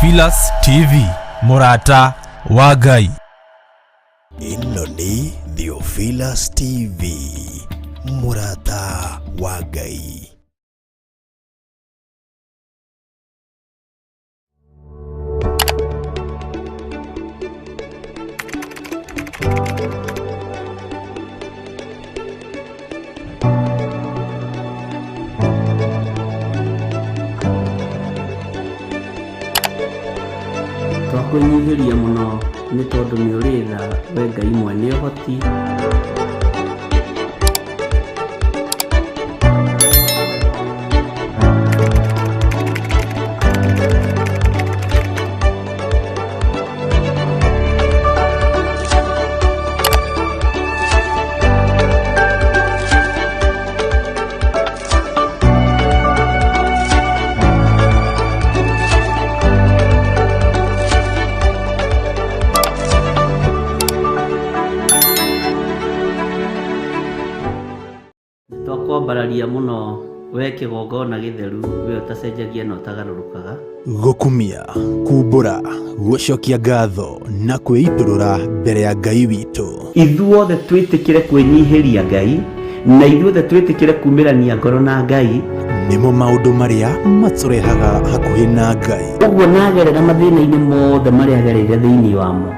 Theophilus TV, mũrata wa Ngai. Ĩno nĩ Theophilus TV, mũrata wa Ngai. Twakwĩnyihĩria mũno nĩ tondũ nĩ ũrĩ tha we Ngai mwene ũhoti. Twakwambararia mũno we kĩgongona gĩtheru, we ũtacenjagia na ũtagarũrũkaga. Gũkumia, kumbũra, gũcokia ngatho na kwĩitũrũra mbere ya Ngai witũ. Ithuothe twĩtĩkĩre kwĩnyihĩria Ngai, na ithuothe twĩtĩkĩre kumĩrania ngoro na Ngai. Nĩmo maũndũ marĩa matũrehaga hakuhĩ na Ngai. Ũguo nagerera mathĩna-inĩ mothe marĩa agereire thĩinĩ wamo,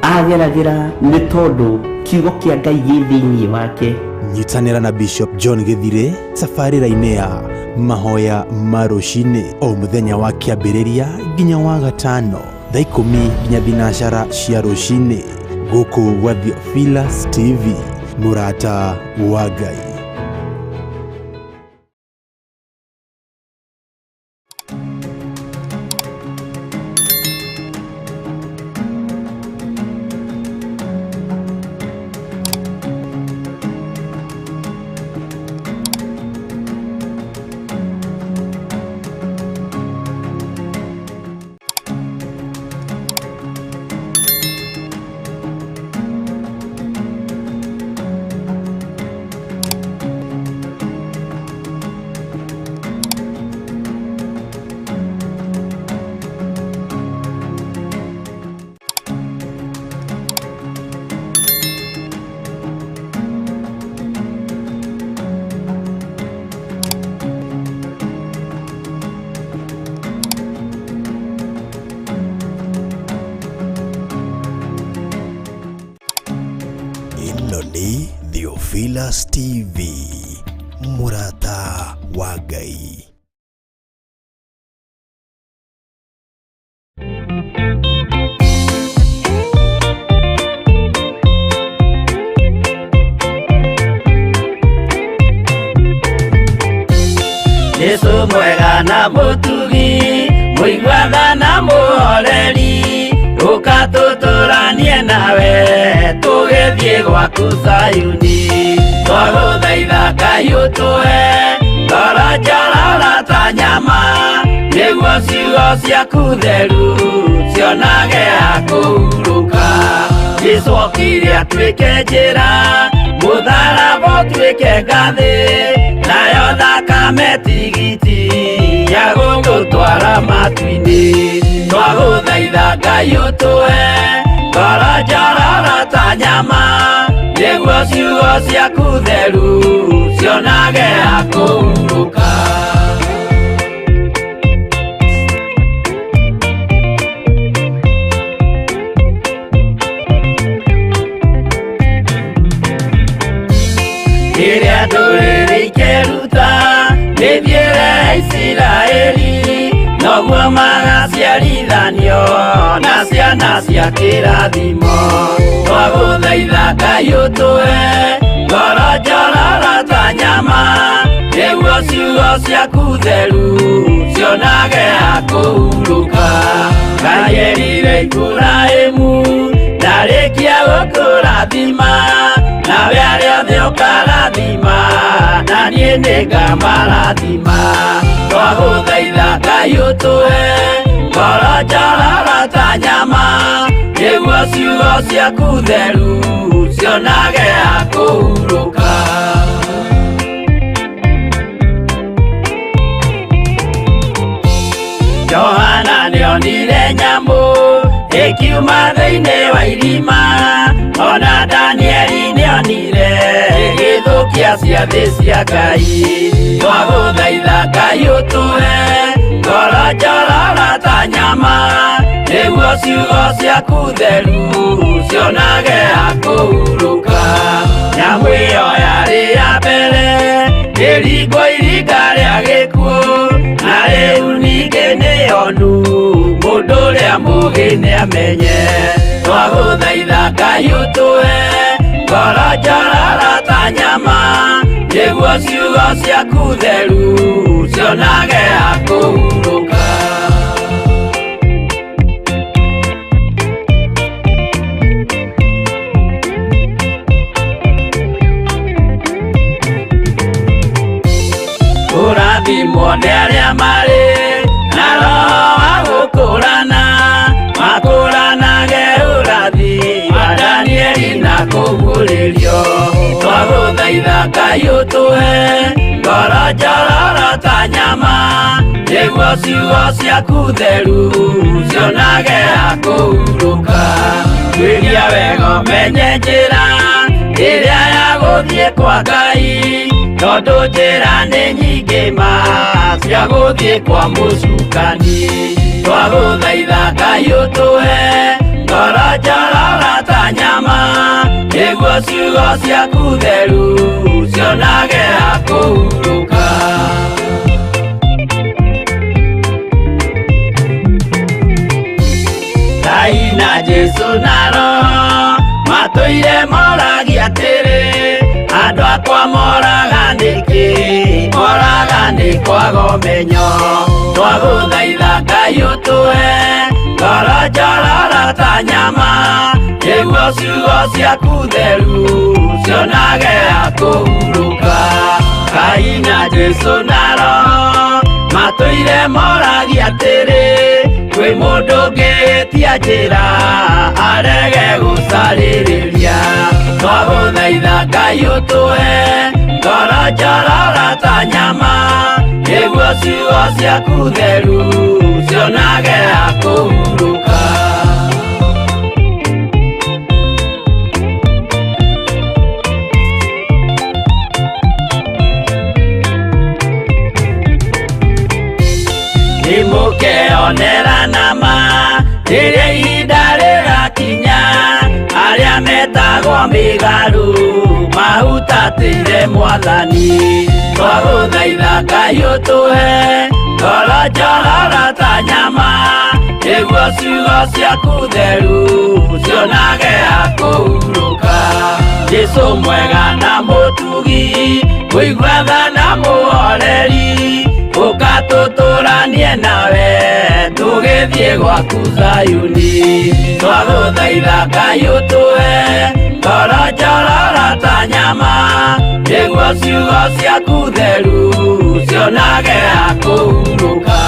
ageragĩra nĩ tondũ kiugo kĩa Ngai gĩ thĩinĩ wake. Nyitanĩra na Bishop John Gĩthirĩ tabarĩra-inĩ ya mahoya ma rũcinĩ o mũthenya wa kĩambĩrĩria nginya wa gatano thaa 10 nginya 10 cia rũcinĩ gũkũ gwa Theophilus TV, mũrata wa Ngai. Ĩno nĩ Theophilus TV, mũrata wa Ngai. Jesu mwega na mũtugi, mũiguatha na mũhoreri, ũka tũtũranie nawe tũgĩthiĩ gwaku Zayuni. Twagũthaitha Ngai ũtũhe ngoro njororo ta nyama, nĩguo ciugo ciaku theru cionage ha kũhurũka. Jesu okire atuĩke njĩra, mũtharaba ũtuĩke ngathĩ, nayo thakame tigiti ya gũgũtwara matu-inĩ. Twagũthaitha Ngai ũtũhe ngoro njororo ta nyama, nĩguo ciugo ciaku theru cionage ha kũhurũka. Rĩrĩa ndũrĩrĩ ikeruta mĩthiĩre ya Isiraeli, noguo magaciarithanio na ciana cia kĩrathimo. Twagũthaitha Ngai ũtũhe ngoro njororo ta nyama, nĩguo ciugo ciaku theru cionage ha kũhurũka. Ngai erire Iburahĩmu ndarĩkia gũkũrathima, nawe arĩa othe ũkarathima, na niĩ nĩngamarathima. Twagũthaitha Ngai ũtũhe ngoro njororo ta nyama, nĩguo ciugo ciaku theru cionage ha kũhurũka. Johana nĩonanirie Nĩndonire nyamũ ĩkiuma thĩinĩ wa irima, ona Danieli nĩonire ĩgĩthũkia ciathĩ cia Ngai. Twagũthaitha Ngai ũtũhe ngoro njororo ta nyama, nĩguo ciugo ciaku theru cionage ha kũhurũka. Nyamũ ĩyo yarĩ ya mbere ĩringwo iringa rĩa gĩkuũ, na rĩu ningĩ nĩyonu mũndũ ũrĩa mũũgĩ nĩamenye. Twagũthaitha Ngai ũtũhe ngoro njororo ta nyama, nĩguo ciugo ciaku theru cionage ha kũhurũka. Kũrathimwo nĩ arĩa marĩ na roho wa gũkũrana, makũranage ũrathi wa Danieli na kũguũrĩrio. Twagũthaitha Ngai ũtũhe ngoro njororo ta nyama, nĩguo ciugo ciaku theru cionage ha kũhurũka. Tuĩria wega ũmenye njĩra ĩrĩa ya gũthiĩ kwa Ngai, tondũ njĩra nĩ nyingĩ ma cia gũthiĩ kwa mũcukani. Twagũthaitha Ngai ũtũhe ngoro njororo ta nyama, nĩguo ciugo ciaku theru cionage ha kũhurũka. Ngai na Jesũ na Roho matũire moragia atĩrĩ, andũ akwa moraga nĩkĩ? Moraga nĩ kwaga ũmenyo. Twagũthaitha Ngai ũtũhe ngoro njororo ta nyama, nĩguo ciugo ciaku theru cionage ha kũhurũka. Ngai na Jesũ na Roho matũire moragia atĩrĩ, kwĩ mũndũ ũngĩtia njĩra arege gũcarĩrĩria. Twagũthaitha Ngai ũtũhe ngoro njororo ta nyama, nĩguo ciugo ciaku theru cionage ha kũhurũka. Nĩmũkeonera nama rĩrĩa ihinda rĩrakinya, arĩa metagwo mĩgarũ mahutatĩire Mwathani. Twagũthaitha Ngai ũtũhe ngoro njororo ta nyama, nĩguo ciugo ciaku theru cionage ha kũhurũka. Jesũ mwega na mũtugi, mũigua tha na mũhoreri, ũka tũtũranie nawe tũgĩthiĩ gwaku Zayuni. Twagũthaitha Ngai ũtũhe ngoro njororo ta nyama, nĩguo ciugo ciaku theru cionage ha kũhurũka.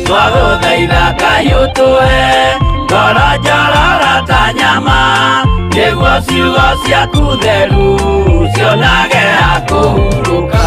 Twagũthaitha Ngai ũtũhe ngoro njororo ta nyama, nĩguo ciugo ciaku theru cionage ha kũhurũka.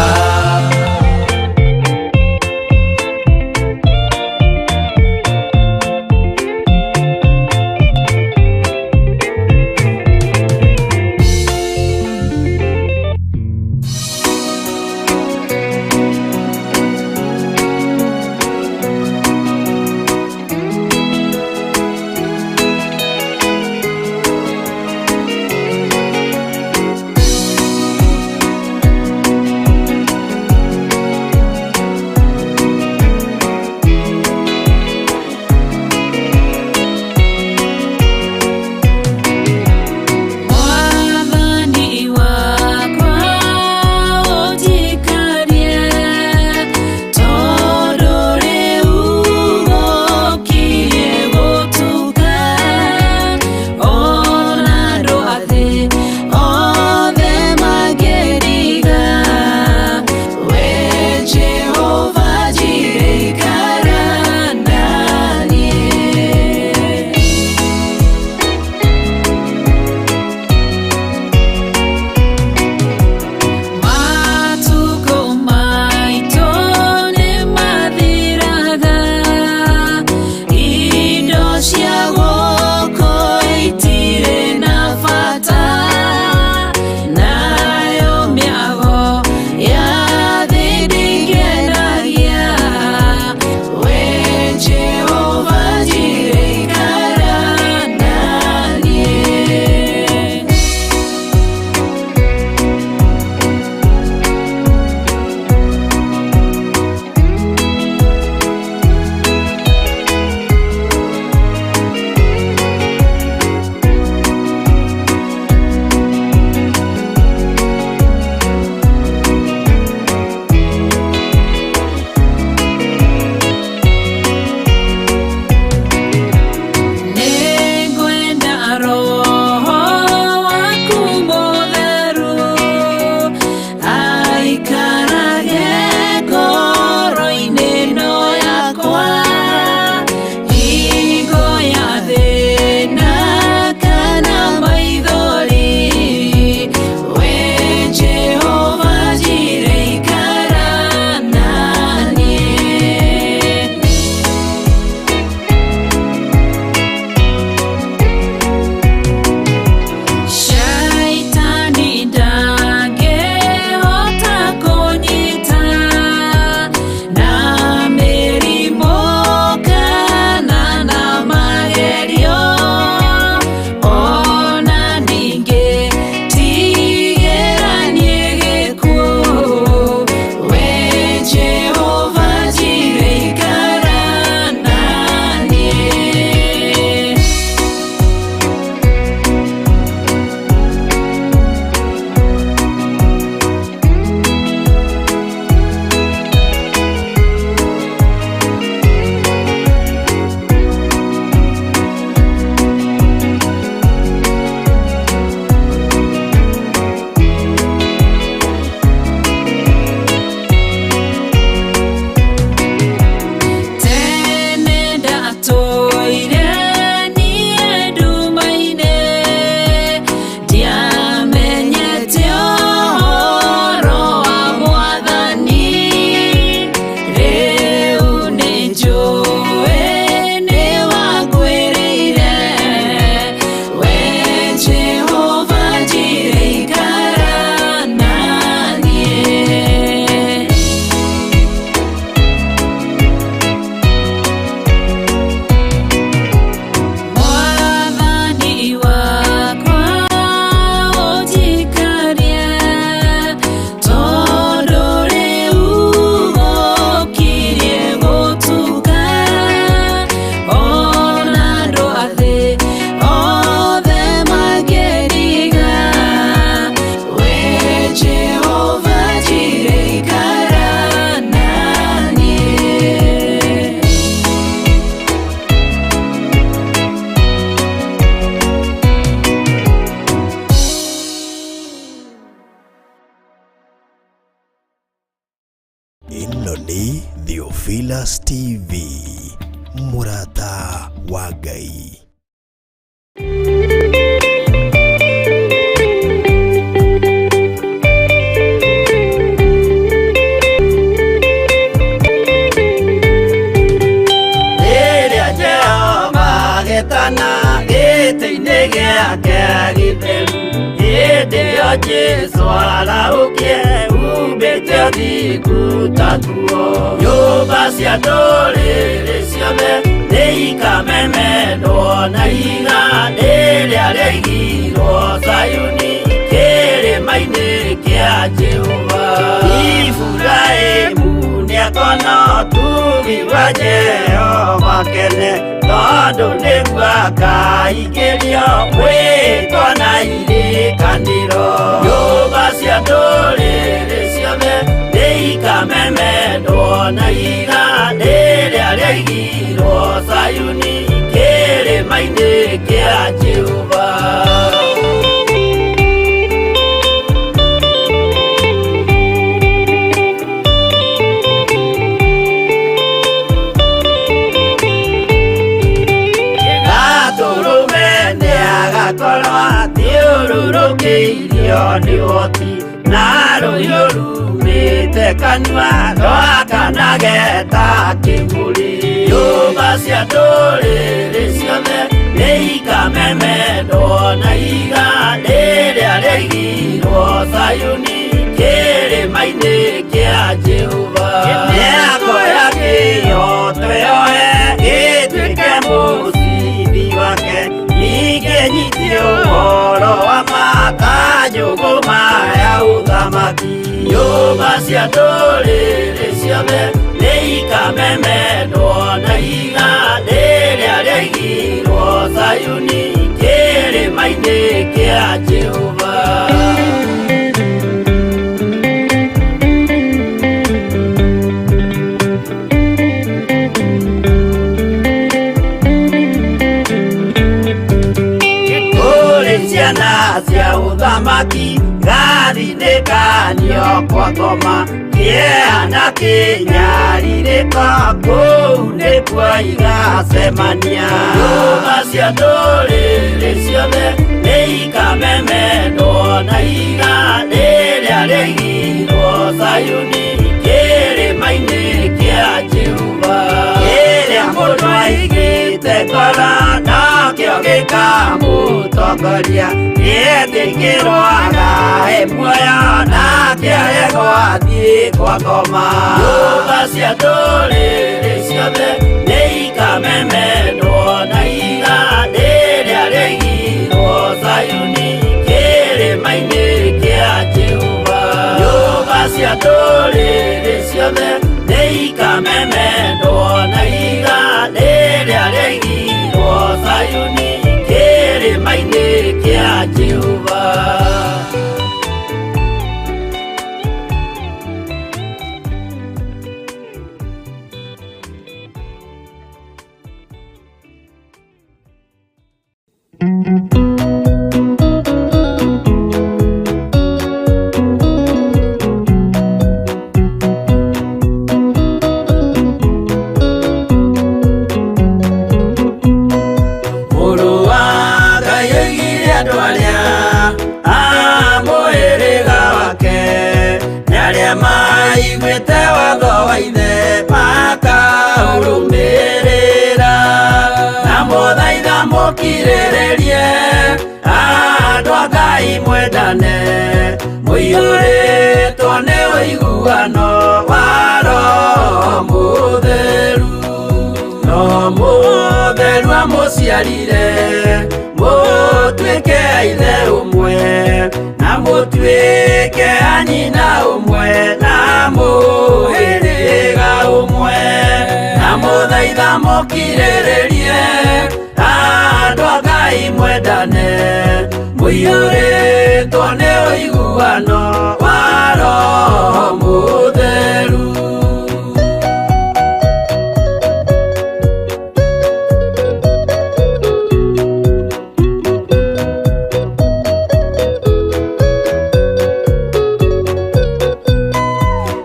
Ĩno nĩ Theophilus TV, mũrata wa Ngai. Rĩrĩa Jehova agetana gĩtĩ-inĩ gĩake gĩtheru, hĩndĩ ĩyo Jesũ arahũkie umbĩte ũthingu ta nguo. Nyũmba cia ndũrĩrĩ ciothe nĩikamemendwo na ihiga rĩrĩa rĩaigirwo Zayuni kĩrĩma-inĩ kĩa Jehova. Iburahĩmu nĩakona ũtugi wa Jehova kene, tondũ nĩguo akaingĩrio mwĩtwa na irĩkanĩro. Nyũmba cia ndũrĩrĩ ciothe nĩikamemendwo na ihiga rĩrĩa rĩaigirwo Zayuni kĩrĩma-inĩ kĩa Jehova. Gatũrũme nĩagakorwo athiũrũrũkĩirio nĩ ũhoti, na rũhiũ rumĩte kanua rwakanage ta kĩmũrĩ. Nyũmba cia ndũrĩrĩ ciothe nĩikamemendwo na ihiga rĩrĩa rĩaigirwo Zayuni kĩrĩma-inĩ kĩa Jehova. Nĩakoya kĩhooto yoe gĩtuĩke mũcibi wake, ningĩ nyitie ũhoro wa ma ta njũgũma ya ũthamaki. Nyũmba cia ndũrĩrĩ ciothe nĩikamemendwo na ihiga rĩrĩa rĩaigirwo Zayuni kĩrĩma-inĩ kĩa Jehova. Kũrĩ ciana cia ũthamaki gathinĩkanio kwa ngoma, kĩeha na kĩnyarirĩko kũu nĩkuo igacemania. Nyũmba cia ndũrĩrĩ ciothe nĩikamemendwo na ihiga rĩrĩa rĩaigirwo Zayuni kĩrĩma-inĩ kĩa Jehova. Kĩrĩa mũndũ aigĩte ngoro nokĩo gĩkamũtongoria, nĩetĩkĩrwo agae muoyo nake aregwo athiĩ kwa ngoma. Nyũmba cia ndũrĩrĩ ciothe nĩikamemendwo na ihiga rĩrĩa rĩaigirwo Zayuni kĩrĩma-inĩ kĩa Jehova. Nyũmba cia ndũrĩrĩ ciothe nĩikamemendwo na ihiga rĩrĩa rĩaigirwo Zayuni kĩrĩma-inĩ kĩa Jehova. Mũrũ wa Ngai oigire andũ arĩa a mũhĩrĩga wake nĩ arĩa maiguĩte watho wa ithe makaũrũmĩrĩra. Na mũthaitha mũkirĩrĩrie andũ a Ngai mwendane, mũiyũrĩtwo nĩ ũiguano wa Roho Mũtheru. Roho Mũtheru amũciarire mũtuĩke a ithe ũmwe, na mũtuĩke a nyina ũmwe, na mũhĩrĩga ũmwe. Na mũthaitha mũkirĩrĩrie andũ a Ngai mwendane, mũiyũrĩtwo nĩ ũiguano wa Roho Mũtheru.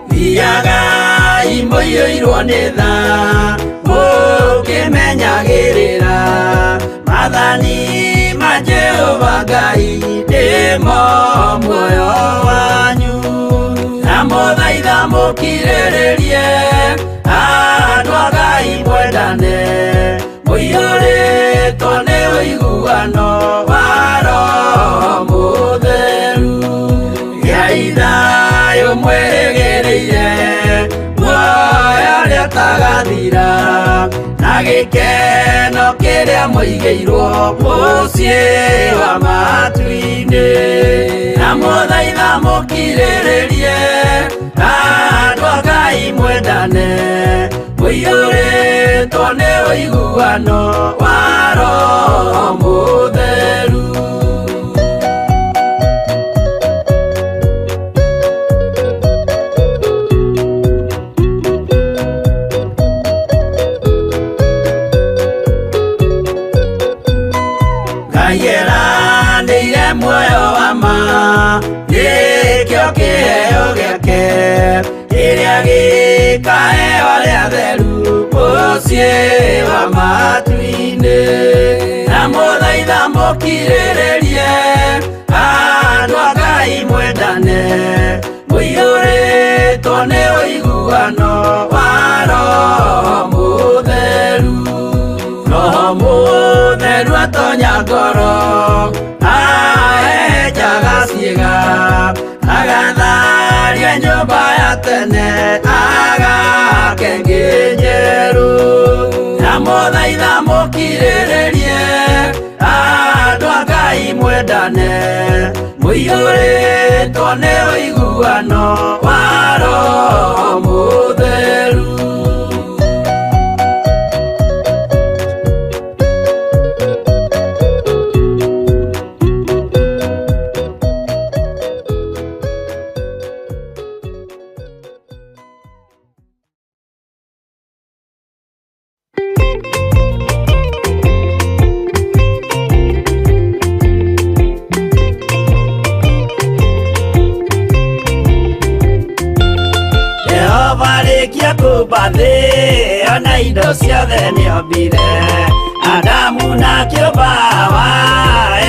Thiaga Ngai mũiyũirwo nĩ tha mũkĩmenyagĩrĩra maathani ma Jehova Ngai nĩmo muoyo wanyu na mũthaitha mũkirĩrĩrie andũ a Ngai mwendane mũiyũrĩtwo nĩ ũiguano wa Roho Mũtheru gĩai thayũ mwĩrĩgĩrĩire muoyo ũrĩa ũtagathira na gĩkeno kĩrĩa mũigĩirwo mũciĩ wa matu-inĩ na mũthaitha mũkirĩrĩrie andũ a Ngai mwendane mũiyũrĩtwo nĩ ũiguano wa Roho Mũtheru. Ngai eranĩire muoyo wa ma nĩkĩo kĩheo gĩake kĩrĩa gĩkaheo arĩa atheru mũciĩ wa matu-inĩ na mũthaitha mũkirĩrĩrie andũ a Ngai mwendane mũiyũrĩtwo nĩ ũiguano wa Roho Mũtheru. Roho Mũtheru atonya ngoro ahehenjaga ciĩga agatharia nyũmba ya tene agake ĩngĩ njerũ na mũthaitha mũkirĩrĩrie andũ a Ngai mwendane mũiyũrĩtwo nĩ ũiguano wa Roho Mũtheru. Jehova rĩkia kũmba thĩ ona indo ciothe nĩombire Adamu na kĩũmba Hawa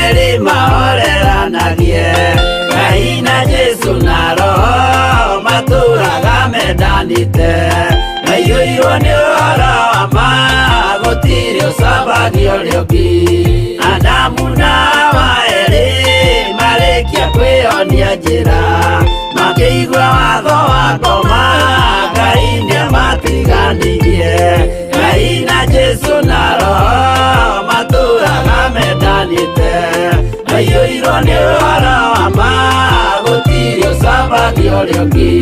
erĩ mahoreranagie Ngai na Jesũ na Roho matũraga mendanĩte maiyũirwo nĩ ũhoro wa ma gũtirĩ ũcambagia ũrĩa ũngĩ Adamu na Hawa erĩ marĩkia kwĩyonia njĩra makĩigua watho wa ngoma Ngai nĩamatiganirie Ngai na Jesũ na Roho matũraga mendanĩte maiyũirwo nĩ ũhoro wa ma gũtirĩ ũcambagia ũrĩa ũngĩ.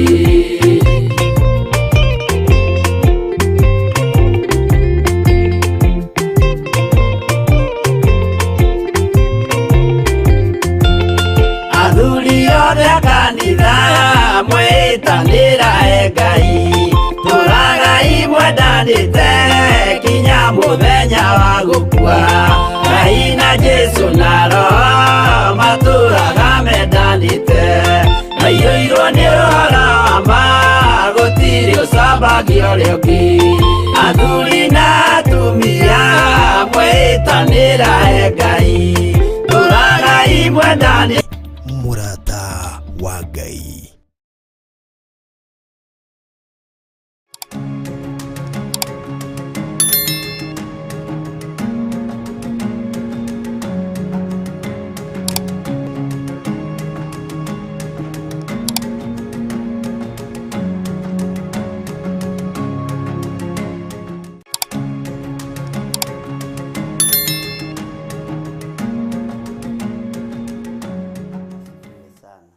Athuri othe a kanitha mwĩtanĩra e Ngai tũragai mwendanĩte kinya mũthenya wa gũkua Ngai na Jesũ na Roho matũraga mendanĩte maiyũirwo nĩ ũhoro wa ma gũtirĩ ũcambagia ũrĩa ũngĩ Athuri na atumia mwĩtanĩra e Ngai tũragai mwendanĩte. Mũrata wa Ngai. Sana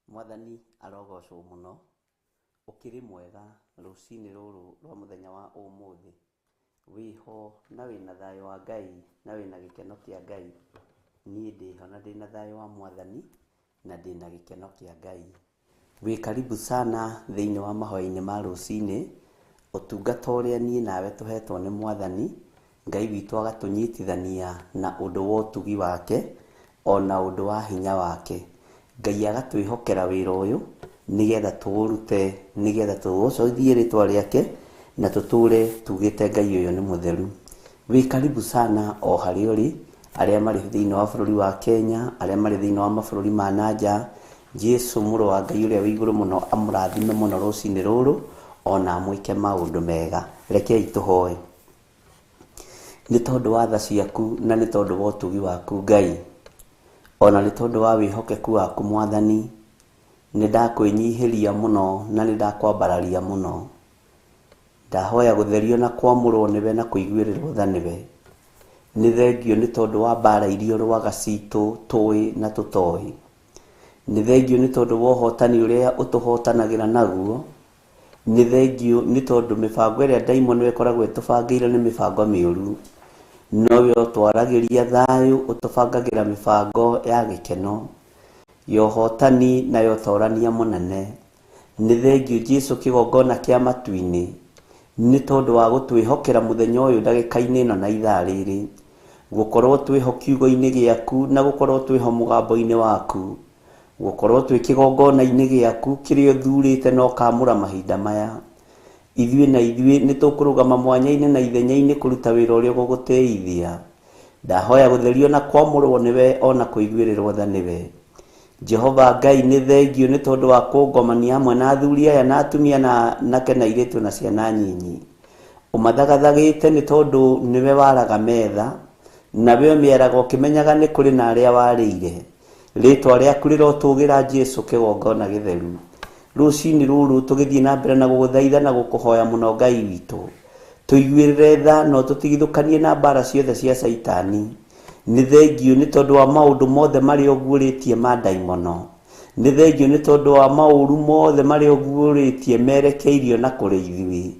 mwathani arogocwo mũno ũkĩrĩ mwega rũcinĩ rũrũ rwa mũthenya wa ũmũthĩ wĩho na wĩna thayũ wa Ngai na wĩna gĩkeno kĩa Ngai niĩ ndĩho na ndĩna thayũ wa mwathani na ndĩna gĩkeno kĩa Ngai. Wĩ karibu sana thĩinĩ wa mahoya-inĩ ma rũcinĩ ũtungata ũrĩa niĩ nawe tũhetwo nĩ mwathani Ngai witũ agatũnyitithania na ũndũ wa ũtugi wake ona ũndũ wa hinya wake Ngai agatwĩhokera wĩra ũyũ Nĩgetha tũũrute, nĩgetha tũgocithie rĩtwa rĩake na tũtũre tugĩte Ngai ũyũ nĩ mũtheru. Wĩ karibu sana o harĩa ũrĩ, arĩa marĩ thĩinĩ wa bũrũri wa Kenya, arĩa marĩ thĩinĩ wa mabũrũri ma na nja. Jesu mũrũ wa Ngai ũrĩa wĩ igũrũ mũno amũrathime mũno rũcinĩ rũrũ, ona amwĩke maũndũ mega. Rekei tũhoe. Nĩ tondũ wa tha ciaku na nĩ tondũ wa ũtugi waku Ngai, ona nĩ tondũ wa wĩhokeku waku Mwathani, nĩ ndakwĩnyihĩria mũno na nĩ ndakwambararia mũno. Ndahoya gũtherio na kwamũrwo nĩwe na kũiguĩrĩrwo tha nĩwe. Nĩ thengio nĩ tondũ wa mbara iria ũrũaga citũ tũĩ na tũtoĩ. Nĩ thengio nĩ tondũ wa ũhotani ũrĩa ũtũhotanagĩra naguo. Nĩ thengio nĩ tondũ mĩbango ĩrĩa ndaimono ĩkoragwo ĩtũbangĩire nĩ mĩbango mĩũru, nowe ũtwaragĩria thayũ, ũtũbangagĩra mĩbango ya gĩkeno, ya ũhotani na ya ũtorania mũnene. Nĩ thengio Jesu kĩgongona kĩa matu-inĩ nĩ tondũ wa gũtwĩhokera mũthenya ũyũ ndagĩka-inĩ ĩno na ithaa rĩrĩ, gũkorwo twĩho kiugo-inĩ gĩaku na gũkorwo twĩho mũgambo-inĩ waku, gũkorwo twĩ kĩgongona-inĩ gĩaku kĩrĩa ũthurĩte na ũkamũra mahinda maya. Ithuĩ na ithuĩ nĩ tũkũrũgama mwanya-inĩ na ithenya-inĩ kũruta wĩra ũrĩa ũgũgũtĩithia. Ndahoya gũtherio na kwamũrwo nĩwe ona kũiguĩrĩrwo tha nĩwe. Jehova Ngai, nĩ thengio nĩ tondũ wa kũngomania hamwe na athuri aya na atumia na anake na airĩtu na ciana nyinyi. Ũmathagathagĩte nĩ tondũ nĩwe waraga metha, nawe ũmĩaraga ũkĩmenyaga nĩ kũrĩ na arĩa warĩire. Rĩtwa rĩaku rĩrotũgĩra Jesu kĩgongona gĩtheru. Rũcinĩ rũrũ tũgĩthiĩ na mbere na gũgũthaitha na gũkũhoya mũno Ngai witũ, tũiguĩrĩre tha na ũtũtigithũkanie na mbara ciothe cia Caitani. Nĩ thengio nĩ tondũ wa maũndũ mothe marĩa ũguũrĩtie ma ndaimono. Nĩ thengio nĩ tondũ wa maũru mothe marĩa ũguũrĩtie merekeirio na kũrĩ ithuĩ.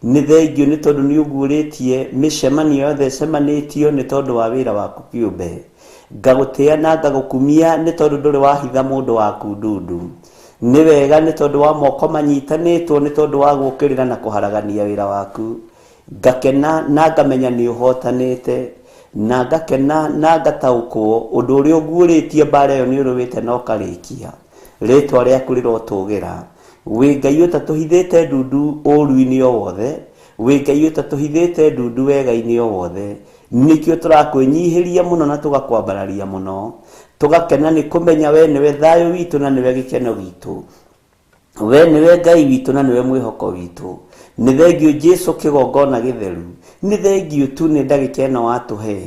Nĩ thengio nĩ tondũ nĩ ũguũrĩtie mĩcemanio yothe ĩcemanĩtio nĩ tondũ wa wĩra waku kĩũmbe. Ngagũtĩa na ngagũkumia nĩ tondũ ndũrĩ wahitha mũndũ waku ndundu. Nĩ wega nĩ tondũ wa moko manyitanĩtwo nĩ tondũ wa gũũkĩrĩra na kũharagania wĩra waku. Ngakena na ngamenya nĩ ũhotanĩte, na ngakena na ngataũkwo ũndũ ũrĩa ũguũrĩtie mbara ĩyo nĩ ũrũĩte na ũkarĩkia. Rĩtwa rĩaku rĩrotũgĩra. Wĩ Ngai ũtatũhithĩte ndundu ũũru-inĩ o wothe, wĩ Ngai ũtatũhithĩte ndundu wega-inĩ o wothe. Nĩkĩo tũrakwĩnyihĩria mũno na tũgakwambararia mũno, tũgakena nĩ kũmenya we nĩwe thayũ witũ na nĩwe gĩkeno gitũ. We nĩwe Ngai witũ na nĩwe mwĩhoko witũ. Nĩ thengio Jesu kĩgongona gĩtheru. Nĩ thengio tu nĩ ndagĩka ĩno watũhe,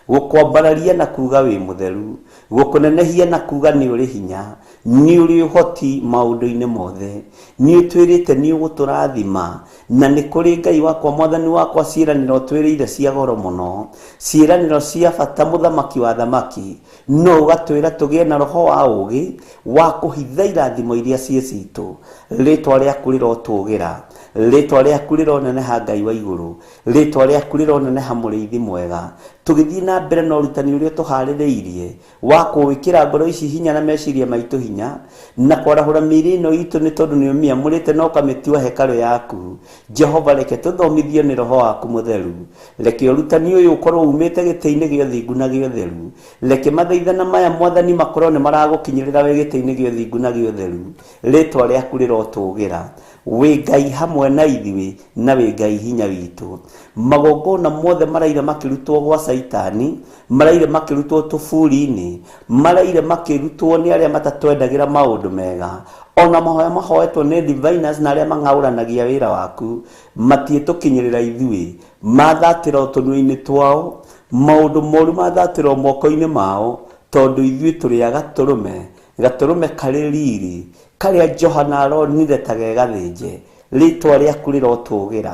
gũkwambararia na kuga wĩ mũtheru, gũkũnenehia na kuga nĩ ũrĩ hinya, nĩ ũrĩ ũhoti maũndũ-inĩ mothe. Nĩ ũtwĩrĩte nĩ ũgũtũrathima, na nĩ kũrĩ Ngai wakwa Mwathani wakwa ciĩranĩro ũtwĩrĩire cia goro mũno, ciĩranĩro cia bata mũthamaki wa thamaki. No ũgatwĩra tũgĩe na roho wa ũũgĩ wa kũhitha irathimo iria ciĩ citũ. Rĩtwa rĩaku rĩrotũgĩra, rĩtwa rĩaku rĩroneneha Ngai wa igũrũ, rĩtwa rĩaku rĩroneneha mũrĩithi mwega. Tũgĩthiĩ na mbere na ũrutani ũrĩa ũtũharĩrĩirie wa kũwĩkĩra ngoro ici hinya na meciria maitũ hinya, na kwarahũra mĩĩrĩ ĩno itũ nĩ tondũ nĩ ũmĩamũrĩte na ũkamĩtua hekarũ yaku. Jehova, reke tũthomithio nĩ roho waku mũtheru. Reke ũrutani ũyũ ũkorwo umĩte gĩtĩ-inĩ gĩa ũthingu na gĩa ũtheru. Reke mathaithana maya Mwathani makorwo nĩ maragũkinyĩrĩra wĩ gĩtĩ-inĩ gĩa ũthingu na gĩa ũtheru. Rĩtwa rĩaku rĩrotũgĩra. Wĩ Ngai hamwe na ithuĩ na wĩ Ngai hinya witũ. Magongona mothe maraire makĩrutwo gwa Caitani, maraire makĩrutwo tũburi-inĩ, maraire makĩrutwo nĩ arĩa matatwendagĩra maũndũ mega, ona mahoya mahoetwo nĩ diviners na arĩa mang'aũranagia wĩra waku, matiĩtũkinyĩrĩra ithuĩ. Mathatĩra tũnua-inĩ twao, maũndũ moru mathatĩra moko-inĩ mao, tondũ ithuĩ tũrĩ a gatũrũme, gatũrũme karĩ riri, karĩa Johana aronire ta ge gathĩnje. Rĩtwa rĩaku rĩrotũgĩra.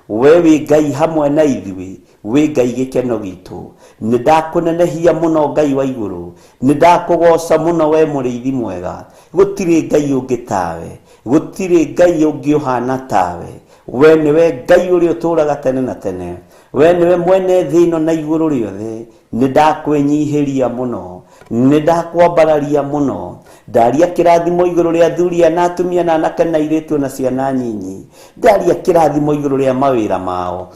We wĩ Ngai hamwe na ithuĩ, wĩ Ngai gĩkeno gitũ. Nĩ ndakũnenehia mũno Ngai wa igũrũ, nĩ ndakũgoca mũno we mũrĩithi mwega. Gũtirĩ Ngai ũngĩ tawe, gũtirĩ Ngai ũngĩ ũhana tawe. We nĩwe Ngai ũrĩa ũtũũraga tene na tene, we nĩwe mwene thĩ ĩno na igũrũ rĩothe. Nĩ ndakwĩnyihĩria mũno, nĩ ndakwambararia mũno. Ndaria kĩrathimo igũrũ rĩa athuri na atumia na anake na airĩtu na ciana nyinyi. Ndaria kĩrathimo igũrũ rĩa mawĩra mao.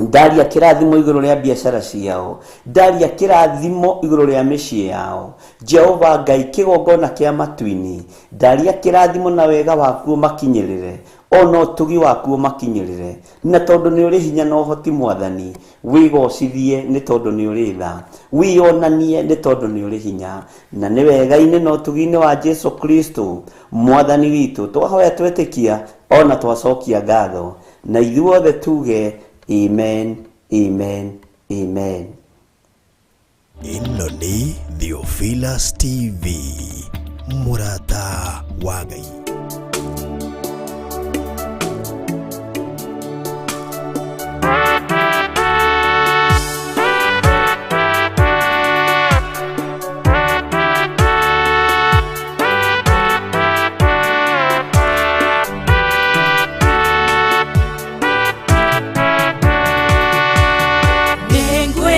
Ndaria kĩrathimo igũrũ rĩa biacara ciao, ndaria kĩrathimo igũrũ rĩa mĩciĩ yao. Jehova Ngai kĩgongona kĩa matu-inĩ, ndaria kĩrathimo na wega waku ũmakinyĩrĩre, ona ũtugi waku ũmakinyĩrĩre. Na tondũ nĩ ũrĩ hinya na ũhoti Mwathani, wĩgocithie nĩ tondũ nĩ ũrĩ tha, wĩyonanie nĩ tondũ nĩ ũrĩ hinya. Na nĩ wega-inĩ na ũtugi-inĩ wa Jesu Kristo Mwathani witũ twahoya twetĩkia ona twacokia ngatho, na ithuothe tuge amen, amen, amen. Ĩno nĩ Theophilus TV, mũrata wa Ngai.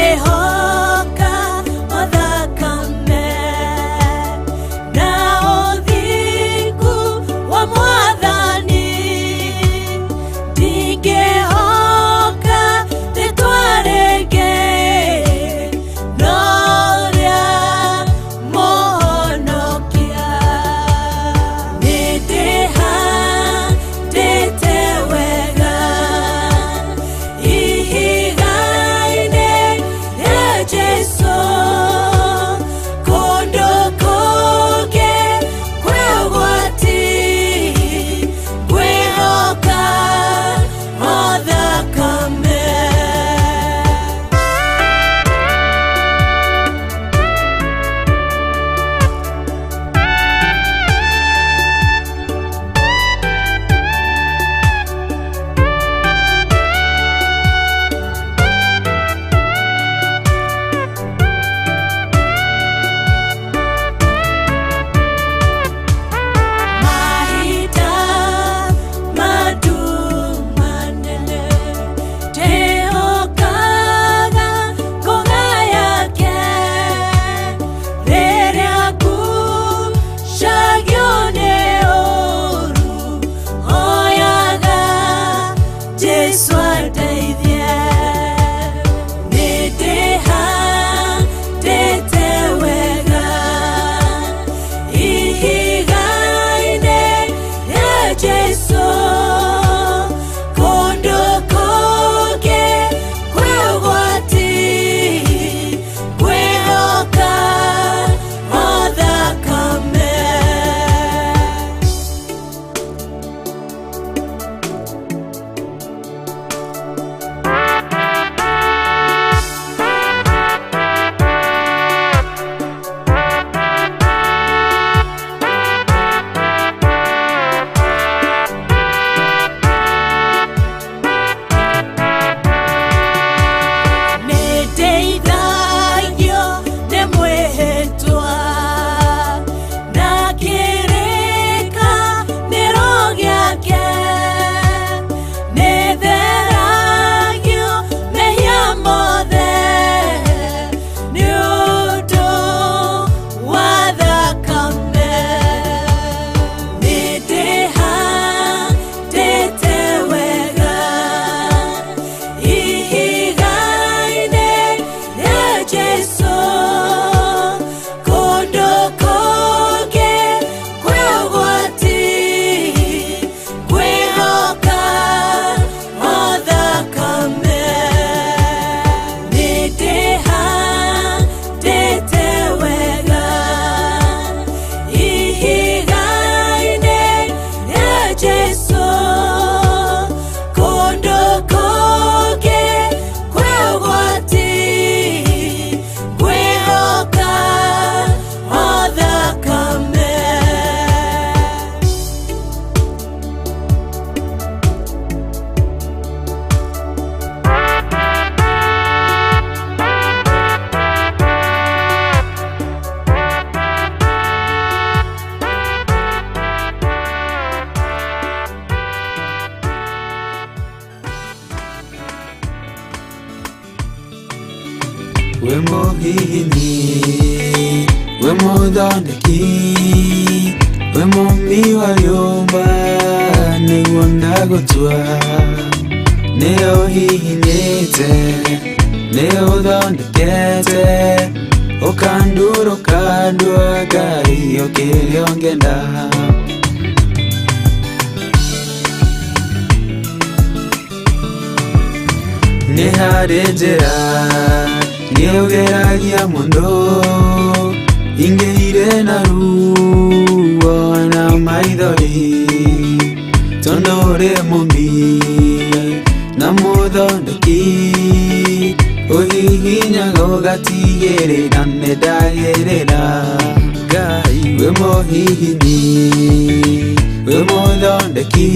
Nĩngwĩhoka thakame na ũthingu wa Mwathani, ndingĩhoka rĩtwa rĩngĩ no rĩa Mũhonokia. Nĩndĩhandĩte wega ihiga-inĩ rĩa Jesũ, kũndũ kũngĩ kwĩ ũgwati, ngwĩhoka o thakame. Mahinda manene ndĩhokaga ngũga yake, rĩrĩa ngucagio nĩ ũũru, hoyaga Jesũ andeithie. Nĩndĩhandĩte wega ihiga-inĩ rĩa Jesũ, kũndũ kũngĩ kwĩ ũgwati, ngwĩhoka o thakame. Nĩndeithagio nĩ mwĩhĩtwa na kĩrĩkanĩro gĩake, nĩtheragio mehia mothe nĩ ũndũ wa thakame. Nĩndĩhandĩte wega ihiga-inĩ rĩa Jesũ, kũndũ kũngĩ kwĩ ũgwati, ngwĩhoka o thakame. Nĩndĩhandĩte wega ihiga-inĩ rĩa Jesũ, kũndũ kũngĩ kwĩ ũgwati, ngwĩhoka o thakame. We mũhihinyi, we mũthondeki, we mũmbi wa rĩũmba, nĩguo ndagũtua. Nĩũhihinyĩte, nĩũthondekete, ũkandura ũkandua Ngai ũkĩrĩa ũngĩenda. Nĩ harĩ njĩra nĩũgeragia mũno, ingĩire na ruo na maithori, tondũ ũrĩ mũmbi na mũthondeki, ũhihinyaga ũgatigĩrĩra nĩndagĩrĩra. Ngai wĩ mũhihinyi, wĩ mũthondeki,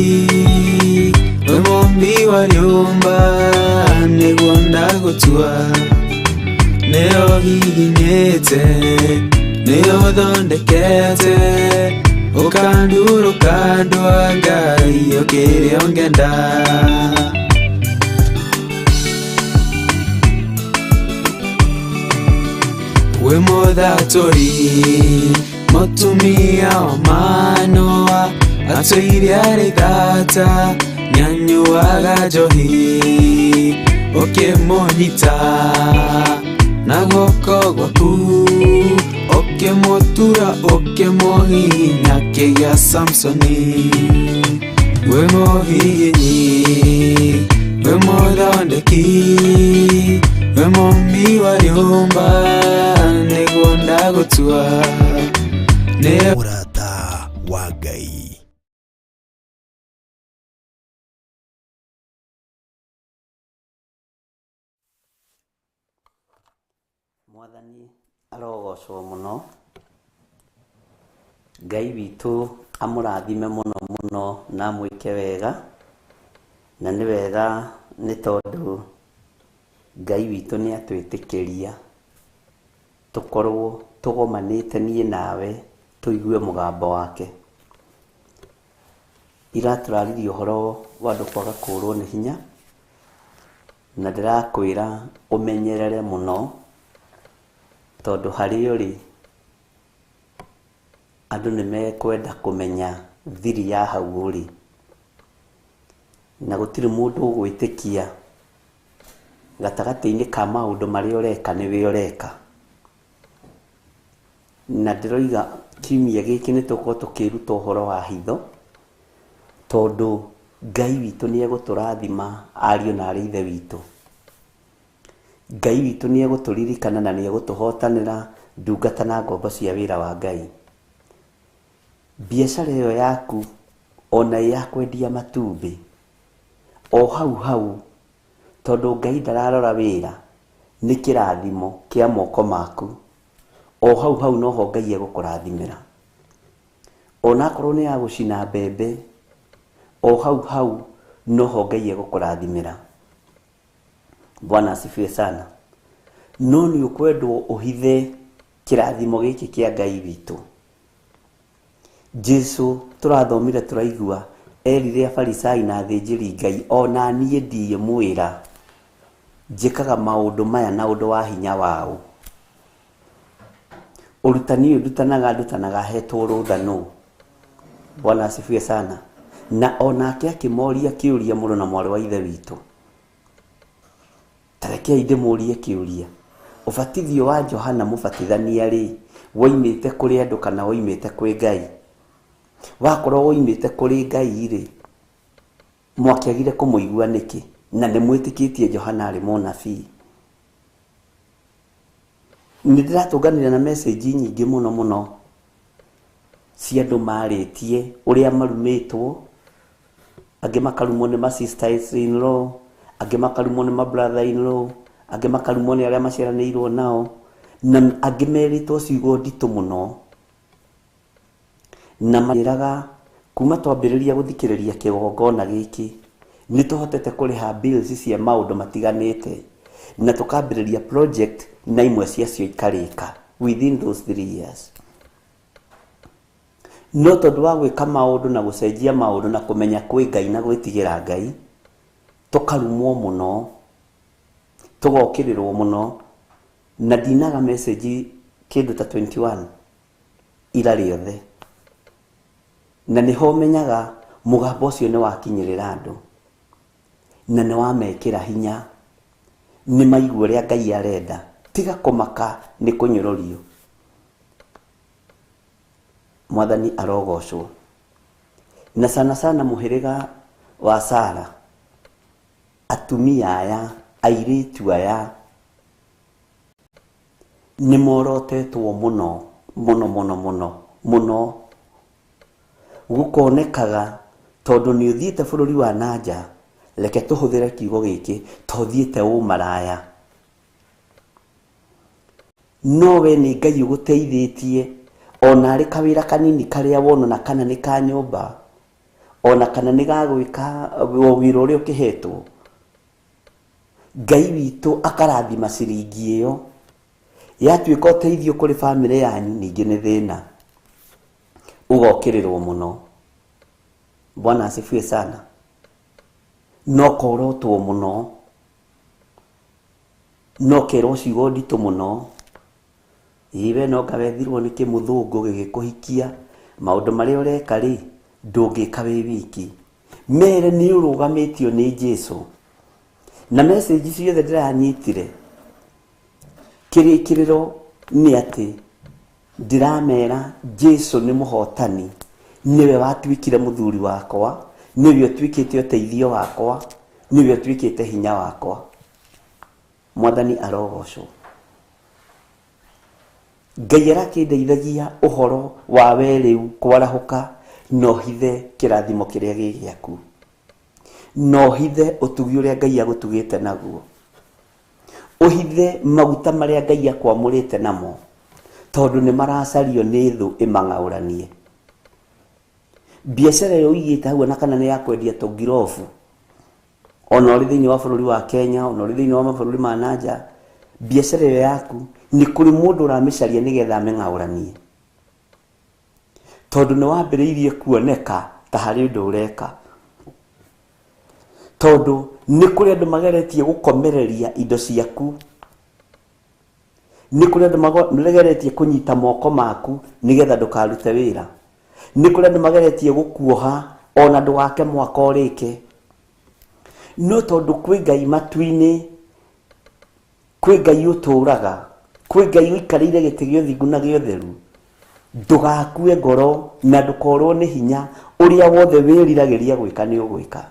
wĩ mũmbi wa rĩũmba, nĩguo ndagũtua. Nĩũhihinyĩte, nĩũthondekete, ũkandura ũkandua Ngai ũkĩrĩa ũngĩenda. Wĩ mũthatũri, mũtumia wa Manoa, atũire arĩ thata, nĩanyuaga njohi, ũkĩmũnyita na guoko gwaku, ũkĩmũtura ũkĩmũhihinya akĩgĩa Samsoni. Wĩ mũhihinyi, wĩ mũthondeki, wĩ mũmbi wa rĩũmba, nĩguo ndagũtua. Mũrata wa Ngai. Mwathani arogocwo mũno. Ngai witũ amũrathime mũno mũno na amwĩke wega. Na nĩ wega nĩ tondũ Ngai witũ nĩ atwĩtĩkĩria tũkorwo tũgomanĩte niĩ nawe tũigue mũgambo wake. Iratũraririe ũhoro wa andũ kwaga kũũrwo nĩ hinya, na ndĩrakwĩra ũmenyerere mũno tondũ harĩa ũrĩ andũ nĩ mekwenda kũmenya thiri ya hau ũrĩ, na gũtirĩ mũndũ ũgwĩtĩkia gatagatĩ-inĩ ka maũndũ marĩa ũreka nĩwe ũreka. Na ndĩroiga kiumia gĩkĩ nĩ tũgũkorwo tũkĩruta ũhoro wa hitho, tondũ Ngai witũ nĩ egũtũrathima ariũ na arĩ ithe witũ. Ngai witũ nĩ egũtũririkana na nĩ egũtũhotanĩra ndungata na ngombo cia wĩra wa Ngai. Biacara ĩyo yaku ona ĩ ya kwendia matumbĩ, o hau hau, tondũ Ngai ndararora wĩra, nĩ kĩrathimo kĩa moko maku. O hau hau noho Ngai egũkũrathimĩra. Onakorwo nĩ ya gũcina mbembe, o hau hau noho Ngai egũkũrathimĩra. Bwana asifiwe sana. No nĩ ũkwendwo ũhithe kĩrathimo gĩkĩ kĩa Ngai witũ. Jesu tũrathomire tũraigua erire Afarisai na athĩnjĩri Ngai, ona niĩ ndiĩmwĩra njĩkaga maũndũ maya na ũndũ wa hinya wao. Ũrutani ũyũ ndutanaga ndutanaga hetwo rũtha nũ. Bwana asifiwe sana. Na onake akĩmoria kĩũria mũrũ na mwarĩ wa ithe witũ. Tarekei ndĩmũrie kĩũria. Ũbatithio wa Johana mũbatithania rĩ, woimĩte kũrĩ andũ kana woimĩte kwĩ Ngai? Wakorwo woimĩte kũrĩ Ngai rĩ, mwakĩagire kũmũigua nĩkĩ? Na nĩ mwĩtĩkĩtie Johana arĩ mũnabii. Nĩ ndĩratũnganire na message nyingĩ mũno mũno cia andũ marĩtie ũrĩa marumĩtwo, angĩ makarumwo nĩ ma sisters in law, angĩ makarumwo nĩ ma brother in law, angĩ makarumwo nĩ arĩa maciaranĩirwo nao, na angĩ merĩtwo ciugo nditũ mũno. Na manjĩraga kuma twambĩrĩria gũthikĩrĩria kĩgongona gĩkĩ nĩ tũhotete kũrĩha bills cia maũndũ matiganĩte, na tũkambĩrĩria project na imwe ciacio ikarĩka within those 3 years. No tondũ wa gwĩka maũndũ na gũcenjia maũndũ na kũmenya kwĩ Ngai na gwĩtigĩra Ngai, tũkarumwo mũno, tũgokĩrĩrwo mũno, na ndinaga message kĩndũ ta 21 ira rĩothe. Na nĩho menyaga mũgambo ũcio nĩ wakinyĩrĩra andũ. Na nĩ wamekĩra hinya, nĩ maigua ũrĩa Ngai arenda. Tiga kũmaka nĩ kũnyũrũrio. Mwathani arogocwo. Na sana sana mũhĩrĩga wa Sara, atumia aya, airĩtu aya nĩ morotetwo mũno mũno mũno mũno mũno. Gũkonekaga tondũ nĩ ũthiĩte bũrũri wa nanja, reke tũhũthĩre kiugo gĩkĩ, to ũthiĩte ũmaraya. No we nĩ Ngai ũgũteithĩtie, ona arĩ kawĩra kanini karĩa wona na kana nĩ ka nyũmba, ona kana nĩ ga gwĩka wĩra ũrĩa ũkĩhetwo. Ngai witũ akarathima ciringi ĩyo, yatuĩka ũteithio kũrĩ bamĩrĩ yanyu, ningĩ nĩ thĩna. Ũgokĩrĩrwo mũno. Bwana asifiwe sana. No korotwo mũno, no kerwo ciugo nditũ mũno. Ĩĩ we no ngawethirwo nĩ kĩmũthũngũ gĩgĩkũhikia, maũndũ marĩa ũreka rĩ, ndũngĩka wĩ wiki. Mere nĩ ũrũgamĩtio nĩ Jesũ. Na message ciothe ndĩranyitire, kĩrĩkĩrĩro nĩ atĩ ndĩramera Jesũ nĩ mũhotani, nĩwe watuĩkire mũthuri wakwa, nĩwe ũtuĩkĩte ũteithio wakwa, nĩwe ũtuĩkĩte hinya wakwa. Mwathani arogocwo. Ngai arakĩndeithagia ũhoro wa we rĩu kwarahũka, no hithe kĩrathimo kĩrĩa gĩ gĩaku, no hithe ũtugi ũrĩa Ngai agũtugĩte naguo, ũhithe maguta marĩa Ngai akwamũrĩte namo, tondũ nĩ maracario nĩ thũ ĩmang'aũranie. Biacara ĩyo ũigĩte hau ona kana nĩ ya kwendia tũngirobu, ona ũrĩ thĩinĩ wa bũrũri wa Kenya, ona ũrĩ thĩinĩ wa mabũrũri ma nanja, biacara ĩyo yaku nĩ kũrĩ mũndũ ũramĩcaria nĩgetha amĩng'aũranie, tondũ nĩ wambĩrĩirie kuoneka ta harĩ ũndũ ũreka. Tondũ nĩ kũrĩ andũ mageretie gũkomereria indo ciaku, nĩ kũrĩ andũ mageretie kũnyita moko maku nĩgetha ndũkarute wĩra, nĩ kũrĩ andũ mageretie gũkuoha ona ndũgake mwaka ũrĩke. No tondũ kwĩ Ngai matu-inĩ, kwĩ Ngai ũtũũraga, kwĩ Ngai ũikarĩire gĩtĩ gĩa ũthingu na gĩa ũtheru, ndũgakue ngoro na ndũkorwo nĩ hinya. Ũrĩa wothe wĩriragĩria gwĩka nĩ ũgwĩka.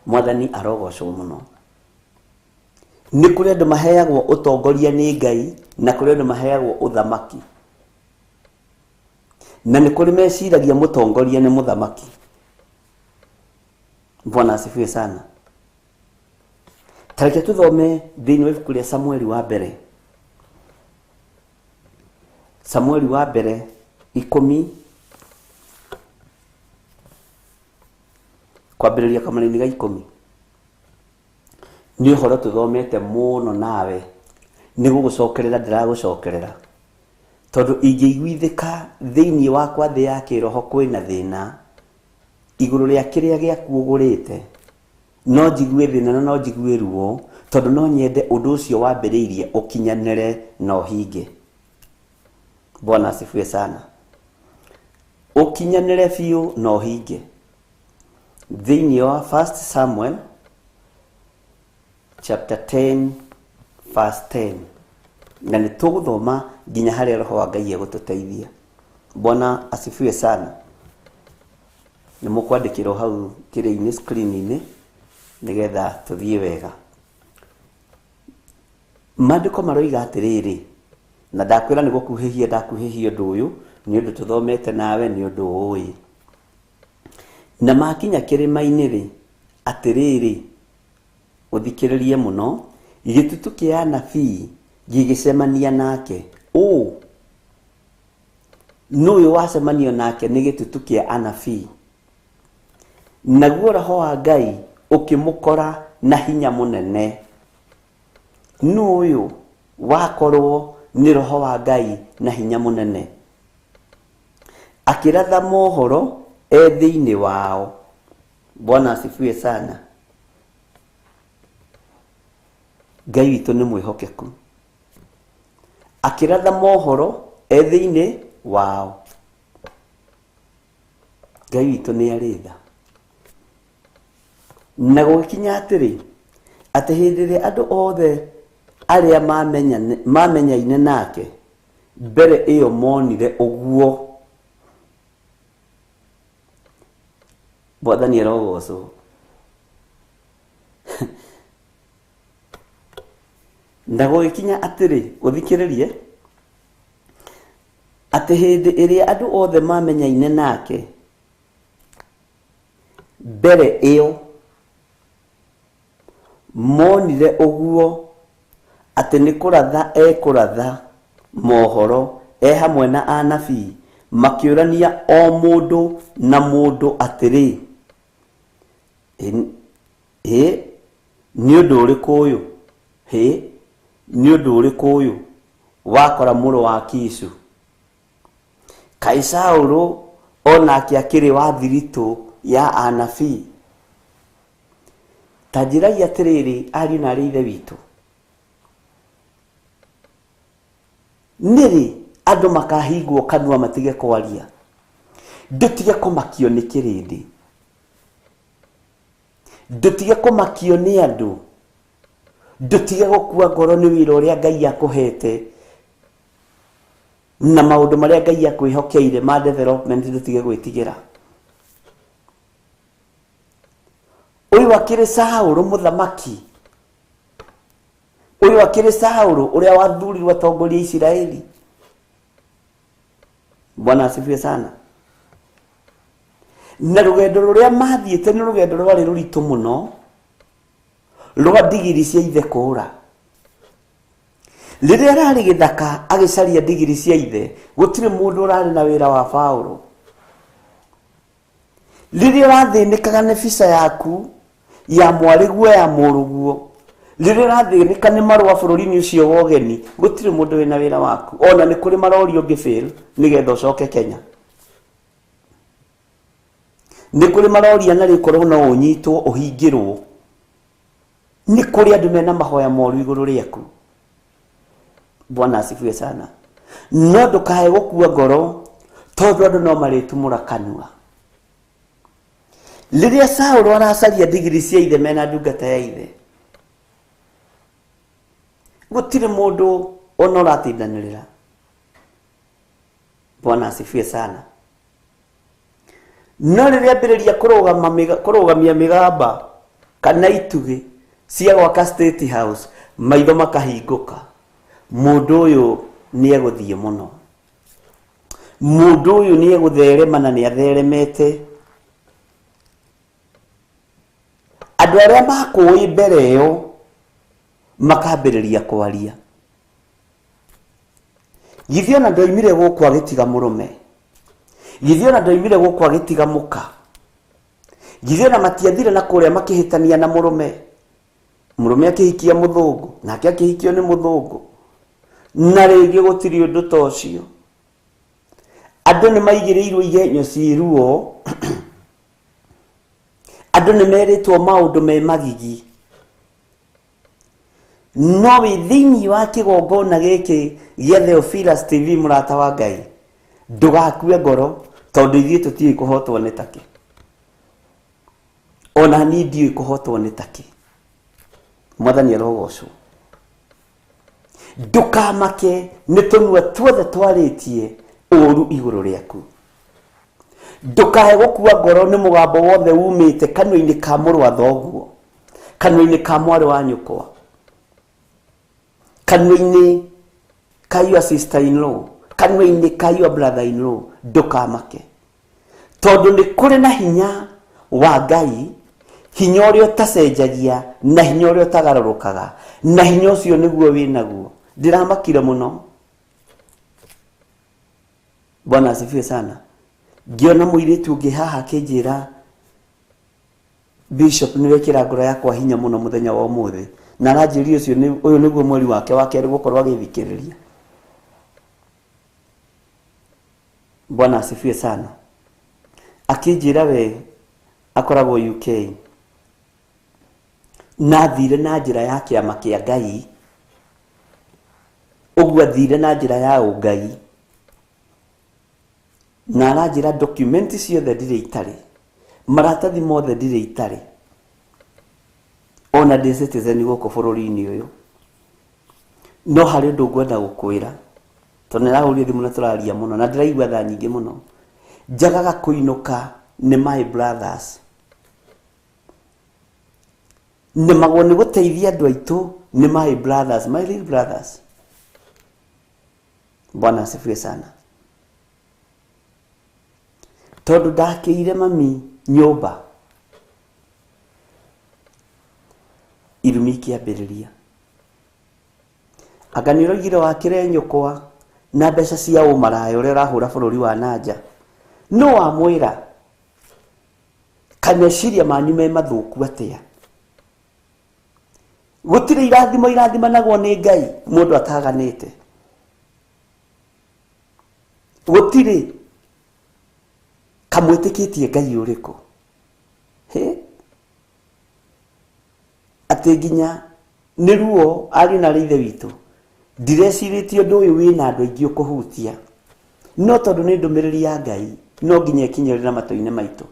Mwathani arogocwo mũno. Nĩ kũrĩ andũ maheagwo ũtongoria nĩ Ngai, na kũrĩ andũ maheagwo ũthamaki, na nĩ kũrĩ meciragia mũtongoria nĩ mũthamaki. Bwana asifiwe sana. Ta reke tũthome thĩinĩ wa ibuku rĩa Samueli wa mbere, Samueli wa mbere 10 kwambĩrĩria kamũraini ga 10. Nĩ ũhoro tũthomete mũno nawe, nĩ gũgũcokerera ndĩragũcokerera, tondũ ingĩiguithĩka thĩinĩ wakwa thĩ ya kĩroho kwĩna thĩna igũrũ rĩa kĩrĩa gĩaku ũgũrĩte, no njigue thĩna na no njigue ruo, tondũ no nyende ũndũ ũcio wambĩrĩirie ũkinyanĩre na ũhinge. Bwana asifiwe sana. Ũkinyanĩre biũ na ũhinge. Thĩinĩ wa 1 Samuel chapter 10 verse 10, na nĩ tũgũthoma nginya harĩa Roho wa Ngai egũtũteithia. Bwana asifiwe sana. Nĩ mũkwandĩkĩrwo hau kĩrĩa-inĩ screen-inĩ nĩgetha tũthiĩ wega. Maandĩko maroiga atĩrĩrĩ, na ndakwĩra nĩ gũkuhĩhia ndakuhĩhia ũndũ ũyũ, nĩ ũndũ tũthomete nawe, nĩ ũndũ ũĩ. Na makinya kĩrĩma-inĩ rĩ, atĩrĩrĩ, ũthikĩrĩrie mũno, gĩtutu kĩa anabii gĩgĩcemania nake. Ũ nũ ũyũ wacemanio nake nĩ gĩtutu kĩa anabii. Naguo Roho wa Ngai ũkĩmũkora na hinya mũnene. Nũ ũyũ wakorwo nĩ Roho wa Ngai na hinya mũnene? Akĩratha mohoro e thĩinĩ wao. Bwana asifiwe sana. Ngai witũ nĩ mwĩhokeku. Akĩratha mohoro e thĩinĩ wao. Ngai witũ nĩ arĩ tha. Na gũgĩkinya atĩrĩ, atĩ hĩndĩ ĩrĩa andũ othe arĩa mamenyaine nake mbere ĩyo monire ũguo. Mwathani arogocwo. Na gũgĩkinya atĩrĩ, ũthikĩrĩrie, atĩ hĩndĩ ĩrĩa andũ othe mamenyaine nake mbere ĩyo monire ũguo, atĩ nĩ kũratha ekũratha mohoro e hamwe na anabii, makĩũrania o mũndũ na mũndũ atĩrĩ, ĩ nĩ ũndũ ũrĩkũ ũyũ? Hĩ, nĩ ũndũ ũrĩkũ ũyũ wakora mũrũ wa Kishu? Kaĩ Saũlũ onake akĩrĩ wa thiritũ ya anabii? Ta njĩrai atĩrĩrĩ, ariũ na arĩ ithe witũ, nĩrĩ andũ makahingwo kanua matige kwaria? Ndũtige kũmakio nĩ kĩrĩndĩ, ndũtige kũmakio nĩ andũ, ndũtige gũkua ngoro nĩ wĩra ũrĩa Ngai akũhete na maũndũ marĩa Ngai akwĩhokeire ma development, ndũtige gwĩtigĩra. Ũyũ akĩrĩ Saũlũ mũthamaki, ũyũ akĩrĩ Saũlũ ũrĩa wathurirwo atongoria Isiraeli. Bwana asifiwe sana. Na rũgendo rũrĩa mathiĩte nĩ rũgendo rwarĩ rũritũ mũno, rwa ndigiri cia ithe kũũra. Rĩrĩa ararĩ gĩthaka agĩcaria ndigiri cia ithe, gũtirĩ mũndũ ũrarĩ na wĩra wa Paũlũ. Rĩrĩa ũrathĩnĩkaga nĩ visa yaku ya mwarĩguo ya mũrũguo, rĩrĩa ũrathĩnĩka nĩ marũa bũrũri-inĩ ũcio wa ũgeni, gũtirĩ mũndũ wĩna wĩra waku. Ona nĩ kũrĩ marorio ũngĩ fail nĩgetha ũcoke Kenya. Nĩ kũrĩ maroria na rĩkorwo no ũnyitwo ũhingĩrwo. Nĩ kũrĩ andũ mena mahoya moru igũrũ rĩaku. Bwana asifiwe sana. No ndũkae gũkua ngoro tondũ andũ no marĩtumũra kanua. Rĩrĩa Saũlũ aracaria ndigiri cia ithe mena ndungata ya ithe, gũtirĩ mũndũ ona ũratindanĩrĩra. Bwana asifiwe sana. No rĩrĩa ambĩrĩria kũrũgamia mĩgamba kana itugĩ cia gwaka State House, maitho makahingũka. Mũndũ ũyũ nĩ egũthiĩ mũno, mũndũ ũyũ nĩ egũtherema na nĩ atheremete. Andũ arĩa makũĩ mbere ĩyo makambĩrĩria kwaria. Githĩ ona ndoimire gũkũ agĩtiga mũrũme, githĩ ona ndoimire gũkũ agĩtiga mũka, githĩ ona matiathire na kũrĩa makĩhĩtania na mũrũme, mũrũme akĩhikia mũthũngũ nake akĩhikio nĩ mũthũngũ, na rĩngĩ gũtirĩ ũndũ ta ũcio. Andũ nĩ maigĩrĩirwo igenyo ciĩ ruo, andũ nĩ merĩtwo maũndũ me magigi. No wĩ thĩinĩ wa kĩgongona gĩkĩ gĩa Theophilus TV, mũrata wa Ngai, ndũgakue ngoro tondũ ithuĩ tũtiũĩ kũhotwo nĩ takĩ. Ona niĩ ndiũĩ kũhotwo nĩ takĩ. Mwathani arogocwo. Ndũkamake nĩ tũnua tuothe twarĩtie ũru igũrũ rĩaku. Ndũkae gũkua ngoro nĩ mũgambo wothe umĩte kanua-inĩ ka mũrũ wa thoguo, kanua-inĩ ka mwarĩ wa nyũkwa, kanua-inĩ ka your sister in law, kanua-inĩ ka your brother in law. Ndũkamake tondũ nĩ kũrĩ na hinya wa Ngai, hinya ũrĩa ũtacenjagia na hinya ũrĩa ũtagarũrũkaga, na hinya ũcio nĩguo wĩnaguo. Ndĩramakire mũno. Bwana asifiwe sana. Ngĩona mũirĩtu ũngĩ haha akĩnjĩra, Bishop, nĩ wekĩra ngoro yakwa hinya mũno mũthenya wa ũmũthĩ, na aranjĩrire ũcio ũyũ nĩguo mweri wake wa kerĩ gũkorwo agĩthikĩrĩria. Bwana asifiwe sana. Akĩnjĩra we akoragwo UK, na athire na njĩra ya kĩama kĩa Ngai, ũguo athire na njĩra ya ũngai, na aranjĩra document ciothe ndirĩ itarĩ, maratathi mothe ndirĩ itarĩ. Ona ndĩ citizen gũkũ bũrũri-inĩ ũyũ. No harĩ ũndũ ngwenda gũkwĩra, tondũ nĩrahũrire thimũ na tũraria mũno na ndĩraigua tha nyingĩ mũno. Njagaga kũinũka nĩ my brothers. Nemagwo nĩ gũteithia andũ aitũ nĩ my brothers, my little brothers. Bwana asifiwe sana. Tondũ ndakĩire mami nyũmba, irumi ikĩambĩrĩria. Anga nĩ ũroigire wakĩre nyũkwa na mbeca cia ũmaraya ũrĩa ũrahũra bũrũri wa nanja. No wamwĩra kameciria manyu me mathũku atĩa? Gũtirĩ irathimo irathimanagwo nĩ Ngai mũndũ ataganĩte. Gũtirĩ. Kamwĩtĩkĩtie Ngai ũrĩkũ? He? Atĩ nginya nĩ ruo ariũ na arĩ ithe witũ. Ndirecirĩtie ũndũ ũyũ wĩna andũ aingĩ ũkũhutia. No tondũ nĩ ndũmĩrĩri ya Ngai, no nginya ĩkinyĩre na matũ-inĩ maitũ.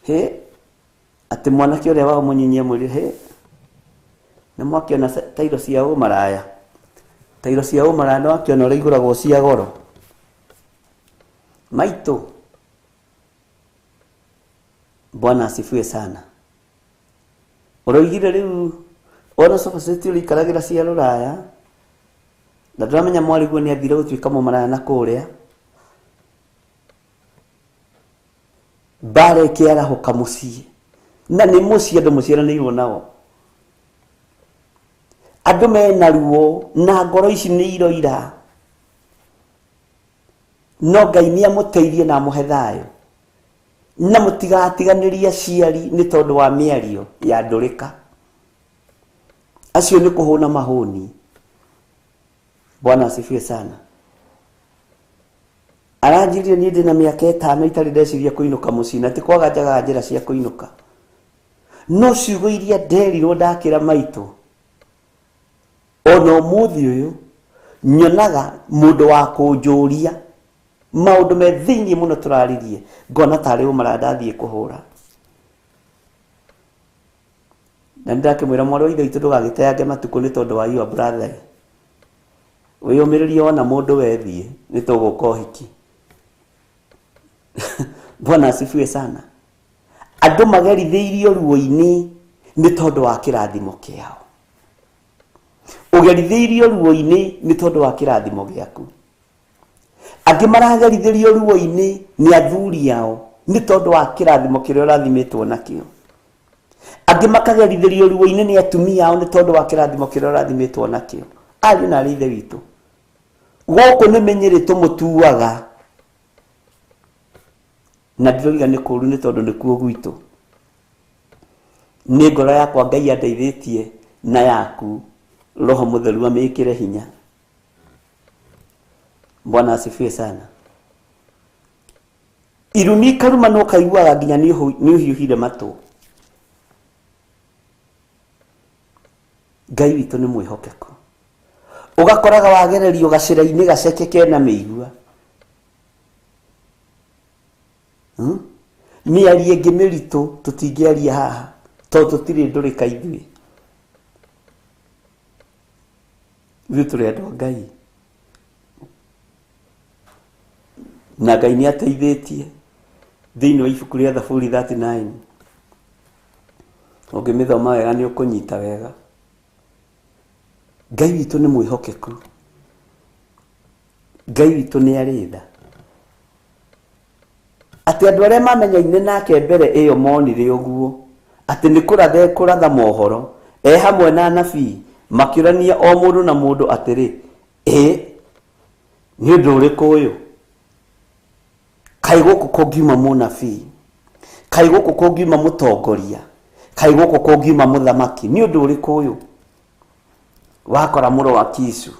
He? Atĩ mwanake ũrĩa wao mũnyinyi amwĩrire, he? Nĩ mwakĩona tairo cia ũmaraya. Tairo cia ũmaraya nĩ wakĩona ũrĩa igũragwo cia goro. Maitũ. Bwana asifiwe sana. Ũroigire rĩu ona sofa set ũrĩikaragĩra cia rũraya, na ndĩramenya mwarĩguo nĩ athire gũtuĩka mũmaraya na kũrĩa. Mbara ĩkĩarahũka mũciĩ. Na nĩ mũciĩ andũ mũciaranĩirwo nao. Andũ mena ruo na ngoro ici nĩ iroira. No Ngai nĩ amũteithie na amũhe thayũ. Na mũtigatiganĩrie aciari nĩ tondũ wa mĩario ya ndũrĩka. Acio nĩ kũhũna mahũni. Bwana asifiwe sana. Aranjĩrire niĩ ndĩna mĩaka 5 itarĩ ndeciria kũinũka mũciĩ, na ti kwaga njagaga njĩra cia kũinũka. No ciugo iria nderirwo ndakĩra maitũ, ona ũmũthĩ ũyũ nyonaga mũndũ wa kũnjũria maũndũ me thĩinĩ mũno tũraririe, ngona tarĩ ũmaraya ndathiĩ kũhũra. Na nĩndakĩmwĩra mwarĩ wa ithe witũ ndũgagĩteange matukũ nĩ tondũ wa your brother. Wĩyũmĩrĩrie wona mũndũ wethiĩ nĩ tũgũka ũhiki. Bwana asifiwe sana. Andũ magerithĩirio ruo-inĩ nĩ tondũ wa kĩrathimo kĩao. Ũgerithĩirio ruo-inĩ nĩ tondũ wa kĩrathimo gĩaku. Angĩ maragerithĩrio ruo-inĩ nĩ athuri ao nĩ tondũ wa kĩrathimo kĩrĩa ũrathimĩtwo nakĩo. Angĩ makagerithĩrio ruo-inĩ nĩ atumia ao nĩ tondũ wa kĩrathimo kĩrĩa ũrathimĩtwo nakĩo. Ariũ na arĩ ithe witũ, gũkũ nĩ mĩnyĩrĩ tũmũtuaga, na ndiroiga nĩ kũũru nĩ tondũ nĩkuo gwitũ. Nĩ ngoro yakwa Ngai andeithĩtie na yaku, Roho Mũtheru amĩĩkĩre hinya. Bwana asifiwe sana. Irumi ikaruma no kaiguaga nginya nĩ ũhiũhire matũ. Ngai witũ nĩ mwĩhokeku. Ũgakoraga wagererio gacĩra-inĩ gaceke kena mĩigua. Mĩario ĩngĩ mĩritũ tũtingĩaria haha tondũ tũtirĩ ndũrĩka ithuĩ. Ithuĩ tũrĩ andũ a Ngai. Na Ngai nĩ ateithĩtie thĩinĩ wa ibuku rĩa Thaburi 39. Ũngĩmĩthoma wega nĩ ũkũnyita wega. Ngai witũ nĩ mwĩhokeku. Ngai witũ nĩ arĩ tha. Atĩ andũ arĩa mamenyaine nake mbere ĩyo monire ũguo, atĩ nĩ kũratha ekũratha mohoro, e hamwe na anabii, makĩũrania o mũndũ na mũndũ atĩrĩ, ĩ nĩ ũndũ ũrĩkũ ũyũ? Kaĩ gũkũ kũngiuma mũnabii? Kaĩ gũkũ kũngiuma mũtongoria? Kaĩ gũkũ kũngiuma mũthamaki? Nĩ ũndũ ũrĩkũ ũyũ? Wakora mũrũ wa Kishu.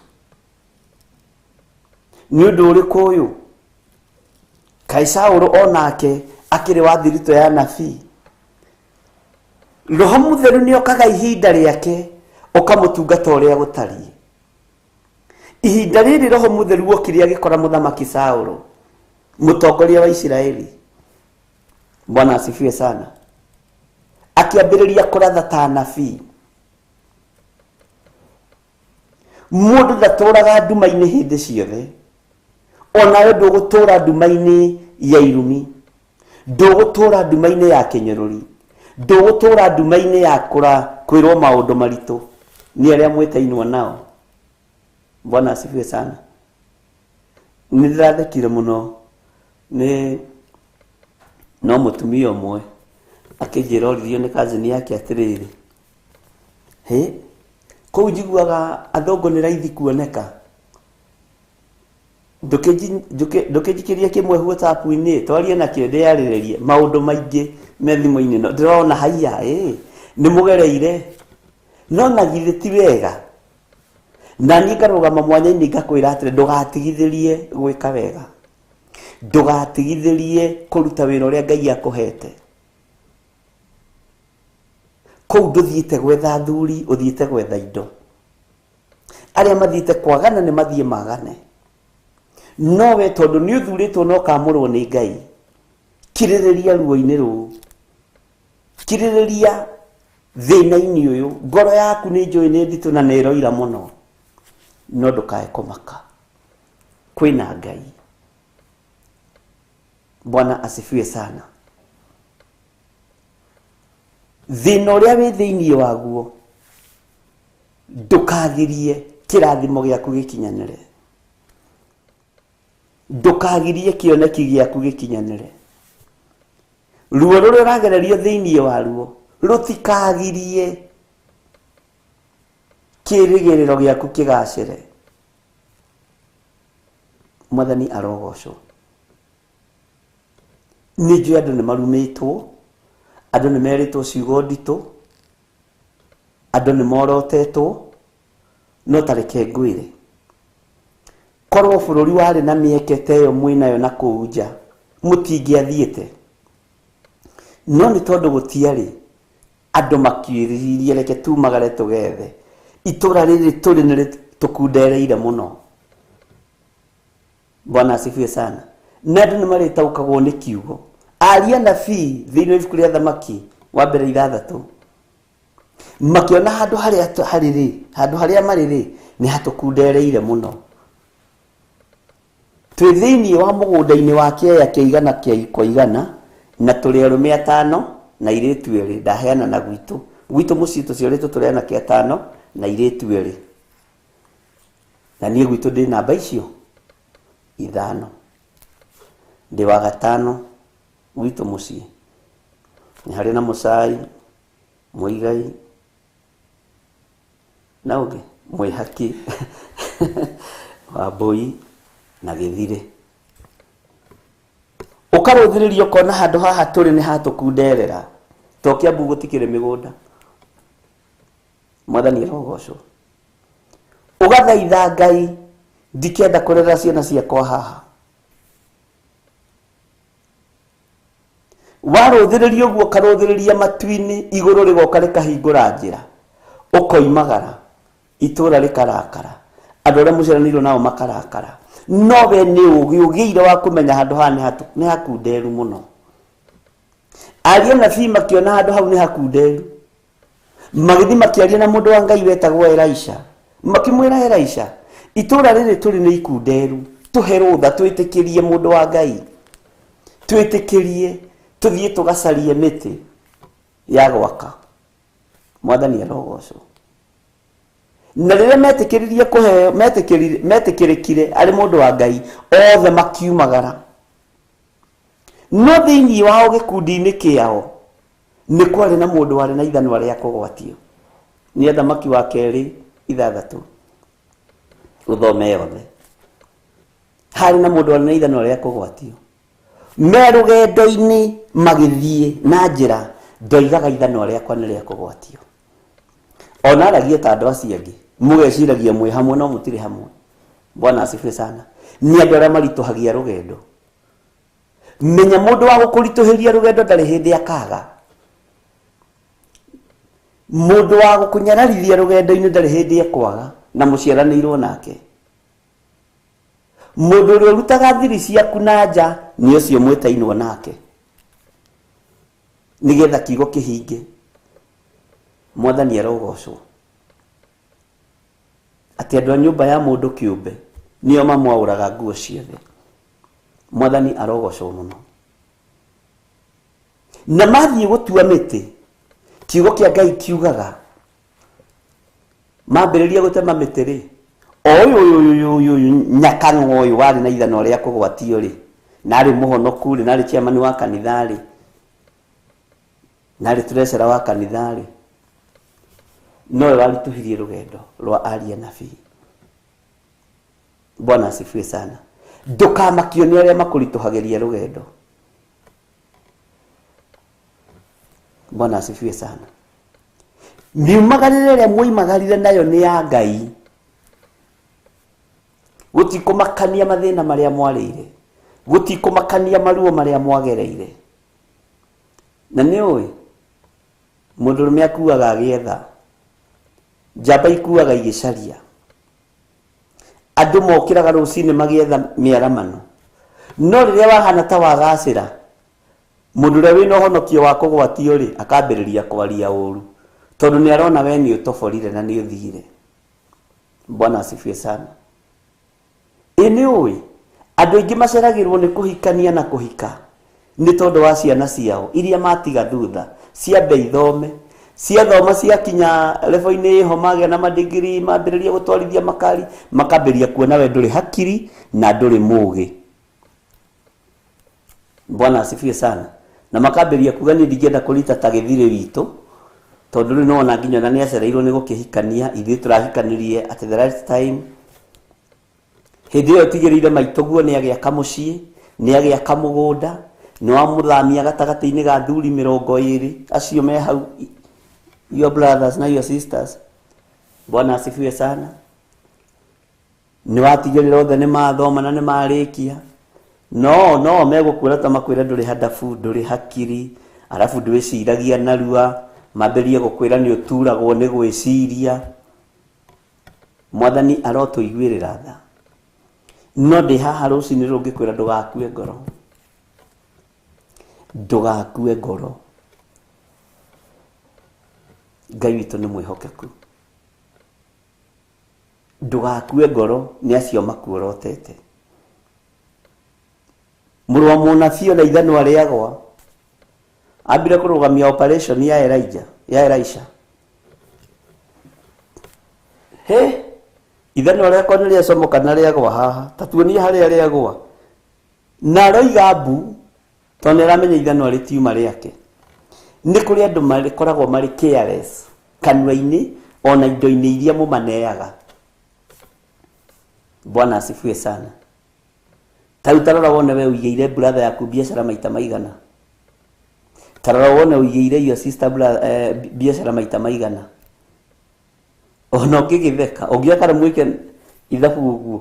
Nĩ ũndũ ũrĩkũ ũyũ? Kaĩ Saũlũ onake akĩrĩ wa thiritũ ya anabii? Roho Mũtheru nĩ okaga ihinda rĩake ũkamũtungata ũrĩa gũtariĩ. Ihinda rĩrĩ Roho Mũtheru okire agĩkora mũthamaki Saũlũ, mũtongoria wa Isiraeli. Bwana asifiwe sana. Akĩambĩrĩria kũratha ta anabii. Mũndũ ndatũraga nduma-inĩ hĩndĩ ciothe. Onawe ndũgũtũra nduma-inĩ ya irumi, ndũgũtũra nduma-inĩ ya kĩnyũrũri, ndũgũtũra nduma-inĩ ya kwĩrwo maũndũ maritũ nĩ arĩa mwĩtainwo nao. Bwana asifiwe sana. Nĩ ndĩrathekire mũno nĩ no mũtumia ũmwe akĩnjĩra oririo nĩ cousin yake atĩrĩrĩ, hĩ kũu njiguaga athũngũ nĩ raithi kuoneka, ndũkĩnjikĩria kĩmwe WhatsApp-inĩ twarie nakĩo ndĩyarĩrĩrie maũndũ maingĩ me thimũ-inĩ no ndĩrona haiya nĩ mũgereire no na githĩ ti wega. Na niĩ ngarũgama mwanya-inĩ ngakwĩra atĩrĩ, ndũgatigithĩrie gwĩka wega, ndũgatigithĩrie kũruta wĩra ũrĩa Ngai akũhete. Kũu ndũthiĩte gwetha athuri, ũthiĩte gwetha indo. Arĩa mathiĩte kwagana nĩ mathiĩ magane, no we tondũ nĩ ũthurĩtwo na ũkamũrwo nĩ Ngai, kirĩrĩria ruo-inĩ rũu, kirĩrĩria thĩna-inĩ ũyũ. Ngoro yaku nĩ njũĩ nĩ nditũ na nĩ ĩroira mũno, no ndũkae kũmaka, kwĩna Ngai. Bwana asifiwe sana. Thĩna ũrĩa wĩ thĩinĩ waguo ndũkagirie kĩrathimo gĩaku gĩkinyanĩre, ndũkagirie kĩoneki gĩaku gĩkinyanĩre. Ruo rũrĩa ũragererio thĩinĩ waruo rũtikagirie kĩrĩgĩrĩro gĩaku kĩgacĩre. Mwathani arogocwo. Nĩ njũĩ andũ nĩ marumĩtwo, andũ nĩ merĩtwo ciugo nditũ, andũ nĩ morotetwo, no ta reke ngwĩre, korwo bũrũri warĩ na mĩeke ta ĩyo mwĩnayo na kũu nja, mũtingĩathiĩte. No nĩ tondũ gũtiarĩ, andũ makiũrĩrĩria reke tumagare tũgethe. Itũra rĩrĩ tũrĩ nĩ rĩtũkundereire mũno. Bwana asifiwe sana. Na andũ nĩ marĩtaũkagwo nĩ kiugo. Aria nabii thĩinĩ wa ibuku rĩa Thamaki wa mbere 6 makĩona handũ harĩa harĩ rĩ, handũ harĩa marĩ rĩ, nĩ hatũkundereire mũno. Twĩ thĩinĩ wa mũgũnda-inĩ wa kĩea kĩa igana kĩa kwa igana, na tũrĩ arũme 5 na airĩtu 2. Ndaheana na gwitũ, gwitũ mũciĩ tũciarĩtwo tũrĩ anake 5 na airĩtu 2, na niĩ gwitũ ndĩ namba icio 5, ndĩ wa 5 gwitũ mũciĩ. Nĩ harĩ na Mũcai, Mũigai na ũngĩ Mwĩhaki Wambũi na Gĩthirĩ. Ũkarũthĩrĩria ũkona handũ haha tũrĩ nĩ hatũkunderera, to Kĩambu gũtikĩrĩ mĩgũnda. Mwathani arogocwo. Ũgathaitha Ngai, ndikenda kũrera ciana ciakwa haha. Warũthĩrĩria ũguo ũkarũthĩrĩria matu-inĩ, igũrũ rĩgoka rĩkahingũra njĩra, ũkoimagara, itũra rĩkarakara, andũ arĩa mũciaranĩirwo nao makarakara. No we nĩ ũgĩ ũgĩire wa kũmenya handũ haha nĩ hakunderu mũno. Aria nabii makĩona handũ hau nĩ hakunderu, magĩthiĩ makĩaria na mũndũ wa Ngai wetagwo Elisha, makĩmwĩra Elisha, itũra rĩrĩ tũrĩ nĩ ikunderu, tũhe rũtha twĩtĩkĩrie mũndũ wa Ngai, twĩtĩkĩrie tũthiĩ tũgacarie mĩtĩ ya gwaka. Mwathani arogocwo. Na rĩrĩa metĩkĩririe kũheo, metĩkĩrĩkire arĩ mũndũ wa Ngai, othe makiumagara. No thĩinĩ wao gĩkundi-inĩ kĩao nĩ kwarĩ na mũndũ warĩ na ithanwa rĩa kũgwatio. Nĩ Athamaki wa 2 6, ũthome yothe. Harĩ na mũndũ warĩ na ithanwa rĩa kũgwatio. Me rũgendo-inĩ magĩthiĩ na njĩra, ndoigaga ithanwa rĩakwa nĩ rĩa kũgwatio. Ona aragia ta andũ acio angĩ, mũgeciragia mwĩ hamwe no mũtirĩ hamwe. Bwana asifiwe sana. Nĩ andũ arĩa maritũhagia rũgendo. Menya mũndũ wa gũkũritũhĩria rũgendo ndarĩ hĩndĩ akaga. Mũndũ wa gũkũnyararithia rũgendo-inĩ ndarĩ hĩndĩ ekwaga, na mũciaranĩirwo nake. Mũndũ ũrĩa ũrutaga thiri ciaku na nja nĩ ũcio mwĩtainwo nake, nĩgetha kiugo kĩhinge. Mwathani arogocwo atĩ andũ a nyũmba ya mũndũ kĩũmbe nĩo mamwaũraga nguo ciothe. Mwathani arogocwo mũno. Na mathiĩ gũtua mĩtĩ, kiugo kĩa Ngai kiugaga mambĩrĩria gũtema mĩtĩ rĩ, o ũyũ ũyũ ũyũ ũyũ nyakang'o ũyũ warĩ na ithanwa rĩa kũgwatio rĩ, na arĩ mũhonoku rĩ, na arĩ chairman wa kanitha rĩ, na arĩ treasurer wa kanitha rĩ, nowe waritũhirie rũgendo rwa aria nabii. Bwana asifiwe sana. Ndũkamakio nĩ arĩa makũritũhagĩria rũgendo. Bwana asifiwe sana. Miumagarĩre ĩrĩa mwoimagarire nayo nĩ ya Ngai. Gũtikũmakania mathĩna marĩa mwarĩire, gũtikũmakania maruo marĩa mwagereire. Na nĩ ũĩ mũndũrũme akuaga agĩetha, njamba ikuaga igĩcaria. Andũ mokĩraga rũcinĩ magĩetha mĩaramano, no rĩrĩa wahana ta wagacĩra, mũndũ ũrĩa wĩna ũhonokio wa kũgwatio rĩ, akambĩrĩria kwaria ũru, tondũ nĩ arona we nĩ ũtoborire na nĩ ũthire. Bwana asifiwe sana. Ĩ nĩ ũĩ andũ aingĩ maceragĩrwo nĩ kũhikania na kũhika nĩ tondũ wa ciana ciao iria matiga thutha, ciambe ithome, ciathoma ciakinya level-inĩ ĩho magĩa na madigiri, mambĩrĩria gũtwarithia makari, makambĩrĩria kuona we ndũrĩ hakiri na ndũrĩ mũgĩ. Bwana asifiwe sana. Na makambĩrĩria kuga niĩ ndingĩenda kũrita ta gĩthirĩ witũ, tondũ rĩu nĩwona nginya ona nĩacereirwo nĩ gũkĩhikania, ithuĩ tũrahikanirie at the right time. Hĩndĩ ĩyo tigĩrĩire maitũguo nĩ agĩaka mũciĩ, nĩ agĩaka mũgũnda, nĩ wamũthamia gatagatĩ-inĩ ga athuri 20 acio me hau, your brothers na your sisters. Bwana asifiwe sana. Nĩ watigĩrĩra othe nĩ mathoma na nĩ marĩkia. No megũkwĩra ta makwĩra ndũrĩ handabu, ndũrĩ hakiri, arabu ndwĩciragia narua, mambĩrĩrie gũkwĩra nĩ ũturagwo nĩ gwĩciria. Mwathani arotũiguĩrĩra tha. No ndĩ haha rũcinĩ rũngĩkwĩra ndũgakue ngoro. Ndũgakue ngoro. Ngai witũ nĩ mwĩhokeku. Ndũgakue ngoro nĩ acio makuorotete. Mũrũ wa mũnabii ona ithanwa rĩagwa ambire kũrũgamia operation ya Elijah, ya Elisha. He, ithanwa rĩakwa nĩ rĩacomoka na rĩagwa haha, ta tuonie harĩa rĩagwa. Na aroiga mbu tondũ nĩ aramenya ithanwa rĩtiuma rĩake. Nĩ kũrĩ andũ makoragwo marĩ careless kanua-inĩ ona indo-inĩ iria mũmaneaga. Bwana asifiwe sana. Ta rĩu tarora wone we ũigĩire brother yaku biacara maita maigana. Tarora wone ũigĩire your sister brother biacara maita maigana. Ona ũkĩgĩtheka ũngĩoka mwĩke ithabu ũguo.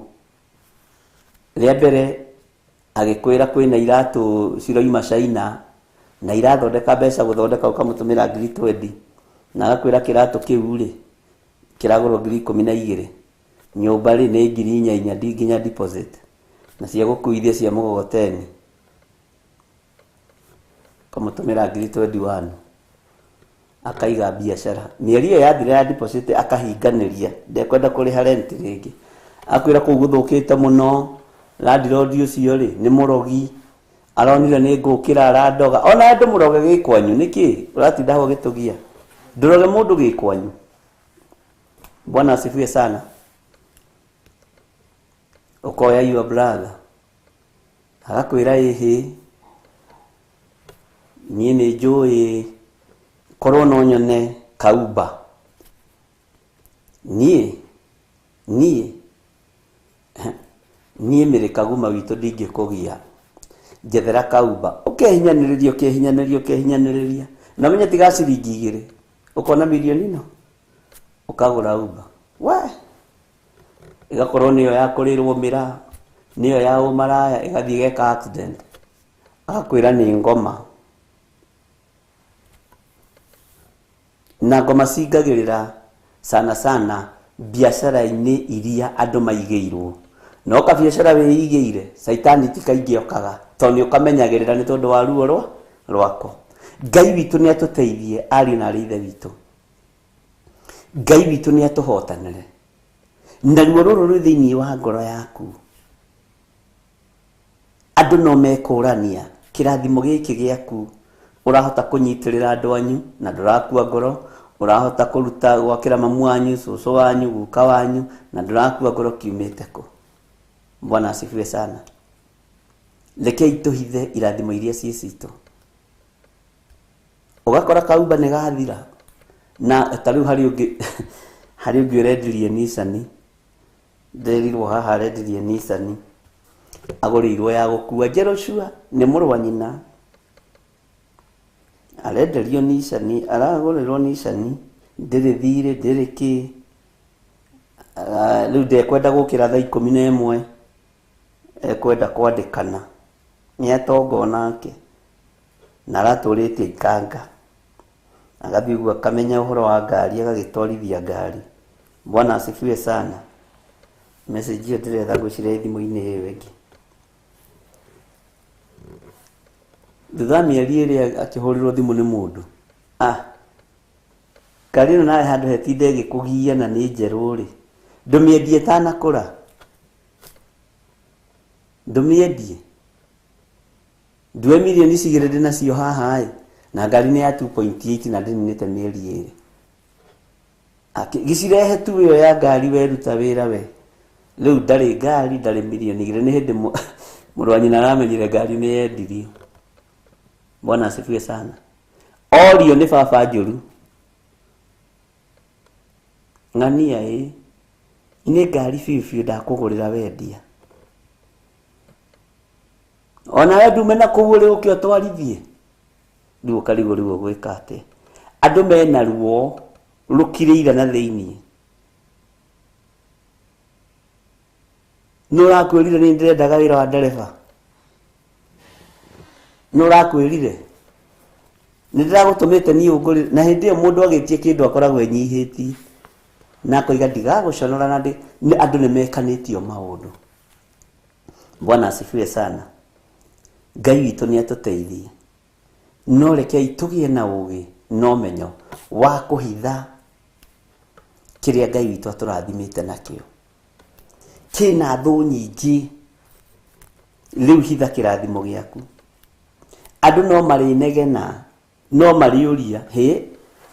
Rĩa mbere agĩkwĩra kwĩna iratũ ciroima China na irathondeka mbeca gũthondeka ũkamũtũmĩra 20,000 na agakwĩra kĩratũ kĩu rĩ kĩragũrwo 12,000, nyũmba rĩ nĩ 4,000 nginya deposit, na cia gũkuithia cia mũgogoteni ũkamũtũmĩra 21,000. Akaiga biacara mĩeri ĩyo yathira ya deposit akahinganĩria, ndekwenda kũrĩha rent rĩngĩ. Akwĩra kũu gũthũkĩte mũno, landlord ũcio rĩ nĩ mũrogi, aronire nĩ ngũkĩra arandoga. Ona andũ mũroge gĩkwanyu nĩkĩ ũratinda hau ũgĩtũgia? Ndũroge mũndũ gĩkwanyu. Bwana asifiwe sana. Ũkoya your brother agakwĩra ĩhĩ, niĩ nĩ njũĩ korwo no nyone kauba, niĩ niĩ niĩ mĩrĩ kaguma witũ ndingĩkũgia, njethera kauba. Ũkehinyanĩrĩria ũkehinyanĩrĩria ũkehinyanĩrĩria, na ũmenye tiga ciringi 2 ũkona mirioni ĩno ũkagũra uba. We ĩgakorwo nĩyo ya kũrĩrwo mĩraa, nĩyo ya ũmaraya, ĩgathiĩ ĩgeka accident, agakwĩra nĩ ngoma. Na ngoma cingagĩrĩra sana sana biacara-inĩ iria andũ maigĩirwo. No kabiacara wĩigĩire, caitani ti kaingĩ okaga, tondũ nĩ ũkamenyagĩrĩra nĩ tondũ wa ruo rwako. Ngai witũ nĩ atũteithie ariũ na arĩ ithe witũ. Ngai witũ nĩ atũhotanĩre na ruo rũrũ rwĩ thĩinĩ wa ngoro yaku. Andũ no mekũrania kĩrathimo gĩkĩ gĩaku ũrahota kũnyitĩrĩra andũ anyu na ndũrakua ngoro, ũrahota kũruta gwakĩra mamu wanyu, cũcũ wanyu, guka wanyu na ndũrakua ngoro kiumĩte kũ. Bwana asifiwe sana. Rekei tũhithe irathimo iria ciĩ citũ. Ũgakora kaumba nĩ gathira na ta rĩu harĩ ũngĩ harĩ ũngĩ ũrendirie Nissan, nderirwo haha arendirie Nissan agũrĩirwo ya gũkua njerũ cua nĩ mũrũ wa nyina, arenderio Nissan, aragũrĩrwo Nissan ndĩrĩ thirĩ ndĩrĩ kĩ. Rĩu ndekwenda gũkĩra thaa 11 ekwenda kwandĩkana nĩ atonga onake na aratũrĩtie ikanga, agathiĩ ũguo akamenya ũhoro wa ngari agagĩtwarithia ngari. Bwana asifiwe sana. Message ĩyo ndĩretha ngwĩciria thimũ-inĩ ĩyo ĩngĩ. Thutha wa mĩeri ĩrĩa akĩhũrĩrwo thimũ nĩ mũndũ, ngari ĩno nawe handũ hetinde ĩgĩkũgia na nĩ njerũ rĩ, ndũmĩendie ĩtanakũra, ndũmĩendie ndue mirioni 2 ndĩnacio haha ĩ, na ngari nĩ ya 2.8 na ndĩninĩte mĩeri 2. Gĩcirehe tu ĩyo ya ngari weruta wĩra we. Rĩu ndarĩ ngari ndarĩ mirioni 2 nĩ hĩndĩ mũrũ wa nyina aramenyire ngari nĩ yendirio. Bwana asifiwe sana. Orio nĩ baba njũru ng'ania ĩ nĩ ngari biũ biũ ndakũgũrĩra wendia, onawe ndume na kũu ũrĩ ũke ũtwarithie. Rĩu ũkarigwo rĩu ũgwĩka atĩa. Andũ mena ruo rũkirĩire na thĩinĩ. Nĩ ũrakwĩrire nĩ ndĩrendaga wĩra wa ndereba, nĩ ũrakwĩrire nĩ ndĩragũtũmĩte niĩ ũngũrĩre. Na hĩndĩ ĩyo mũndũ agĩtie kĩndũ akoragwo enyihĩtie na akoiga ndigagũconora na andũ nĩ mekanĩtio maũndũ. Bwana asifiwe sana. Ngai witũ nĩ atũteithie, no rekei tũgĩe na ũgĩ na ũmenyo wa kũhitha kĩrĩa Ngai witũ atũrathimĩte nakĩo. Kĩna thũ nyingĩ, rĩu hitha kĩrathimo gĩaku. Andũ no marĩnegena, no marĩũria hĩ.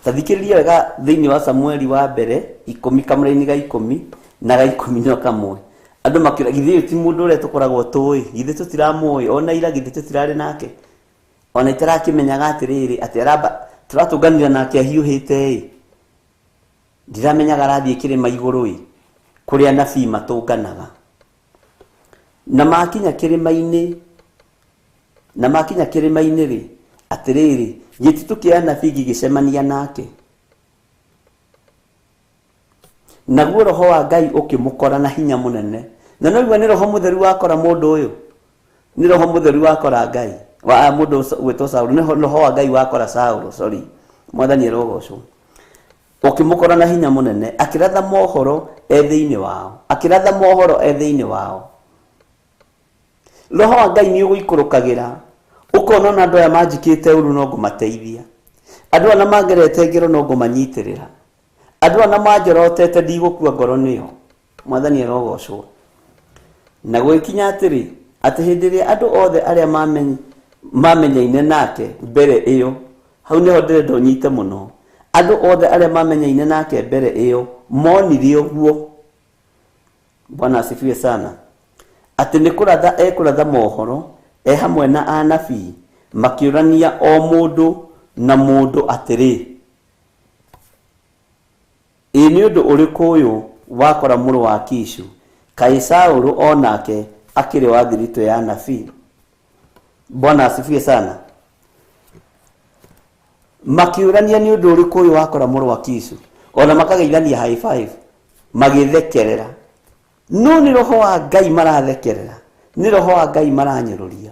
Ta thikĩrĩria wega thĩinĩ wa Samueli wa mbere 10 kamũraini ga 10 na ga 11. Andũ makĩũra githĩ ũyũ ti mũndũ ũrĩa tũkoragwo tũĩ, githĩ tũtiramũĩ, ona ira githĩ tũtirarĩ nake, ona itarakĩmenyaga atĩrĩrĩ atĩ aramba tũratũnganire nake ahiũhĩte ĩ, ndiramenyaga arathiĩ kĩrĩma igũrũ ĩ kũrĩa anabii matũnganaga. Na makinya kĩrĩma-inĩ, na makinya kĩrĩma-inĩ rĩ, atĩrĩrĩ gĩtitũ kĩa anabii gĩgĩcemania nake, naguo roho wa Ngai ũkĩmũkora na hinya mũnene. Na no igua nĩ roho mũtheru wakora mũndũ ũyũ, nĩ roho mũtheru wakora Ngai wa mũndũ ũgwĩtwo Saũlũ, nĩ roho wa Ngai wakora Saũlũ, sorry, Mwathani arogocwo. Ũkĩmũkora na hinya mũnene, akĩratha mohoro e thĩinĩ wao, akĩratha mohoro e thĩinĩ wao. Roho wa Ngai nĩ ũgũikũrũkagĩra ũkona ona andũ aya manjĩkĩte ũru no ngũmateithia, andũ aya mangerete ngero no ngũmanyitĩrĩra, andũ aya manjorotete ndigũkua ngoro nĩo. Mwathani arogocwo. Na gũgĩkinya atĩrĩ, atĩ hĩndĩ ĩrĩa andũ othe arĩa mamenyaine nake mbere ĩyo, hau nĩho ndĩrenda ũnyite mũno, andũ othe arĩa mamenyaine nake mbere ĩyo monire ũguo. Bwana asifiwe sana. Atĩ nĩ kũratha ekũratha mohoro e hamwe na anabii, makĩũrania o mũndũ na mũndũ atĩrĩ, ĩ nĩ ũndũ ũrĩkũ ũyũ wakora mũrũ wa Kishu? Kaĩ Saũlũ o nake akĩrĩ wa thiritũ ya anabii? Bwana asifiwe sana. Makĩũrania nĩ ũndũ ũrĩkũ ũyũ wakora mũrũ wa Kishu, ona makageithania high five, magĩthekerera. No nĩ roho wa Ngai marathekerera, nĩ roho wa Ngai maranyũrũria.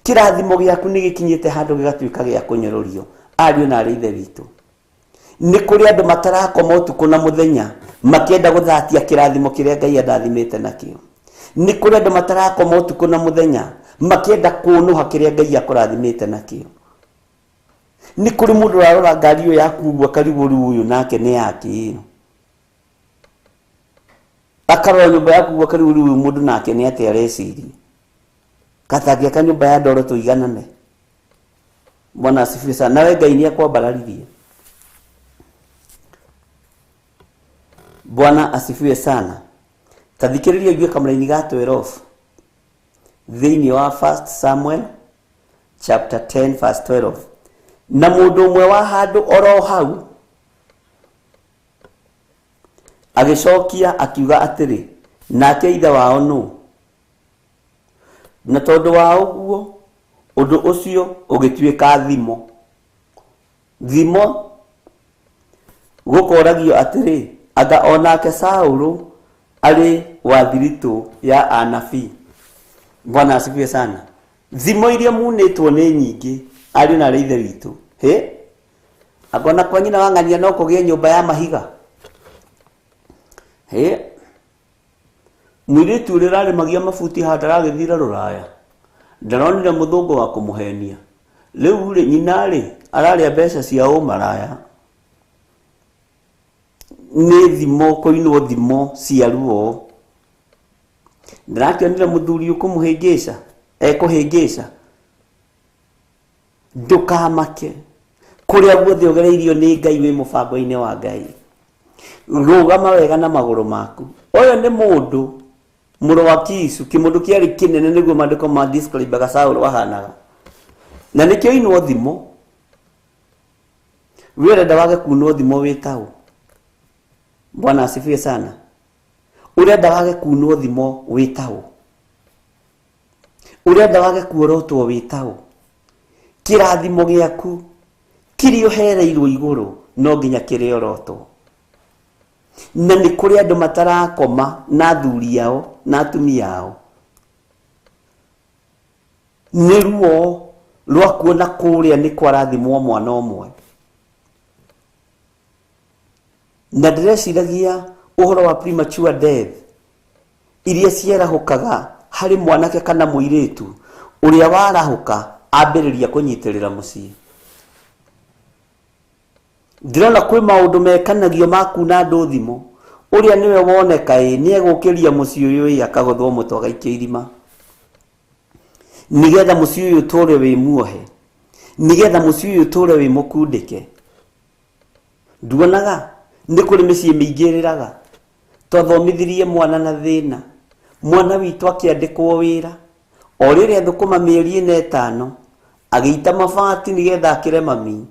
Kĩrathimo gĩaku nĩ gĩkinyĩte handũ gĩgatuĩka gĩa kũnyũrũrio. Ariũ na arĩ ithe witũ, nĩ kũrĩ andũ matarakoma ũtukũ na mũthenya makĩenda gũthatia kĩrathimo kĩrĩa Ngai andathimĩte nakĩo. Nĩ kũrĩ andũ matarakoma ũtukũ na mũthenya makĩenda kũnũha kĩrĩa Ngai akũrathimĩte nakĩo. Nĩ kũrĩ mũndũ ũrarora ngari ĩyo yaku ũguo akarigwo rĩu ũyũ nake nĩ yake ĩno. Akarora nyũmba yaku gwake rĩu rĩu mũndũ nake nĩ atĩa areciria. Katangĩaka nyũmba ya ndoro tũiganane. Bwana asifiwe sana. Nawe Ngai nĩ akwambararirie. Bwana asifiwe sana. Tathikĩrĩria ũigue kamũraini ga 12 thĩinĩ wa 1 Samuel chapter 10 verse 12. Na mũndũ ũmwe wa handũ oro hau agĩcokia akiuga atĩrĩ, nake ithe wao nũ? Na tondũ wa ũguo ũndũ ũcio ũgĩtuĩka thimo. Thimo gũkoragio atĩrĩ, anga onake Saũlũ arĩ wa thiritũ ya anabii. Bwana asifiwe sana. Thimo iria munĩtwo nĩ nyingĩ ariũ na arĩ ithe witũ. Hĩ? Angona kwa nyina wa ng'ania no kũgĩe nyũmba ya mahiga. Hĩ? Mũirĩtu ũrĩa ũrarĩmagia mabuti haha ndaragĩthira rũraya. Ndaronire mũthũngũ wa kũmũhenia. Rĩu rĩ nyina rĩ ararĩa mbeca cia ũmaraya. Nĩ thimo kũinwo thimo cia ruo. Ndĩrakĩonire mũthuri ũkũmũhĩngĩca, ekũhĩngĩca. Ndũkamake. Kũrĩa guothe ũgereirio nĩ Ngai wĩ mũbango-inĩ wa Ngai. Rũgama wega na magũrũ maku. Ũyũ nĩ mũndũ mũrũ wa Kisu, kĩmũndũ kĩarĩ kĩnene nĩguo maandĩko ma describe Saũlũ ahanaga. Na nĩkĩo inwo thimo. We ũrenda wage kunwo thimo wĩ taũ. Bwana asifiwe sana. Ũrenda wage kunwo thimo wĩ taũ. Ũrenda wage kuorotwo wĩ taũ. Kĩrathimo gĩaku kĩrĩa ũhereirwo igũrũ no nginya kĩrĩorotwo. Na nĩ kũrĩ andũ matarakoma na athuri ao na atumia ao. Nĩ ruo rwa kuona kũrĩa nĩ kwarathimwo mwana ũmwe. Na ndĩreciragia ũhoro wa premature death iria ciarahũkaga harĩ mwanake kana mũirĩtu ũrĩa warahũka ambĩrĩria kũnyitĩrĩra mũciĩ. Ndĩrona kwĩ maũndũ mekanagio ma kuna andũ thimo. Ũrĩa nĩwe woneka ĩ nĩ egũkĩria mũciĩ ũyũ ĩ akagũthwo mũtwe agaikio irima. Nĩgetha mũciĩ ũyũ ũtũre wĩ muohe. Nĩgetha mũciĩ ũyũ ũtũre wĩ mũkundĩke. Nduonaga nĩ kũrĩ mĩciĩ mĩingĩ ĩrĩraga. Twathomithirie mwana na thĩna. Mwana witũ akĩandĩkwo wĩra. O rĩrĩa thũkũma mĩeri ĩna ĩtano agĩita mabati nĩgetha akĩre mami.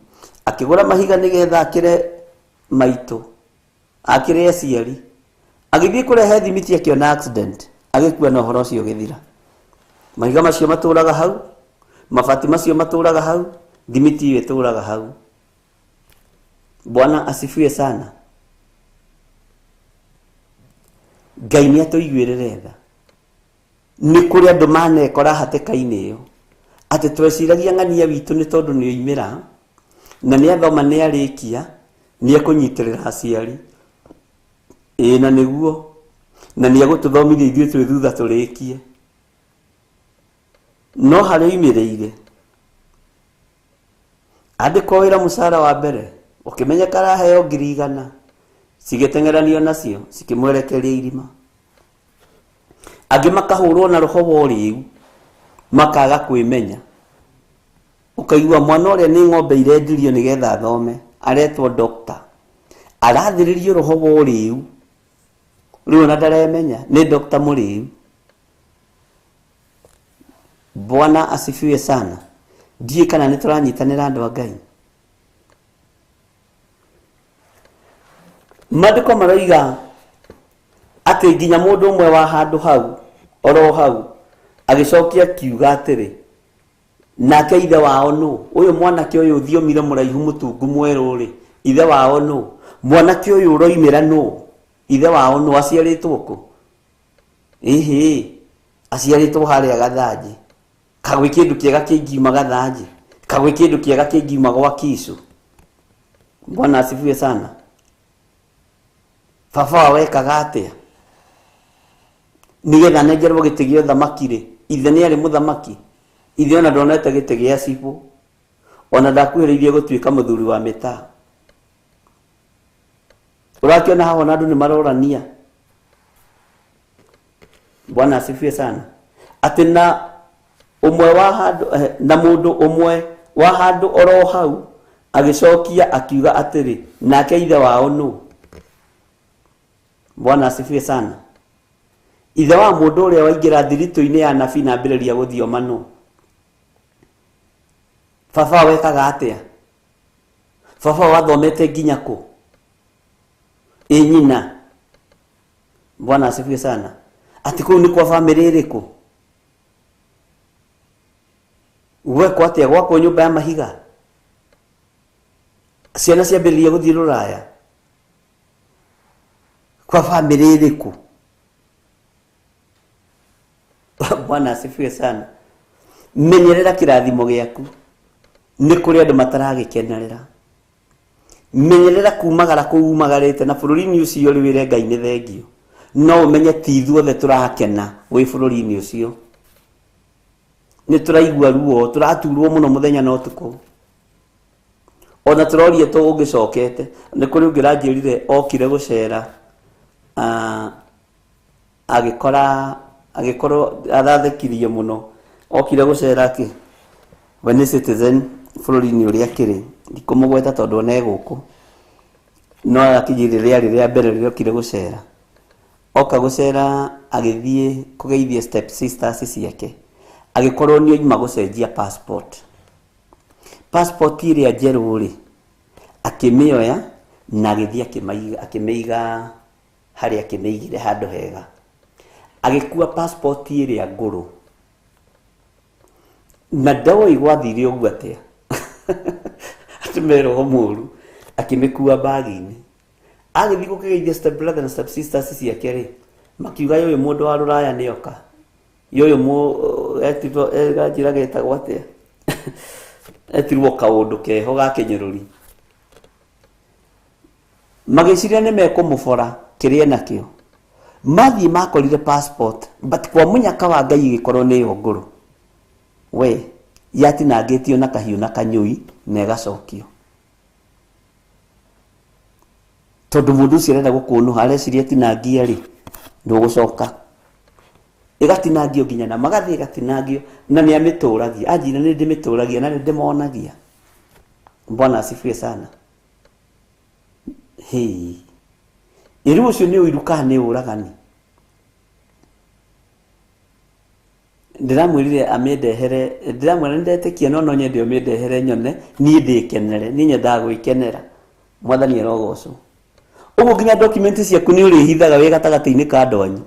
Akĩgũra mahiga nĩgetha akĩre maitũ. Akĩre aciari. Agĩthiĩ kũrehe thimiti akĩona accident. Agĩkua na ũhoro ũcio ũgĩthira. Mahiga macio matũraga hau, mabati macio matũraga hau, thimiti ĩyo ĩtũraga hau. Bwana asifiwe sana. Ngai nĩ atũiguĩrĩre tha. Nĩ kũrĩ andũ manekora hatĩka-inĩ ĩyo. Atĩ tweciragia ng'ania witũ nĩ tondũ nĩ oimĩra na nĩ athoma nĩ arĩkia nĩ ekũnyitĩrĩra aciari. Ĩĩ na nĩguo. Na nĩ egũtũthomithia ithuĩ twĩ thutha tũrĩkie. No harĩa oimĩrĩire andĩkwo wĩra mũcara wa mbere ũkĩmenyeka araheo 100,000 cigĩteng'eranio nacio cikĩmwerekeria irima. Angĩ makahũrwo na roho wa ũrĩu makaga kwĩmenya. Ũkaigua mwana ũrĩa nĩ ng'ombe irendirio nĩgetha athome aretwo doctor. Arathĩrĩrio roho wa ũrĩu rĩu ona ndaremenya nĩ doctor mũrĩu. Bwana asifiwe sana. Ndiĩ kana nĩ tũranyitanĩra andũ a Ngai. Maandĩko maroiga atĩ nginya mũndũ ũmwe wa handũ hau oro hau agĩcokia akiuga atĩrĩ, nake ithe wao nũ? Ũyũ mwanake ũyũ ũthiomire mũraihu mũtungu mwerũ rĩ, ithe wao nũ? Mwanake ũyũ ũroimĩra nũ? Ithe wao nũ? Aciarĩtwo kũ? Ĩhĩ, aciarĩtwo harĩa Gathanjĩ. Kagwĩ kĩndũ kĩega kĩngiuma Gathanjĩ. Kagwĩ kĩndũ kĩega kĩngiuma gwa Kisu. Bwana asifiwe sana. Baba wao ekaga atĩa? Nĩgetha anengerwo gĩtĩ gĩa ũthamaki rĩ, ithe nĩ arĩ mũthamaki. Ithe ona ndonete gĩtĩ gĩa cibũ. Ona ndakuhĩrĩirie gũtuĩka mũthuri wa mĩtaa. Ũrakĩona haha ona andũ nĩ marorania. Bwana asifiwe sana. Atĩ na ũmwe wa handũ na mũndũ ũmwe wa handũ oro hau agĩcokia akiuga atĩrĩ, nake ithe wao nũ? Bwana asifiwe sana. Ithe wa mũndũ ũrĩa waingĩra thiritũ-inĩ ya nabii na ambĩrĩria gũthioma nũ? Baba wekaga atĩa? Baba wathomete nginya kũ? Ĩ nyina? Bwana asifiwe sana. Atĩ kũu nĩ kwa bamĩrĩ ĩrĩkũ? Gwekwo atĩa? Gwakwo nyũmba ya mahiga? Ciana ciambĩrĩria gũthiĩ rũraya? Kwa bamĩrĩ ĩrĩkũ? Bwana asifiwe sana. Menyerera kĩrathimo gĩaku. Nĩ kũrĩ andũ mataragĩkenerera. Menyerera kumagara kũu umagarĩte na bũrũri-inĩ ũcio rĩ wĩre Ngai nĩ thengio. No ũmenye ti ithuothe tũrakena wĩ bũrũri-inĩ ũcio. Nĩ tũraigua ruo, tũraturwo mũno mũthenya na ũtukũ. Ona tũroria tũngĩcokete. Nĩ kũrĩ ũngĩ ũranjĩrire okire gũcera, agĩkora agĩkorwo arathekirie mũno. Okire gũcera kĩ? We nĩ citizen bũrũri-inĩ ũrĩa akĩrĩ. Ndikũmũgweta tondũ ona e gũkũ. No akĩnjĩrire rĩarĩ rĩa mbere rĩrĩa okire gũcera. Oka gũcera agĩthiĩ kũgeithia step sisters ciake. Agĩkorwo nĩ oima gũcenjia passport. Passport ĩrĩa njerũ rĩ, akĩmĩoya na agĩthiĩ akĩmĩiga harĩa akĩmĩigire handũ hega. Agĩkua passport ĩrĩa ngũrũ. Na ndoĩ gwathire ũguo atĩa. Atĩ roho mũru. Akĩmĩkua bagi-inĩ. Agĩthiĩ gũkĩgeithia step brother na step sisters ciake rĩ, makiuga ũyũ mũndũ wa rũraya nĩoka. Ũyũ etirwo ganjĩra getagwo atĩa? Etirwo kaũndũ keho ga kĩnyũrũri. Magĩciria nĩ mekũmũbora kĩrĩa enakĩo. Mathiĩ makorire passport, but kwa mũnyaka wa Ngai ĩgĩkorwo nĩyo ngũrũ. We yatinangĩtio na kahiũ na kanyũi na ĩgacokio. Tondũ mũndũ ũcio arenda gũkũnũha areciria tinangia rĩ, ndũgũcoka. Ĩgatinangio nginya na magathiĩ ĩgatinangio na nĩ amĩtũragia. Anjĩra nĩ ndĩmĩtũragia na nĩ ndĩmonagia. Bwana asifiwe sana. Hĩ. Ĩrĩu ũcio nĩ ũiru kana nĩ ũragani? Ndĩramwĩrire amĩndehere, ndĩramwĩra nĩ ndetĩkia no no nyende ũmĩndehere nyone, niĩ ndĩkenere, niĩ nyendaga gwĩkenera. Mwathani arogocwo. Ũguo nginya document ciaku nĩ ũrĩhithaga wĩ gatagatĩ-inĩ ka andũ anyu.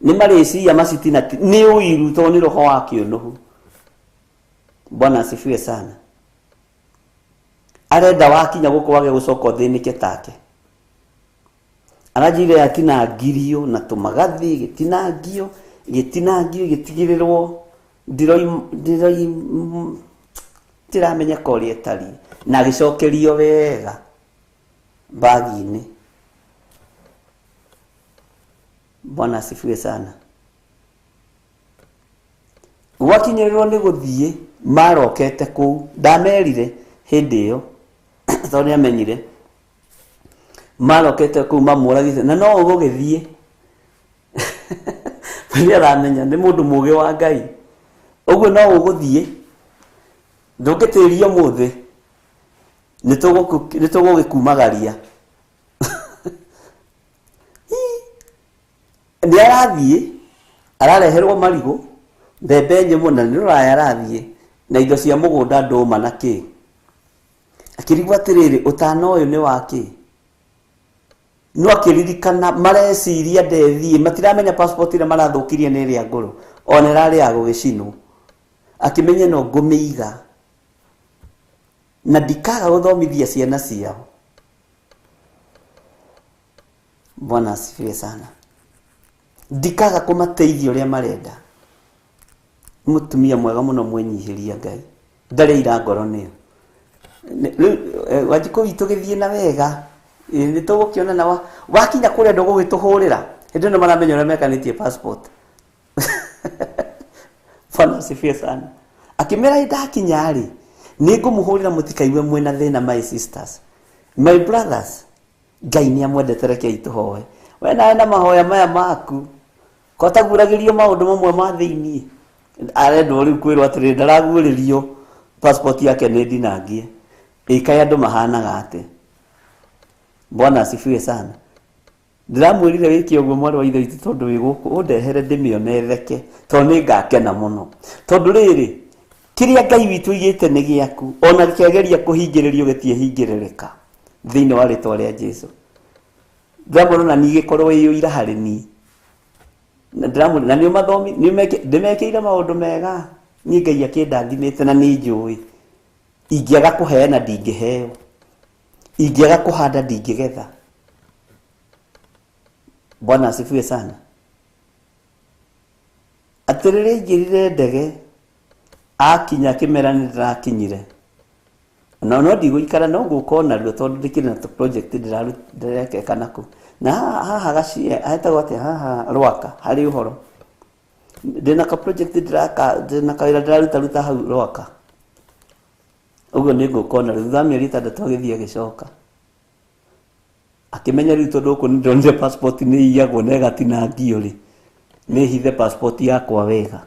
Nĩ marĩciria macitina nĩ ũiru tondũ nĩ roho wa kĩũnũhu. Bwana asifiwe sana. Arenda wakinya gũkũ wage gũcoka ũthĩnĩke take. Aranjĩrire yatinangirio na tũmagathĩ, gĩtinangio, gĩtinangio, gĩtigĩrĩrwo ndiramenya ũrĩa ĩtariĩ. Na agĩcokerio wega bagi-inĩ. Bwana asifiwe sana. Gwakinyĩrĩrwo nĩ gũthiĩ marokete kũu, ndamerire hĩndĩ ĩyo tondũ nĩamenyire marokete kũu mamũragĩte na no ũgũgĩthiĩ. Nĩ aramenya nĩ mũndũ mũũgĩ wa Ngai. Ũguo no ũgũthiĩ, ndũngĩtĩrio ũmũthĩ, nĩ tũgũgĩkumagaria. Nĩ arathiĩ, arareherwo marigũ, mbembe nyũmũ na nĩ rũraya arathiĩ, na indo cia mũgũnda ndũma na kĩ. Akĩrigwo atĩrĩrĩ, ũtana ũyũ nĩ wa kĩ? No akĩririkana mareciria ndethiĩ, matiramenya passport ĩrĩa marathũkirie nĩ ĩrĩa ngũrũ, ona ĩrarĩ ya gũgĩcinwo. Akĩmenya no ngũmĩiga na ndikaga gũthomithia ciana ciao. Bwana asifiwe sana. Ndikaga kũmateithia ũrĩa marenda. Mũtumia mwega mũno mwĩnyihĩria Ngai. Ndarĩ ira ngoro nĩyo. Rĩu Wanjikũ witũ gĩthiĩ na wega. Nĩ tũgũkĩona na wakinya kũrĩa ndũgũgĩtũhũrĩra. Hĩndĩ ĩno maramenya ũrĩa mekanĩtie passport. Bwana asifiwe sana. Akĩmera ndakinya rĩ, nĩ ngũmũhũrĩra mũtikaigue mwĩna thĩna, my sisters, my brothers. Ngai nĩ amwendete, rekei tũhoe. We nawe na mahoya maya maku ko taguragĩrio maũndũ mamwe ma thĩiniĩ arendwo rĩu kwĩrwo atĩrĩrĩ ndaraguũrĩrio passport yake nĩ ndinangie ĩkaĩ andũ mahanaga atĩa. Bwana asifiwe sana. Ndĩramwĩrire wĩke ũguo mwarĩ wa ithe witũ tondũ wĩ gũkũ ũndehere ndĩmĩone theke tondũ nĩ ngakena mũno tondũ rĩrĩ kĩrĩa Ngai witũ aigĩte nĩ gĩaku ona kĩageria kũhingĩrĩrio gĩtiĩhingĩrĩrĩka thĩinĩ wa rĩtwa rĩa Jesũ. Ndĩramwĩra ona niĩ gĩkorwo ĩ ũira harĩ niĩ na ndĩramwĩra na nĩ mathomi ndĩmekĩire maũndũ mega niĩ Ngai akĩndathimĩte na nĩ njũĩ ingĩaga kũheana ndingĩheo ingĩaga kũhanda ndingĩgetha. Bwana asifiwe sana. Atĩrĩrĩ aingĩrire ndege akinya kĩmera nĩ ndĩrakinyire na no ndigũikara no ngũka onarua tondũ ndĩkĩrĩ na tũ project ndĩrekeka nakũu na haha gacie hetagwo atĩa haha Rwaka harĩ ũhoro ndĩna ka project ndĩraka ndĩna kawĩra ndĩrarutaruta hau Rwaka ũguo nĩ ngũka onarua thutha wa mĩeri 6 agĩthiĩ agĩcoka akĩmenya rĩu tondũ gũkũ nĩndonire passport nĩ iyagwo na ĩgatinangio rĩ nĩ hithe passport yakwa wega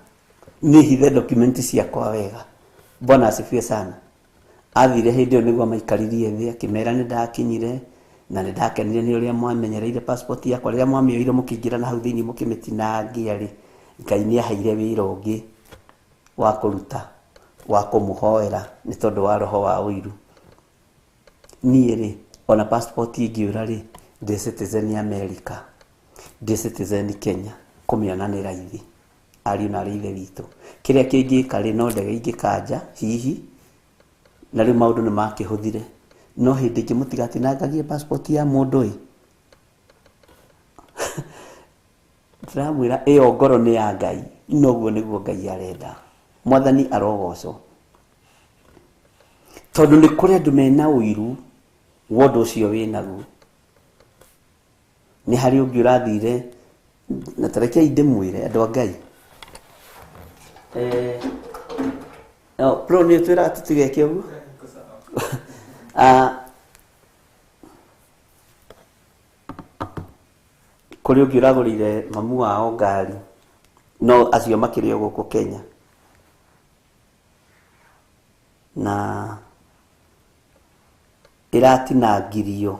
nĩ hithe document ciakwa wega. Bwana asifiwe sana. Athire hĩndĩ ĩyo nĩguo amaikaririe thĩ akĩmera nĩ ndakinyire na nĩ ndakenire nĩ ũrĩa mwamenyereire passport yakwa rĩrĩa mwamĩoire mũkĩingĩra na hau thĩinĩ mũkĩmĩtinangia rĩ Ngai nĩ aheire wĩra ũngĩ wa kũruta wa kũmũhoera nĩ tondũ wa roho wa ũiru. Niĩ rĩ ona passport ingĩũra rĩ ndĩ citizen ya America ndĩ citizen Kenya kũmĩona nĩ raithi ariũ na arĩ ithe witũ kĩrĩa kĩngĩka rĩ no ndege ingĩkanja hihi na rĩu maũndũ nĩ makĩhũthire no hĩndĩ ĩngĩ mũtigatinangagie passport ya mũndũ ĩ ndĩramwĩra ĩyo ngoro nĩ ya Ngai noguo nĩguo Ngai arenda. Mwathani arogocwo tondũ nĩ kũrĩ andũ mena ũiru wa ũndũ ũcio wĩnaguo. Nĩ harĩ ũngĩ ũrathire na tarekei ndĩmwĩre andũ a Ngai no pro nĩ twĩraga tũtigeke ũguo. Kũrĩ ũngĩ ũragũrĩire mamu wao ngari no acio makĩrĩ o gũkũ Kenya na ĩratinangirio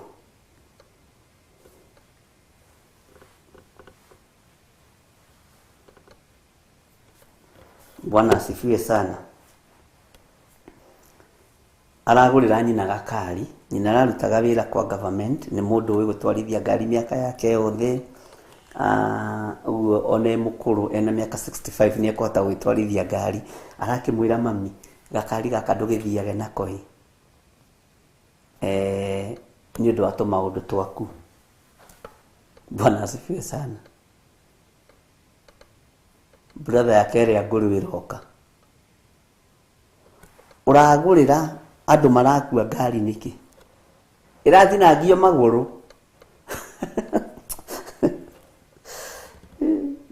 Bwana asifiwe sana. Aragũrĩra nyina gakari nyina ararutaga wĩra kwa government nĩ mũndũ ũĩ gũtwarithia ngari mĩaka yake yothe ũguo ona e mũkũrũ ena mĩaka 65 nĩ ekũhota gwĩtwarithia ngari arakĩmwĩra mami gakari gaka ndũgĩthiage nako ĩ nĩ ũndũ wa tũmaũndũ twaku. Bwana asifiwe sana. Brother yake ĩrĩa ngũrũ ĩroka ũragũrĩra andũ marakua ngari nĩkĩ ĩratinangio magũrũ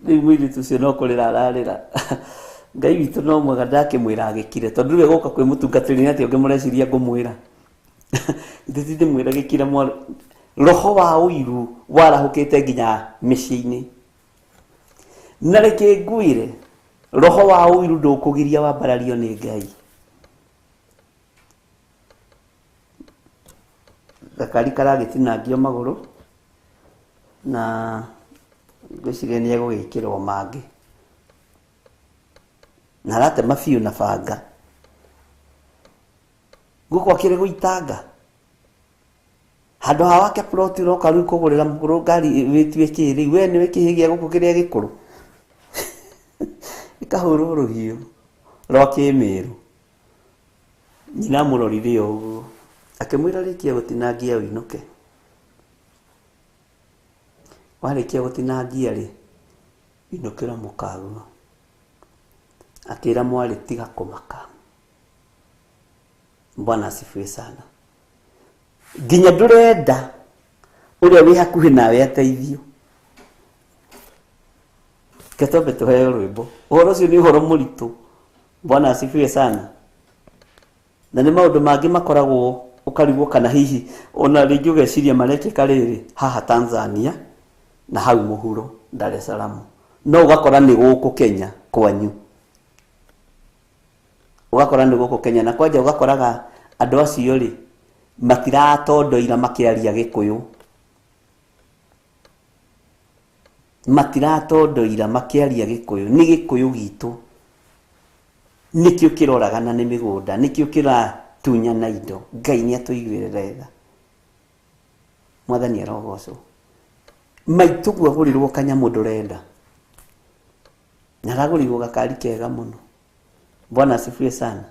rĩu mũirĩtu ũcio no kũrĩra ararĩra. Ngai witũ no mwega ndakĩmwĩra agĩkire tondũ rĩu egũka kwĩ mũtungatĩri nĩ atĩa ũngĩ mũreciria ngũmwĩra ithe ndĩmwĩra gĩkire mwarĩ. Roho wa ũiru warahũkĩte nginya mĩciĩ-inĩ na reke ngwĩre roho wa ũiru ndũkũgiria wambarario nĩ Ngai. Gakari karagĩtinangio magũrũ na ngwĩciria nĩ egũgĩkĩrwo mangĩ na aratema biũ na banga gũkũ akĩrĩ gũitanga handũ ha wake plot ũroka rĩu kũgũrĩra mũkũrũ ngari wĩtue kĩ rĩu we nĩwe kĩhĩ gĩa gũkũ kĩrĩa gĩkũrũ ĩkahũrwo rũhiũ rwa kĩmĩrũ. Nyina amũrorire o ũguo akĩmwĩra rĩkia gũtinangia ũinũke warĩkia gũtinangia rĩ inũkĩra mũkaguo. Akĩra mwarĩ tiga kũmaka. Bwana asifiwe sana. Nginya ndũrenda ũrĩa wĩ hakuhĩ nawe ateithio. Reke twambe tũheo rwĩmbo. Ũhoro ũcio nĩ ũhoro mũritũ. Bwana asifiwe sana. Na nĩ maũndũ mangĩ makoragwo ũkarigwo kana hihi ona rĩngĩ ũgeciria marekĩka rĩrĩ haha Tanzania Na hau mũhuro Dar es Salaam. No ũgakora nĩ gũkũ Kenya kwanyu, ũgakora nĩ gũkũ Kenya, na kwanja ũgakoraga andũ acio rĩ matiratondoira makĩaria Gĩkũyũ, matiratondoira makĩaria Gĩkũyũ. Nĩ Gĩkũyũ gitũ nĩkĩo kĩroragana nĩ mĩgũnda, nĩkĩo kĩratunyana indo. Ngai nĩ atũiguĩrĩre tha. Mwathani arogocwo. Maitũguo agũrĩrwo kanyamũ ndũrenda, na aragũrĩrwo gakari kega mũno. Bwana asifiwe sana.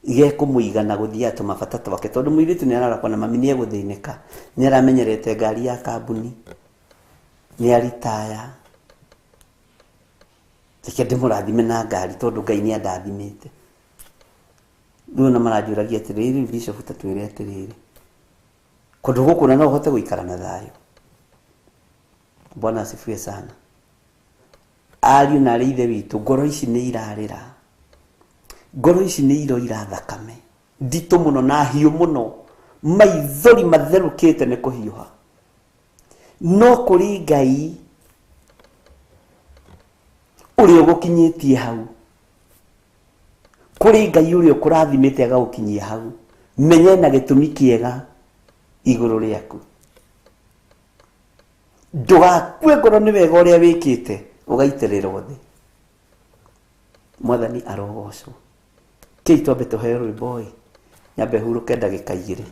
Gekũmũigana gũthiaga tũmabata twake, tondũ mũirĩtu nĩ ararora na mami nĩ egũthĩnĩka, nĩ aramenyerete ngari ya kambuni, nĩ aritaya, reke ndĩmũrathime na ngari tondũ Ngai nĩ andathimĩte. Rĩu ona maranjũragia atĩrĩrĩ, Bishop ta twĩre atĩrĩrĩ, kũndũ gũkũ na no ũhote gũikara na thayũ? Bwana asifiwe sana. Ariũ na arĩ ithe witũ, ngoro ici nĩ irarĩra, ngoro ici nĩ iroira thakame nditũ mũno na hiũ mũno, maithori matherũkĩte nĩ kũhiũha. No kũrĩ Ngai ũrĩa ũgũkinyĩtie hau, kũrĩ Ngai ũrĩa ũkũrathimĩte agagũkinyia hau, menye na gĩtũmi kĩega igũrũ rĩaku. Ndũgakue ngoro nĩ wega ũrĩa wĩkĩte ũgaitĩrĩrwo thĩ. Mwathani arogocwo. Kĩi twambe tũheo rwĩmbo ĩ, nyambe hurũke ndagĩka igĩrĩ.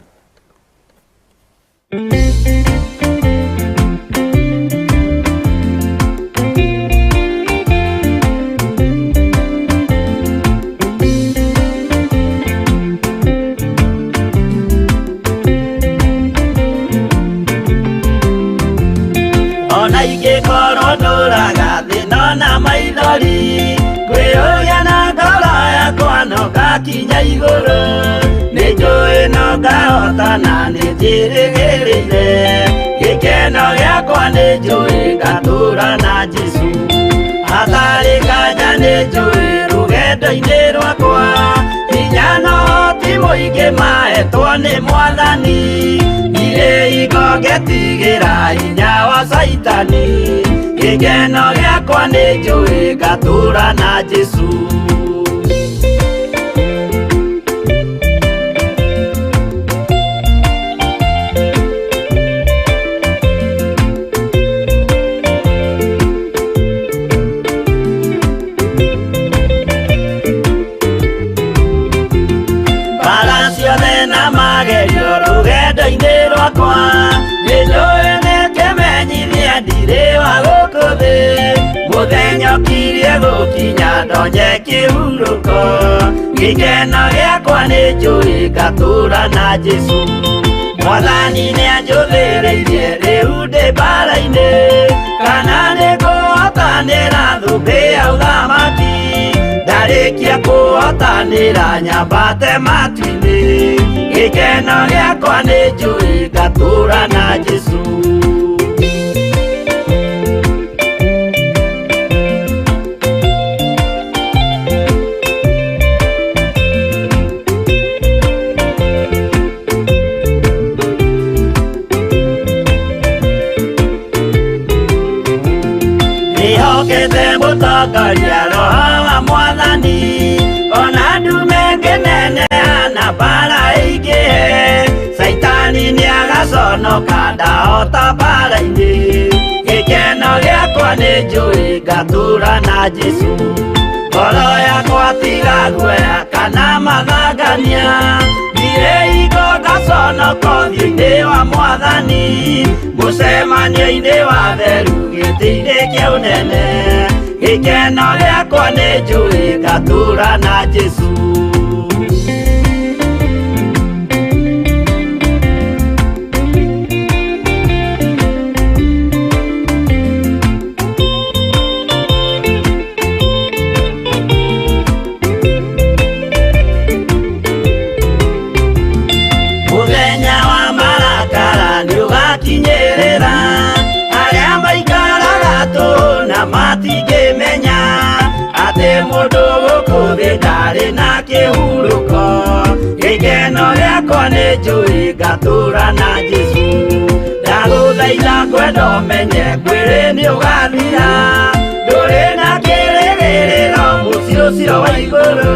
Ona ingĩkorwo ndũraga thĩna na maithori, ngwĩyũria na ngoro yakwa no ngakinya igũrũ. Nĩ njũĩ no ngahota na nĩ njĩrĩgĩrĩire, gĩkeno gĩakwa nĩ njũĩ ngatũũra na Jesũ. Hatarĩ nganja nĩ njũĩ rũgendo-inĩ rwakwa, hinya no ti mũingĩ mahetwo nĩ Mwathani. Ndirĩ hingo ngetigĩra hinya wa Caitani, gĩkeno gĩakwa nĩ njũĩ ngatũũra na Jesũ. Mbara ciothe na magerio rũgendo-inĩ rwakwa, nĩ njũĩ nĩ kĩmenyithia ndirĩ wa gũkũ thĩ. Mũthenya ũkirie gũkinya ndonye kĩhurũko, gĩkeno gĩakwa nĩ njũĩ ngatũũra na Jesũ. Mwathani nĩ anjũthĩrĩirie rĩu ndĩ mbara-inĩ, kana nĩ ngũhotanĩra thũmbĩ ya ũthamaki. Ndarĩkia kũhotanĩra nyambate matu-inĩ, gĩkeno gĩakwa nĩ njũĩ ngatũũra na Jesũ. Ndĩhokete mũtongoria Roho wa Mwathani, ona ndume ngĩneneha na mbara ĩingĩhe. Caitani nĩagaconoka ndahota mbara-inĩ, gĩkeno gĩakwa nĩ njũĩ ngatũũra na Jesũ. Ngoro yakwa tiga guoya kana mathangania, ndirĩ hingo ngaconoka ũthiũ-inĩ wa Mwathani. Mũcemanio-inĩ wa theru gĩtĩ-inĩ kĩa ũnene, gĩkeno gĩakwa nĩ njũĩ ngatũũra na Jesũ. Mũthenya wa marakara nĩ ũgakinyĩrĩra, arĩa maikaraga tũhũ na matingĩmenya atĩ mũndũ gũkũ thĩ ndarĩ na kĩhurũko. Gĩkeno gĩakwa nĩ njũĩ ngatũũra na Jesũ. Ndagũthaitha Ndagũthaitha ngwenda ũmenye mwĩrĩ nĩ ũgathira ndũrĩ na kĩrĩgĩrĩro mũciĩ ũcio wa igũrũ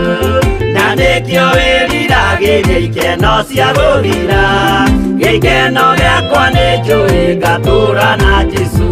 na nĩkĩo wĩriragĩria ikeno cia gũthira gĩkeno gĩakwa nĩ njũĩ ngatũũra na Jesũ.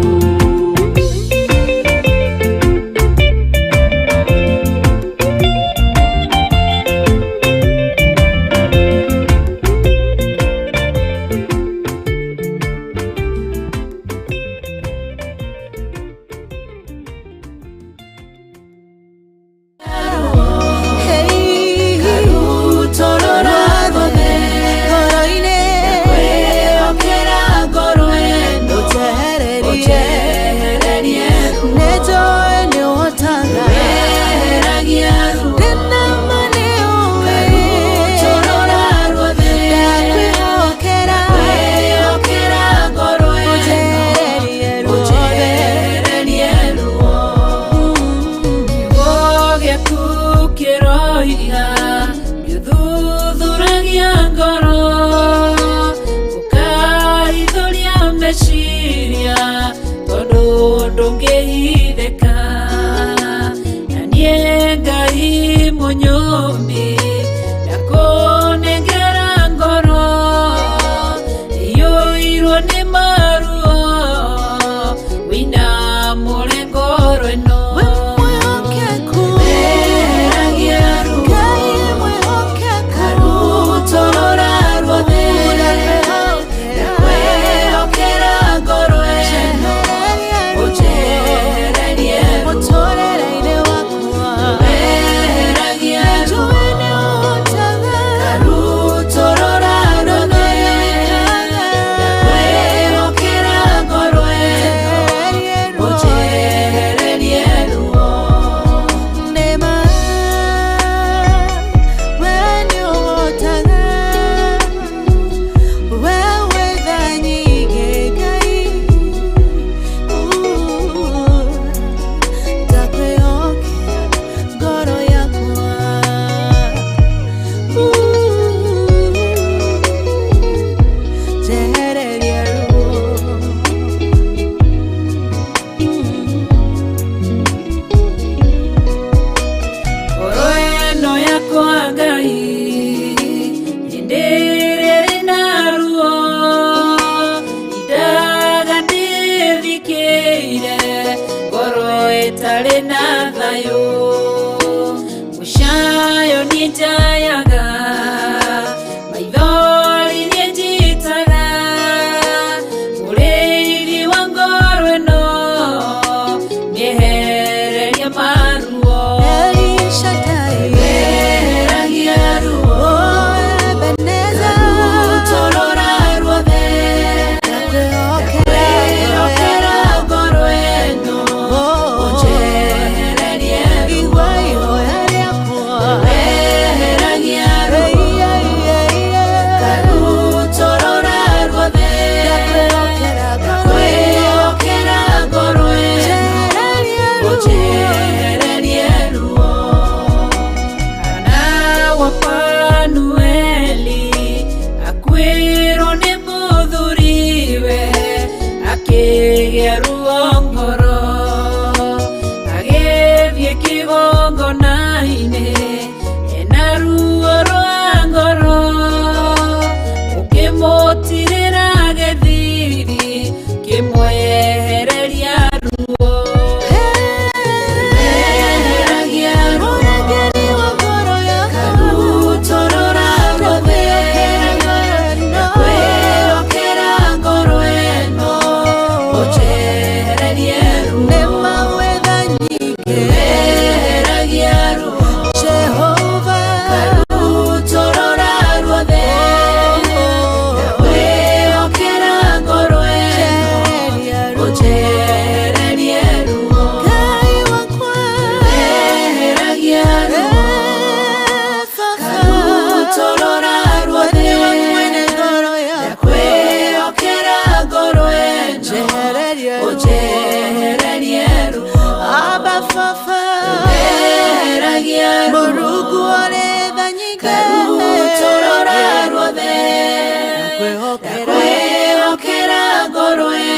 Ndakwĩhokera ngoro.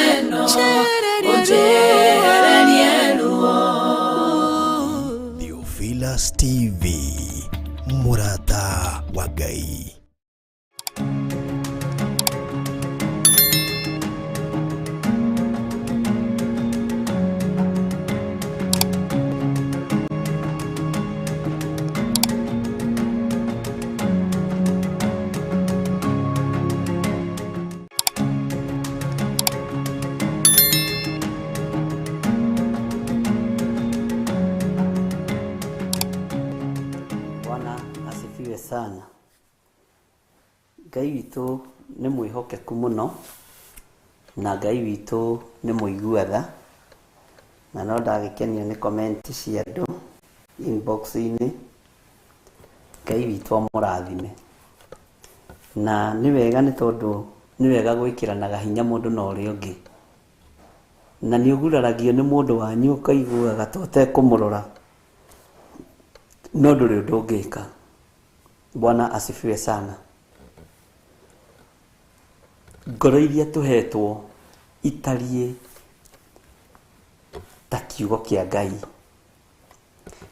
Ũnjehererie ruo. Theophilus TV, mũrata wa Ngai. Bwana asifiwe sana. Ngai witũ nĩ mwĩhokeku mũno na Ngai witũ nĩ mũigua tha, na no ndagĩkenio nĩ comment cia andũ inbox-inĩ. Ngai witũ amũrathime. Na nĩ wega, nĩ tondũ nĩ wega gwĩkĩranaga hinya mũndũ na ũrĩa ũngĩ, na nĩ ũguraragio nĩ mũndũ wanyu ũkaiguaga ta ũtekũmũrora, no ndũrĩ ũndũ ũngĩka. Bwana asifiwe sana. Ngoro iria tũhetwo itariĩ ta kiugo kĩa Ngai.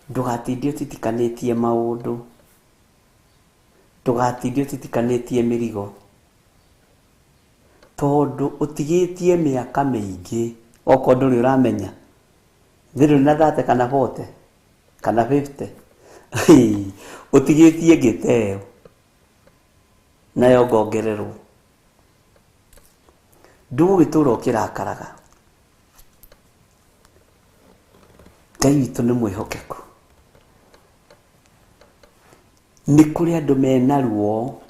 Ndũgatinde ũtitikanĩtie maũndũ, ndũgatinde ũtitikanĩtie mĩrigo, tondũ ũtigĩtie mĩaka mĩingĩ. Okorwo ndũrĩ ũramenya thĩ ndũrĩ na 30 kana 40 kana 50, ũtigĩtie ngĩteo nayo ngongererwo, ndũgũgĩtũra ũkĩrakaraga. Ngai witũ nĩ mwĩhokeku. Nĩ kũrĩ andũ mena ruo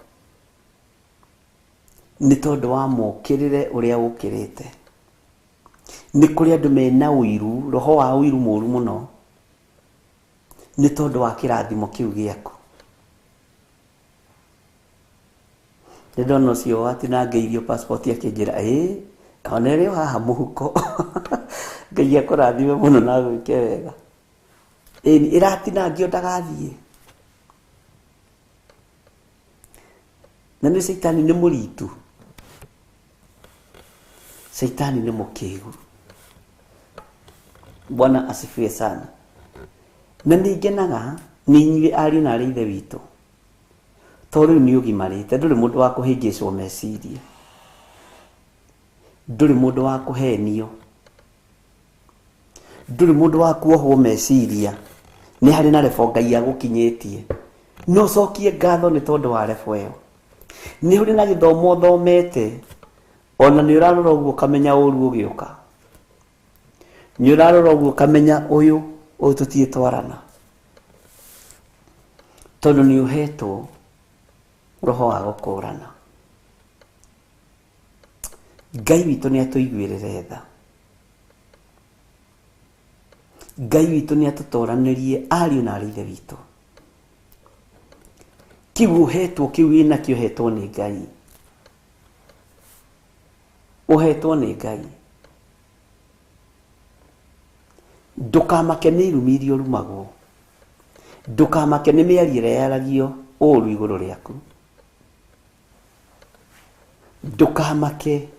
nĩ tondũ wa mokĩrĩre ũrĩa ũkĩrĩte. Nĩ kũrĩ andũ mena ũiru, roho wa ũiru mũru mũno, nĩ tondũ wa kĩrathimo kĩu gĩaku. Nĩ ndona ũcio watinangĩirio passport akĩnjĩra, ĩĩ ona ĩrĩ o haha mũhuko. Ngai akũrathime mũno na agwĩke wega. Ĩni ĩratinangio ndagathiĩ. Na nĩ Caitani nĩ mũritu, Caitani nĩ mũkĩgu. Bwana asifiwe sana. Na nĩ ngenaga nĩ inyuĩ ariũ na arĩ ithe witũ, tondũ rĩu nĩ ũgimarĩte, ndũrĩ mũndũ wa kũhĩngĩcwo meciria, ndũrĩ mũndũ wa kũhenio, ndũrĩ mũndũ wa kuohwo meciria. Nĩ harĩ na rebo Ngai agũkinyĩtie, no ũcokie ngatho nĩ tondũ wa rebo ĩyo. Nĩ ũrĩ na gĩthomo ũthomete, ona nĩ ũrarora ũguo ũkamenya ũru ũgĩũka, nĩ ũrarora ũguo ũkamenya ũyũ tũtirĩ twarana, tondũ nĩ ũhetwo roho wa gũkũrana. Ngai witũ nĩ atũiguĩrĩre tha. Ngai witũ nĩ atũtoranĩrie ariũ na arĩ ithe witũ. Kĩu ũhetwo, kĩu wĩnakĩo ũhetwo nĩ Ngai, ũhetwo nĩ Ngai. Ndũkamake nĩ irumi iria ũrumagwo, ndũkamake nĩ mĩario ĩrĩa yaragio ũru igũrũ rĩaku, ndũkamake.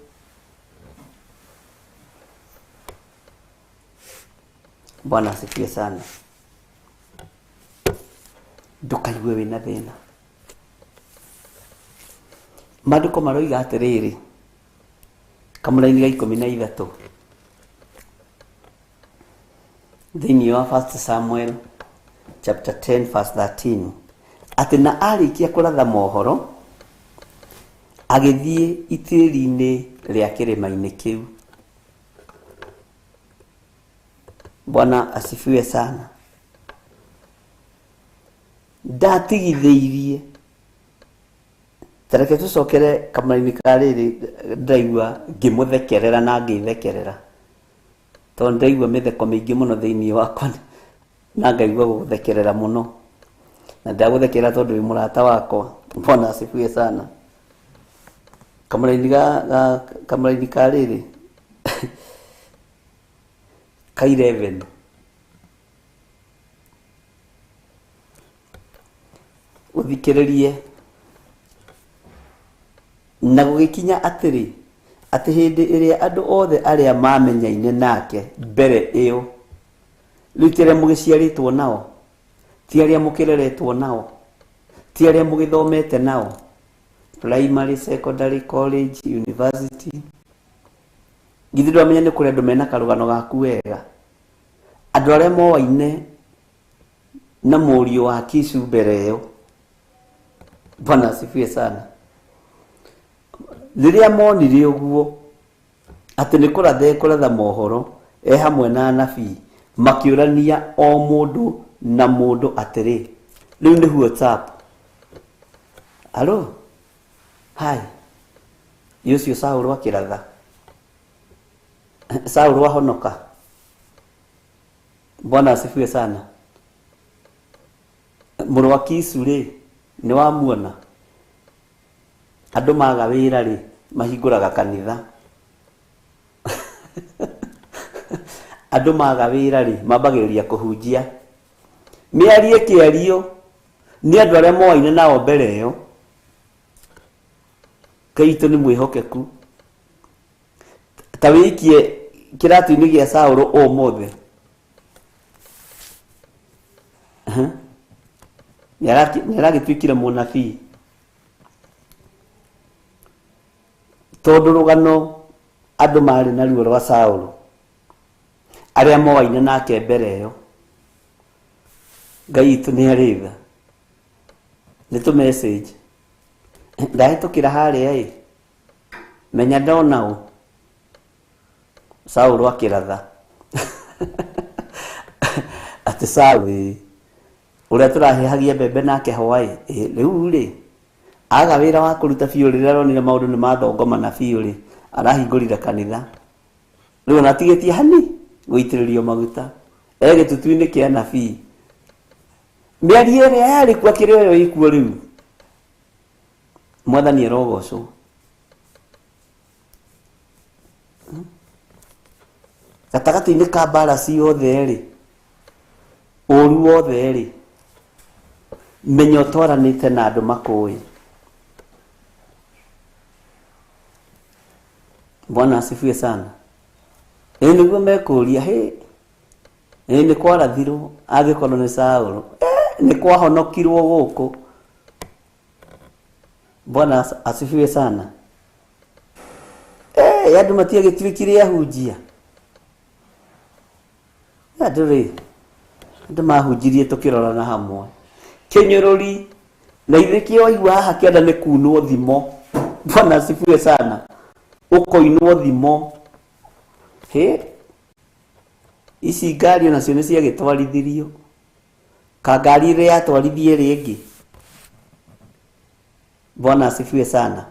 Bwana asifiwe sana. Ndũkaigue wĩna thĩna. Maandĩko maroiga atĩrĩrĩ, kamũraini ga 13 thĩinĩ wa 1 Samuel chapter 10 verse 13, atĩ na arĩkia kũratha mohoro agĩthiĩ itĩri-inĩ rĩa kĩrĩma-inĩ kĩu. Bwana asifiwe sana. Ndatigithĩirie. Tareke tũcokere kamũraini ka rĩrĩ, ndaigua ngĩmũthekerera na ngĩthekerera, tondũ ndaigua mĩtheko mĩingĩ mũno thĩinĩ wakwa na ngaigua gũgũthekerera mũno, na ndagũthekerera tondũ wĩ mũrata wakwa. Bwana asifiwe sana. Kamũraini kamũraini ka rĩrĩ ka 11 ũthikĩrĩrie. Na gũgĩkinya atĩrĩ, Atĩ hĩndĩ ĩrĩa andũ othe arĩa mamenyaine nake mbere ĩyo, rĩu ti arĩa mũgĩciarĩtwo nao, ti arĩa mũkĩreretwo nao, ti arĩa mũgĩthomete nao, primary, secondary, college, university. Githĩ ndwamenya nĩ kũrĩ andũ mena karũgano gaku wega, andũ arĩa moaine na mũriũ wa Kishu mbere ĩyo. Bwana asifiwe sana. Rĩrĩa monire ũguo atĩ nĩ kũratha ekũratha mohoro e hamwe na anabii, makĩũrania o mũndũ na mũndũ atĩrĩ, rĩu nĩ WhatsApp, alo, hi, ũcio Saũlũ akĩratha, Saũlũ ahonoka. Bwana asifiwe sana. Mũrũ wa Kishu rĩ, nĩ wamuona? Andũ maga wĩra rĩ, mahingũraga kanitha. Andũ maga wĩra rĩ, mambagĩrĩria kũhunjia. Mĩario ĩkĩario nĩ andũ arĩa moaine nao mbere ĩyo. Ngai witũ nĩ mwĩhokeku. Ta wĩikie kĩratũ-inĩ gĩa Saũlũ ũmũthĩ. Nĩ aragĩtuĩkire mũnabii. Tondũ rũgano andũ marĩ naruo rwa Saũlũ, arĩa moaine nake mbere ĩyo, Ngai witũ nĩ arĩ tha. Nĩ tũ message ndahĩtũkĩra harĩa ĩ, menya ndona ũ Saũlũ akĩratha. Atĩ Saũlũ ũrĩa tũrahehagia mbembe nake hwaĩ, rĩu rĩ aga wĩra wa kũruta biũ, rĩrĩa aronire maũndũ nĩ mathongomana biũ rĩ, arahingũrire kanitha. Rĩu ona atigĩtie hani gũitĩrĩrio maguta, e gĩtutu-inĩ kĩa anabii. Mĩario ĩrĩa yarĩ kuo akĩrĩ oyo ĩkuo rĩu. Mwathani arogocwo. Gatagatĩ-inĩ ka mbara ciothe rĩ, ũru wothe rĩ, menya ũtwaranĩte na andũ makũĩ. Bwana asifiwe sana. Ĩ nĩguo mekũria, hĩ, ĩ nĩ kwarathirwo angĩkorwo nĩ Saũlũ, nĩ kwahonokirwo gũkũ. Bwana asifiwe sana. Andũ matiagĩtuĩkire ahunjia. Andũ rĩ, andũ mahunjirie tũkĩrorana hamwe. Kĩnyũrũri na ithuĩ kĩo waigua haha kĩanda nĩ kunwo thimo. Bwana asifiwe sana. Ũkoinwo thimo. Hĩ, ici ngari onacio nĩ ciagĩtwarithirio. Ka ngari ĩrĩa yatwarithie ĩrĩa ĩngĩ. Bwana asifiwe sana.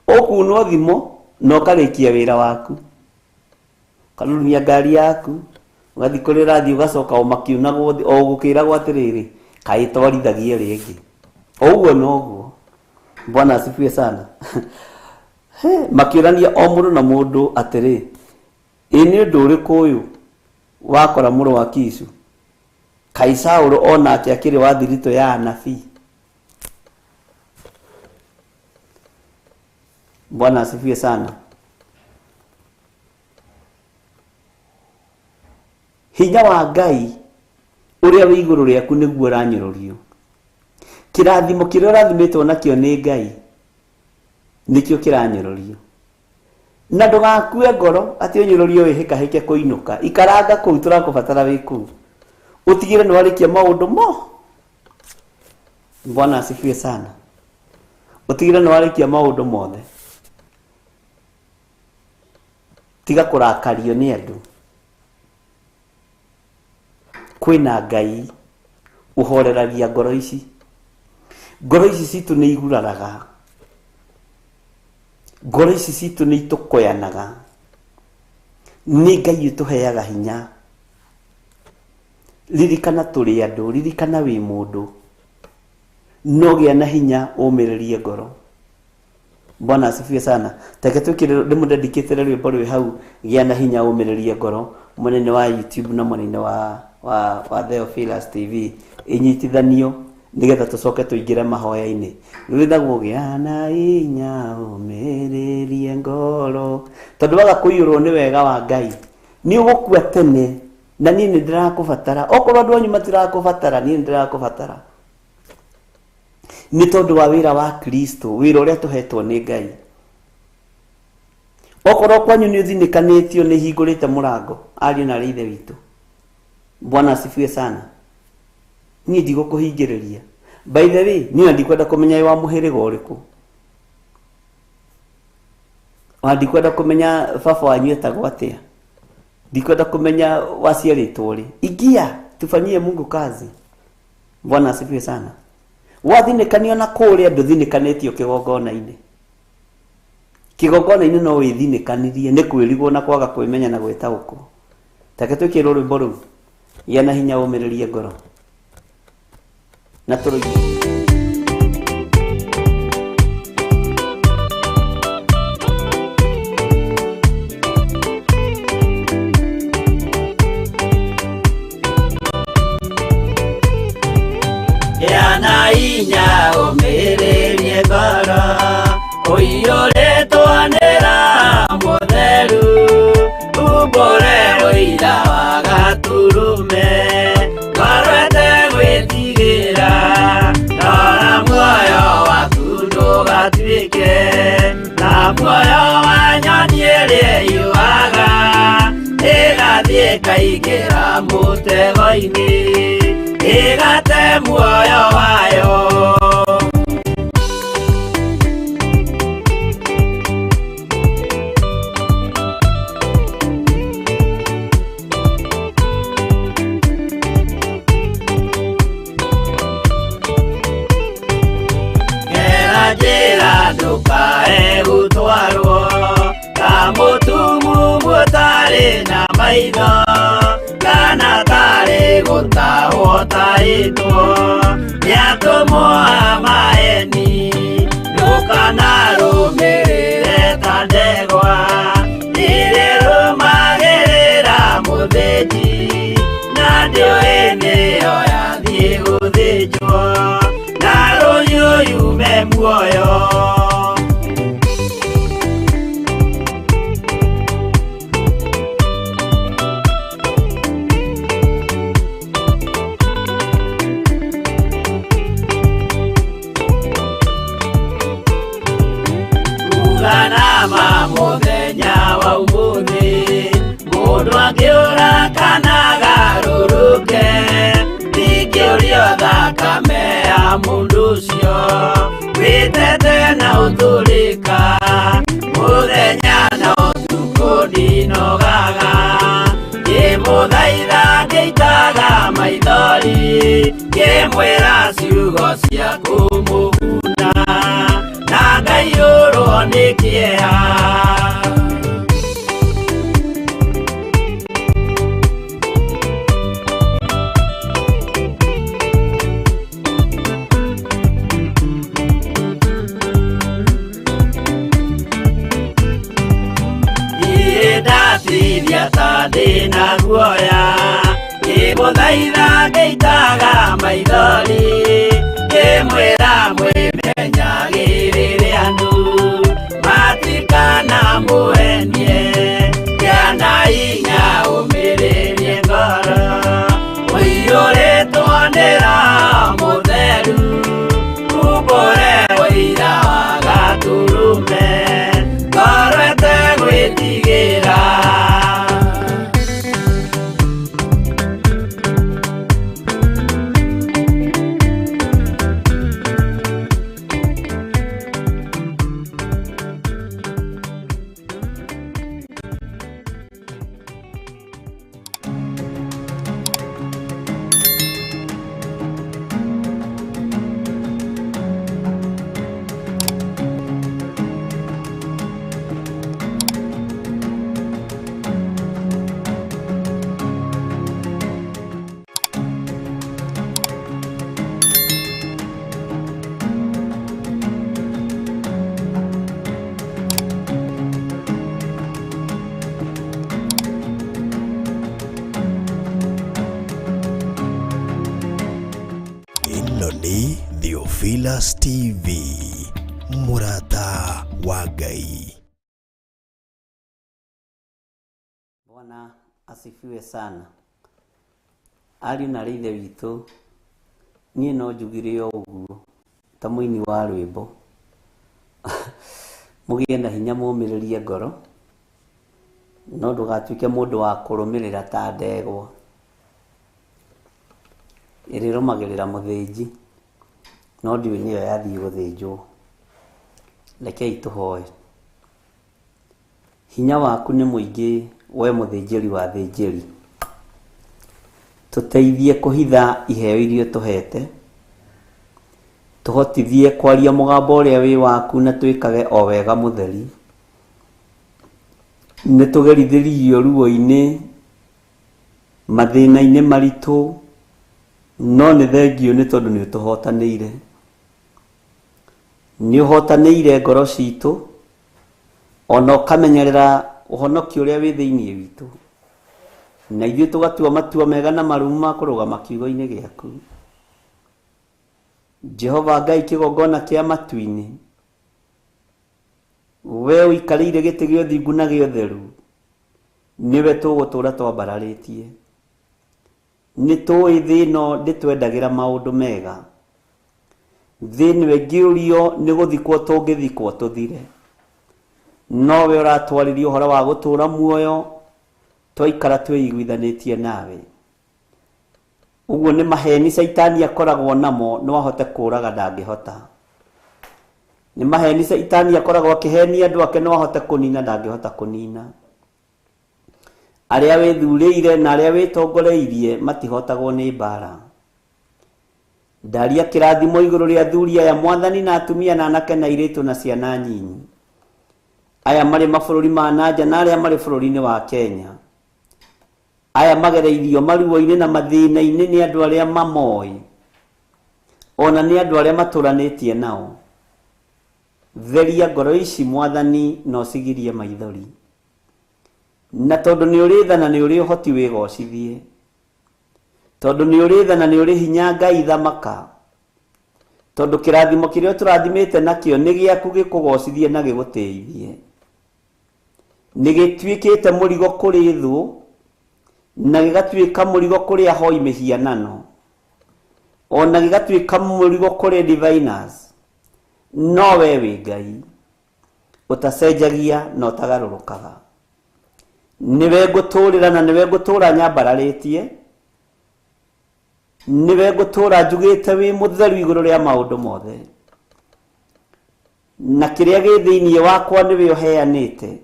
Ũkunwo thimo na ũkarĩkia wĩra waku. Ũkarurumia ngari yaku, ũgathiĩ kũrĩa ũrathiĩ ũgacoka o makiunagwo o gũkĩragwo atĩrĩrĩ, kaĩ twarithagia ĩrĩa ĩngĩ. O ũguo noguo. Bwana asifiwe sana. Makĩũrania o mũndũ na mũndũ atĩrĩ, ĩ nĩ ũndũ ũrĩkũ ũyũ wakora mũrũ wa Kishu? Kaĩ Saũlũ onake akĩrĩ wa thiritũ ya anabii? Bwana asifiwe sana. Hinya wa Ngai ũrĩa wĩ igũrũ rĩaku nĩguo ũranyũrũrio. Kĩrathimo kĩrĩa ũrathimĩtwo nakĩo nĩ Ngai nĩkĩo kĩranyũrũrio. Na ndũgakue ngoro atĩ ũnyũrũrio wĩhĩkahĩke kũinũka. Ikaranga kũu, tũrakũbatara wĩ kũu. Ũtigĩre nĩ warĩkia maũndũ mo. Bwana asifiwe sana. Ũtigĩre nĩ warĩkia maũndũ mothe. Tiga kũrakario nĩ andũ. Kwĩna Ngai ũhoreragia ngoro ici. Ngoro ici citũ nĩ iguraraga. Ngoro ici citũ nĩ itũkoyanaga. Nĩ Ngai ũtũheaga hinya. Ririkana tũrĩ andũ, ririkana wĩ mũndũ. No gĩa na hinya ũmĩrĩrie ngoro. Bwana asifiwe sana. Take twĩkĩre ndĩmũdedicate rwĩmbo rwĩ hau, gĩa na hinya ũmĩrĩrie ngoro, mwena-inĩ wa YouTube na mwena-inĩ wa Theophilus TV. Inyitithanio Nĩgetha tũcoke tũingĩre mahoya-inĩ. Rwĩthagwo gĩa na inya ũmĩrĩrie ngoro. Tondũ waga kũiyũrwo nĩ wega wa Ngai, nĩ ũgũkua tene na niĩ nĩ ndĩrakũbatara. Okorwo andũ anyu matirakũbatara, niĩ nĩ ndĩrakũbatara. Nĩ tondũ wa wĩra wa Kristo, wĩra ũrĩa tũhetwo nĩ Ngai. Okorwo kwanyu nĩ ũthinĩkanĩtio, nĩ hingũrĩte mũrango, ariũ na arĩ ithe witũ. Bwana asifiwe sana. Niĩ ndigũkũhingĩrĩria. By the way, niĩ ndikwenda kũmenya wa mũhĩrĩga ũrĩkũ. Ona ndikwenda kũmenya baba wanyu etagwo atĩa. Ndikwenda kũmenya waciarĩtwo rĩ. Ingia tufanyie Mungu kazi. Bwana asifiwe sana. Wathinĩkanio na kũrĩa ndũthinĩkanĩtio kĩgongona-inĩ. Kĩgongona-inĩ no wĩthinĩkanirie nĩ kwĩrigwo na kwaga kwĩmenya na gwĩtaũkwo. Take twĩkĩrwo rwĩmbo rũu. Gĩa na hinya ũmĩrĩrie ngoro. Na tũrũige. Gĩa na hinya ũmĩrĩrie ngoro, ũiyũrĩtwo nĩ Roho Mũtheru, umbũre ũira wa Gatũrũme, ngoro ĩtegwĩtigĩra, rora muoyo waku ndũgatuĩke ta muoyo wa nyoni ĩrĩa ĩũaga, ĩgathiĩ ĩkaingĩra mũtego-inĩ, ĩgate muoyo wayo. Gera njĩra ndũkae gũtwarwo ta mũtumumu ũtarĩ na maitho, kana tarĩ gũtahwo ũtahĩtwo nĩ atũmwo a maeni. Ndũkanarũmĩrĩre ta ndegwa iria ĩrũmagĩrĩra mũthĩnji, na ndĩũĩ nĩyo yathiĩ gũthĩnjwo, na rũhiũ yume muoyo. Uganama mũthenya wa ũmũthĩ, mũndũ angĩũra kana agarũrũke, ndingĩũrio thakame ya mũndũ ũcio wĩtete na ũtũrĩka. Mũthenya na ũtukũ ndinogaga, ngĩmũthaitha ngĩitaga maithori, ngĩmwĩra ciugo cia kũmũguna, na ngaiyũrwo nĩ kĩeha. Niĩ ndatithia ta ndĩna guoya, ngĩmũthaitha ngĩitaga maithori, ngĩmwĩra mwĩmenyagĩrĩre andũ matikanamũhenie. Gĩa na hinya ũmĩrĩrie ngoro, ũiyũrĩtwo nĩ Roho Mũtheru, umbũre ũira wa Gatũrũme, ngoro ĩtegwĩtigĩra. Pillars TV, mũrata wa Ngai. Bwana asifiwe sana. Ariũ na aarĩ ithe witũ, niĩ no njugire o ũguo ta mũini wa rwĩmbo. Mũgĩe na hinya mũmĩrĩrie ngoro, no ndũgatuĩke mũndũ wa kũrũmĩrĩra ta ndegwa ĩrĩrũmagĩrĩra mũthĩnji, no ndiũĩ nĩyo yathiĩ gũthĩnjwo. Rekei tũhoe. Hinya waku nĩ mũingĩ we mũthĩnjĩri wa athĩnjĩri. Tũteithie kũhitha iheo iria ũtũhete, tũhotithie kwaria mũgambo ũrĩa wĩ waku na twĩkage o wega mũtheri. Nĩ tũgerithĩrio ruo-inĩ, mathĩna-inĩ maritũ, no nĩ thengio nĩ tondũ nĩ ũtũhotanĩire. Nĩ ũhotanĩire ngoro citũ, ona ũkamenyerera ũhonokio ũrĩa wĩ thĩinĩ witũ, na ithuĩ tũgatua matua mega na marũmu ma kũrũgama kiugo-inĩ gĩaku. Jehova Ngai kĩgongona kĩa matu-inĩ, we ũikarĩire gĩtĩ gĩa ũthingu na gĩa ũtheru, nĩwe tũgũtũra twambararĩtie. Nĩ tũĩ thĩ ĩno ndĩtwendagĩra maũndũ mega. Thĩ ĩno ĩngĩũrio nĩ gũthikwo tũngĩthikwo tũthire, nowe ũratwarĩria ũhoro wa gũtũra muoyo twaikara twĩiguithanĩtie nawe. Ũguo nĩ maheni caitani akoragwo namo, no ahote kũraga ndangĩhota. Nĩ maheni caitani akoragwo akĩhenia andũ ake, no ahote kũnina ndangĩhota kũnina. Arĩa wĩthurĩire na arĩa wĩtongoreirie matihotagwo nĩ mbara. Ndaria kĩrathimo igũrũ rĩa athuri aya mwathani na atumia na anake na airĩtu na ciana nyinyi, aya marĩ mabũrũri ma nanja na arĩa marĩ bũrũri-inĩ wa Kenya, aya magereirio maruo-inĩ na mathĩna-inĩ nĩ andũ arĩa mamoĩ, ona nĩ andũ arĩa matũranĩtie nao. Theria ngoro ici mwathani na ũcigirie maithori, na tondũ nĩ ũrĩ tha na nĩ ũrĩ ũhoti wĩgocithie, tondũ nĩ ũrĩ tha na nĩ ũrĩ hinya Ngai thamaka, tondũ kĩrathimo kĩrĩa ũtũrathimĩte nakĩo nĩ gĩaku gĩkũgocithie na gĩgũtĩithie. Nĩ gĩtuĩkĩte mũrigo kũrĩ thũ, na gĩgatuĩka mũrigo kũrĩ ahoi mĩhianano, ona gĩgatuĩka mũrigo kũrĩ diviners. No we wĩ Ngai ũtacenjagia na ũtagarũrũkaga. Nĩwe ngũtũrĩra na nĩwe ngũtũra nyambararĩtie, nĩwe ngũtũra njugĩte wĩ mũtheru igũrũ rĩa maũndũ mothe, na kĩrĩa gĩ thĩinĩ wakwa nĩwe ũheanĩte.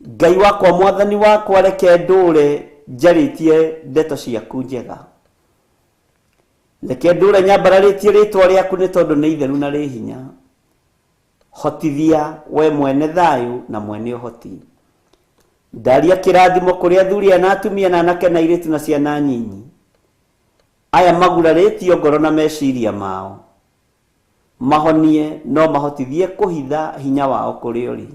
Ngai wakwa mwathani wakwa, reke ndũre njarĩtie ndeto ciaku njega, reke ndũre nyambararĩtie rĩtwa rĩaku nĩ tondũ nĩ itheru na rĩ hinya. Hotithia we mwene thayũ na mwene ũhoti. Ndaria kĩrathimo kũrĩ athuri na atumia na anake na airĩtu na ciana nyinyi, aya magurarĩtio ngoro na meciria mao, mahonie no mahotithie kũhitha hinya wao kũrĩ ũrĩ.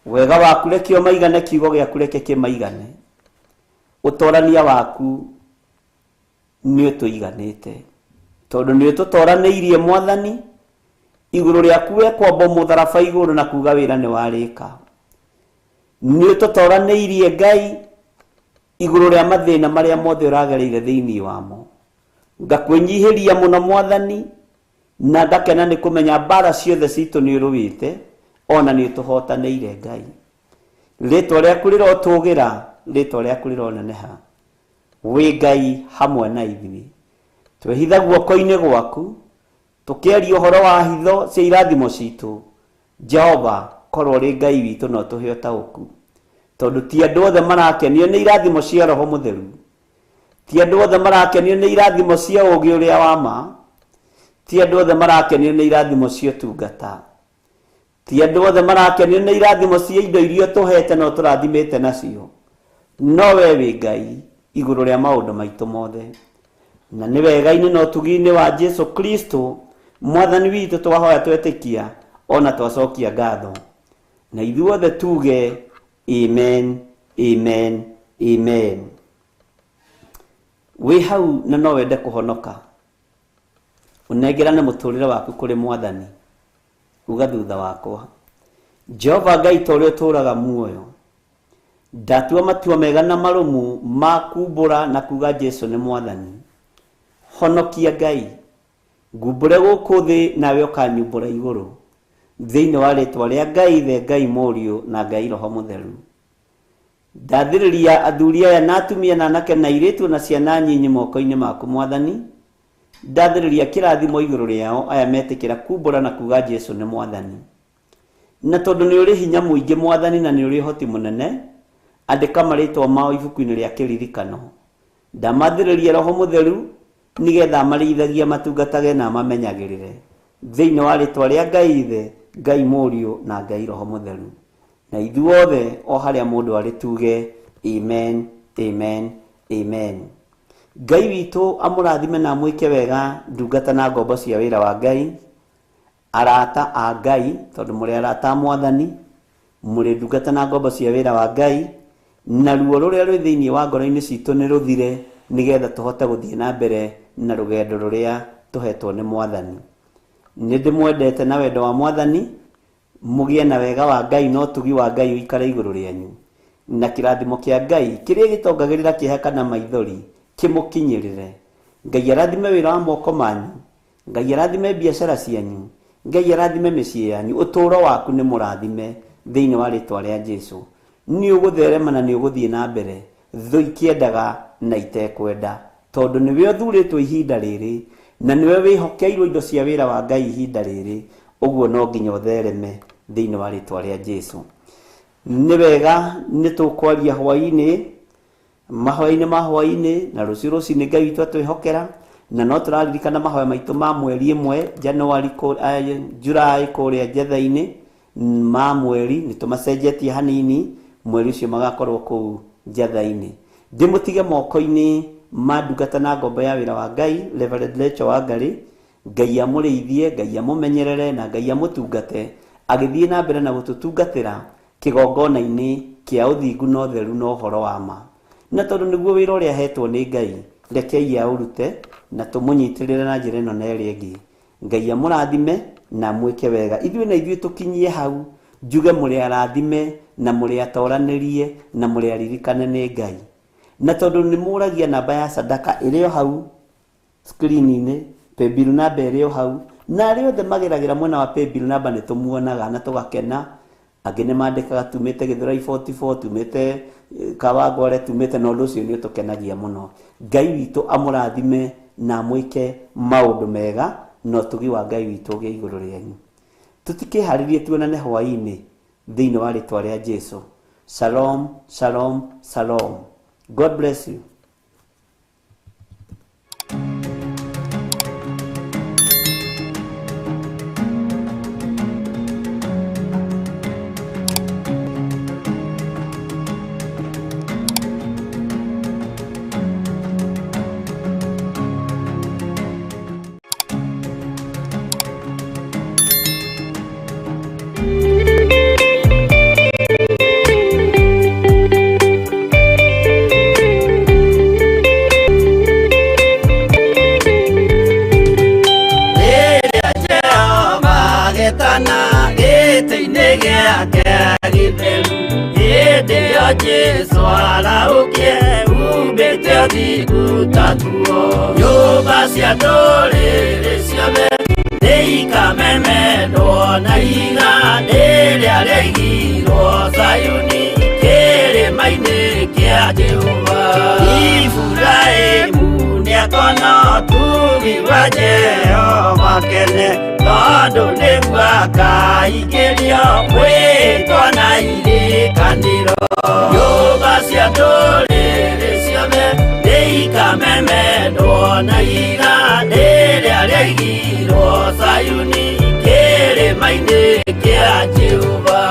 Wega waku reke ũmaigane, kiugo gĩaku reke kĩmaigane, ũtorania waku nĩ ũtũiganĩte, tondũ nĩ ũtũtoranĩirie mwathani igũrũ rĩaku we kwamba mũtharaba igũrũ na kuga wĩra nĩ warĩka. Nĩ ũtũtoranĩirie Ngai igũrũ rĩa mathĩna marĩa mothe ũragereire thĩinĩ wamo. Ngakwĩnyihĩria mũno mwathani, na ngakena nĩ kũmenya mbara ciothe citũ nĩ ũrũĩte, ona nĩ ũtũhotanĩire Ngai. Rĩtwa rĩaku rĩrotũgĩra, rĩtwa rĩaku rĩroneneha. Wĩ Ngai hamwe na ithuĩ. Twehitha guoko-inĩ gwaku, tũkĩaria ũhoro wa hitho cia irathimo citũ. Jehova, korwo ũrĩ Ngai witũ no tũhe ũtaũku, tondũ ti andũ othe marakenio nĩ irathimo cia Roho Mũtheru, ti andũ othe marakenio nĩ irathimo cia ũũgĩ ũrĩa wa ma, ti andũ othe marakenio nĩ irathimo cia ũtungata, ti andũ othe marakenio nĩ irathimo cia indo iria ũtũhete na ũtũrathimĩte nacio. No we wĩ Ngai igũrũ rĩa maũndũ maitũ mothe, na nĩ wega-inĩ na ũtugi-inĩ wa Jesu Kristo mwathani witũ twahoya twetĩkia ona twacokia ngatho, na ithuothe tuge amen, amen, amen. Wĩ hau na no wende kũhonoka, Ũnengerane mũtũrĩre waku kũrĩ Mwathani. Uga thutha wakwa, Jehova Ngai, ta ũrĩa ũtũũraga muoyo, ndatua matua mega na marũmu ma kumbũra na kuga Jesu nĩ Mwathani. Honokia Ngai, ngumbũre gũkũ thĩ, nawe ũkanyumbũra igũrũ, thĩinĩ wa rĩtwa rĩa Ngai Ithe, Ngai Mũriũ na Ngai Roho Mũtheru. Ndathĩrĩria athuri aya na atumia na anake na airĩtu na ciana nyinyi moko-inĩ maku Mwathani. Ndathĩrĩria kĩrathimo igũrũ rĩao aya metĩkĩra kumbũra na kuga Jesu nĩ Mwathani. Na tondũ nĩ ũrĩ hinya mũingĩ Mwathani na nĩ ũrĩ ũhoti mũnene, andĩka marĩtwa mao ibuku-inĩ rĩa kĩririkano. Ndamathĩrĩria Roho Mũtheru nĩgetha amarĩithagie, matungatage na amamenyagĩrĩre, thĩinĩ wa rĩtwa rĩa Ngai Ithe, Ngai Mũriũ na Ngai Roho Mũtheru. Na ithuothe o harĩa mũndũ arĩ tuge amen, amen, amen. Ngai witũ amũrathime na amwĩke wega, ndungata na ngombo cia wĩra wa Ngai, arata a Ngai, tondũ mũrĩ arata a Mwathani, mũrĩ ndungata na ngombo cia wĩra wa Ngai, na ruo rũrĩa rwĩ thĩinĩ wa ngoro-inĩ citũ nĩ rũthire, nĩgetha tũhote gũthiĩ na mbere na rũgendo rũrĩa tũhetwo nĩ Mwathani. Nĩ ndĩmwendete na wendo wa Mwathani. Mũgĩe na wega wa Ngai na ũtugi wa Ngai ũikare igũrũ rĩanyu, na kĩrathimo kĩa Ngai kĩrĩa gĩtongagĩrĩra kĩeha kana maithori kĩmũkinyĩrĩre. Ngai arathime wĩra wa moko manyu, Ngai arathime biacara cianyu, Ngai arathime mĩciĩ yanyu. Ũtũũro waku nĩ mũrathime thĩinĩ wa rĩtwa rĩa Jesu. Nĩ ũgũtherema na nĩ ũgũthiĩ na mbere, thũ ikĩendaga na itekwenda, tondũ nĩwe ũthurĩtwo ihinda rĩrĩ na nĩwe wĩhokeirwo indo cia wĩra wa Ngai ihinda rĩrĩ. Ũguo no nginya ũthereme thĩinĩ wa rĩtwa rĩa Jesu. Nĩ wega nĩ tũkwaria hwaĩ-inĩ, mahoya-inĩ ma hwaĩ-inĩ, na rũciũ rũcinĩ Ngai witũ atwĩhokera. Na no tũraririkana mahoya maitũ ma mweri ĩmwe January, July kũrĩa Njetha-inĩ ma mweri, nĩ tũmacenjetie hanini, mweri ũcio magakorwo kũu Njetha-inĩ. Ndĩmũtige moko-inĩ ma ndungata na ngombo ya wĩra wa Ngai, Reverend Rachel Wangari. Ngai amũrĩithie, Ngai amũmenyerere na Ngai amũtungate agĩthiĩ na mbere na gũtũtungatĩra kĩgongona-inĩ kĩa ũthingu na ũtheru na ũhoro wa ma. Na tondũ nĩguo wĩra ũrĩa ahetwo nĩ Ngai, rekei aũrute na tũmũnyitĩrĩre na njĩra ĩno na ĩrĩa ĩngĩ. Ngai amũrathime na amwĩke wega. Ithuĩ na ithuĩ tũkinyie hau, njuge mũrĩ arathime na mũrĩ atoranĩrie na mũrĩ aririkane nĩ Ngai. Na tondũ nĩ mũragia namba ya sadaka ĩrĩ o hau screen-inĩ, paybill namba ĩrĩ o hau, na arĩa othe mageragĩra mwena wa paybill namba nĩ tũmuonaga na tũgakena. Angĩ nĩ mandĩkaga tumĩte Gĩthũrai 44, tumĩte Kawangware, tumĩte, na ũndũ ũcio nĩ ũtũkenagia mũno. Ngai witũ amũrathime na amwĩke maũndũ mega, na ũtugi wa Ngai witũ ũgĩe igũrũ rĩanyu. Tũtikĩharĩrie tuonane hwaĩ-inĩ thĩinĩ wa rĩtwa rĩa Jesu. Shalom, shalom, shalom. God bless you. Jehova gĩtĩ-inĩ gĩake gĩtheru, hĩndĩ ĩyo Jesũ arahũkie umbĩte ũthingu ta nguo. Nyũmba cia ndũrĩrĩ ciothe nĩikamemendwo na ihiga rĩrĩa rĩaigirwo Zayuni kĩrĩma-inĩ kĩa Jehova. Iburahĩmu nĩakona ũtugi wa Jehova kene, tondũ nĩguo akaingĩrio mwĩtwa na irĩkanĩro. Nyũmba cia ndũrĩrĩ ciothe nĩikamemendwo na ihiga rĩrĩa rĩaigirwo Zayuni kĩrĩma-inĩ kĩa Jehova.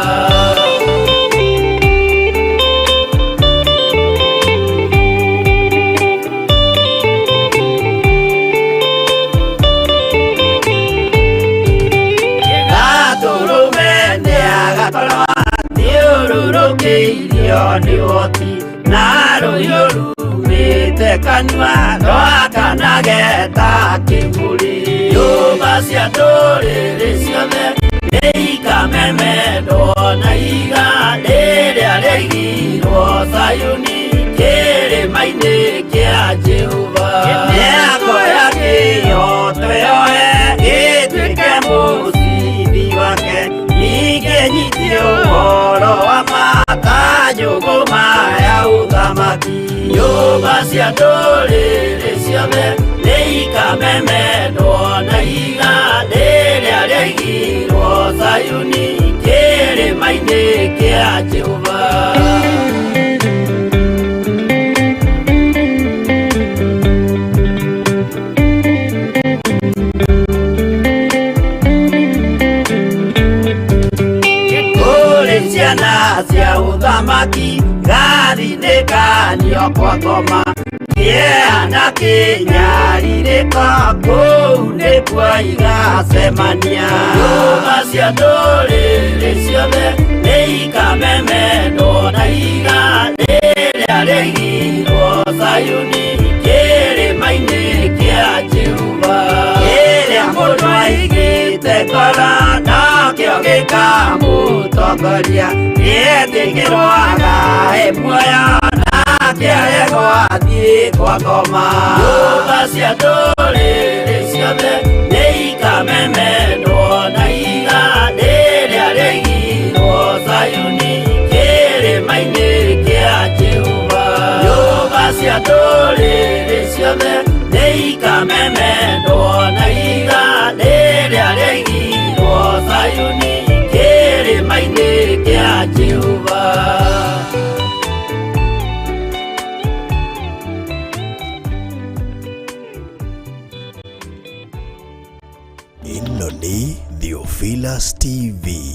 Gatũrũme nĩagakorwo athiũrũrũkĩirio nĩ ũhoti na rũhiũ rumĩte Aigĩte kanua ndwakanageta kĩburi. Nyũmba cia ndũrĩrĩ ciothe nĩikamemendwo na ihiga rĩrĩa rĩaigirwo Zayuni kĩrĩma-inĩ kĩa Jehova. Mĩako ya kĩhooto yoe ĩtuĩke mũcibi wake, ningĩ nyitie ũhoro wa ma ta njũgũma ya ũthamaki. Nyũmba cia ndũrĩrĩ ciothe nĩikamemendwo na ihiga rĩrĩa rĩaigirwo Zayuni kĩrĩma-inĩ kĩa Jehova. Kũrĩ ciana cia ũthamaki gathinĩkanio kwa ngoma, kĩeha na kĩnyarirĩko kũu nĩkuo igacemania. Nyũmba cia ndũrĩrĩ ciothe nĩikamemendwo na ihiga rĩrĩa rĩaigirwo Zayuni kĩrĩma-inĩ kĩa Jehova. Kĩrĩa mũndũ aigĩte ngoro nakĩo gĩkamũtongoria, nĩetĩkĩrwo agae muoyo nake aregwo athiĩ kwa ngoma. Nyũmba cia ndũrĩrĩ ciothe nĩikamemendwo na ihiga rĩrĩa rĩaigirwo Zayuni kĩrĩma-inĩ kĩa Jehova. Nyũmba cia ndũrĩrĩ ciothe nĩikamemendwo na ihiga rĩrĩa rĩaigirwo Zayuni kĩrĩma-inĩ kĩa Jehova. Ĩno nĩ Theophilus TV.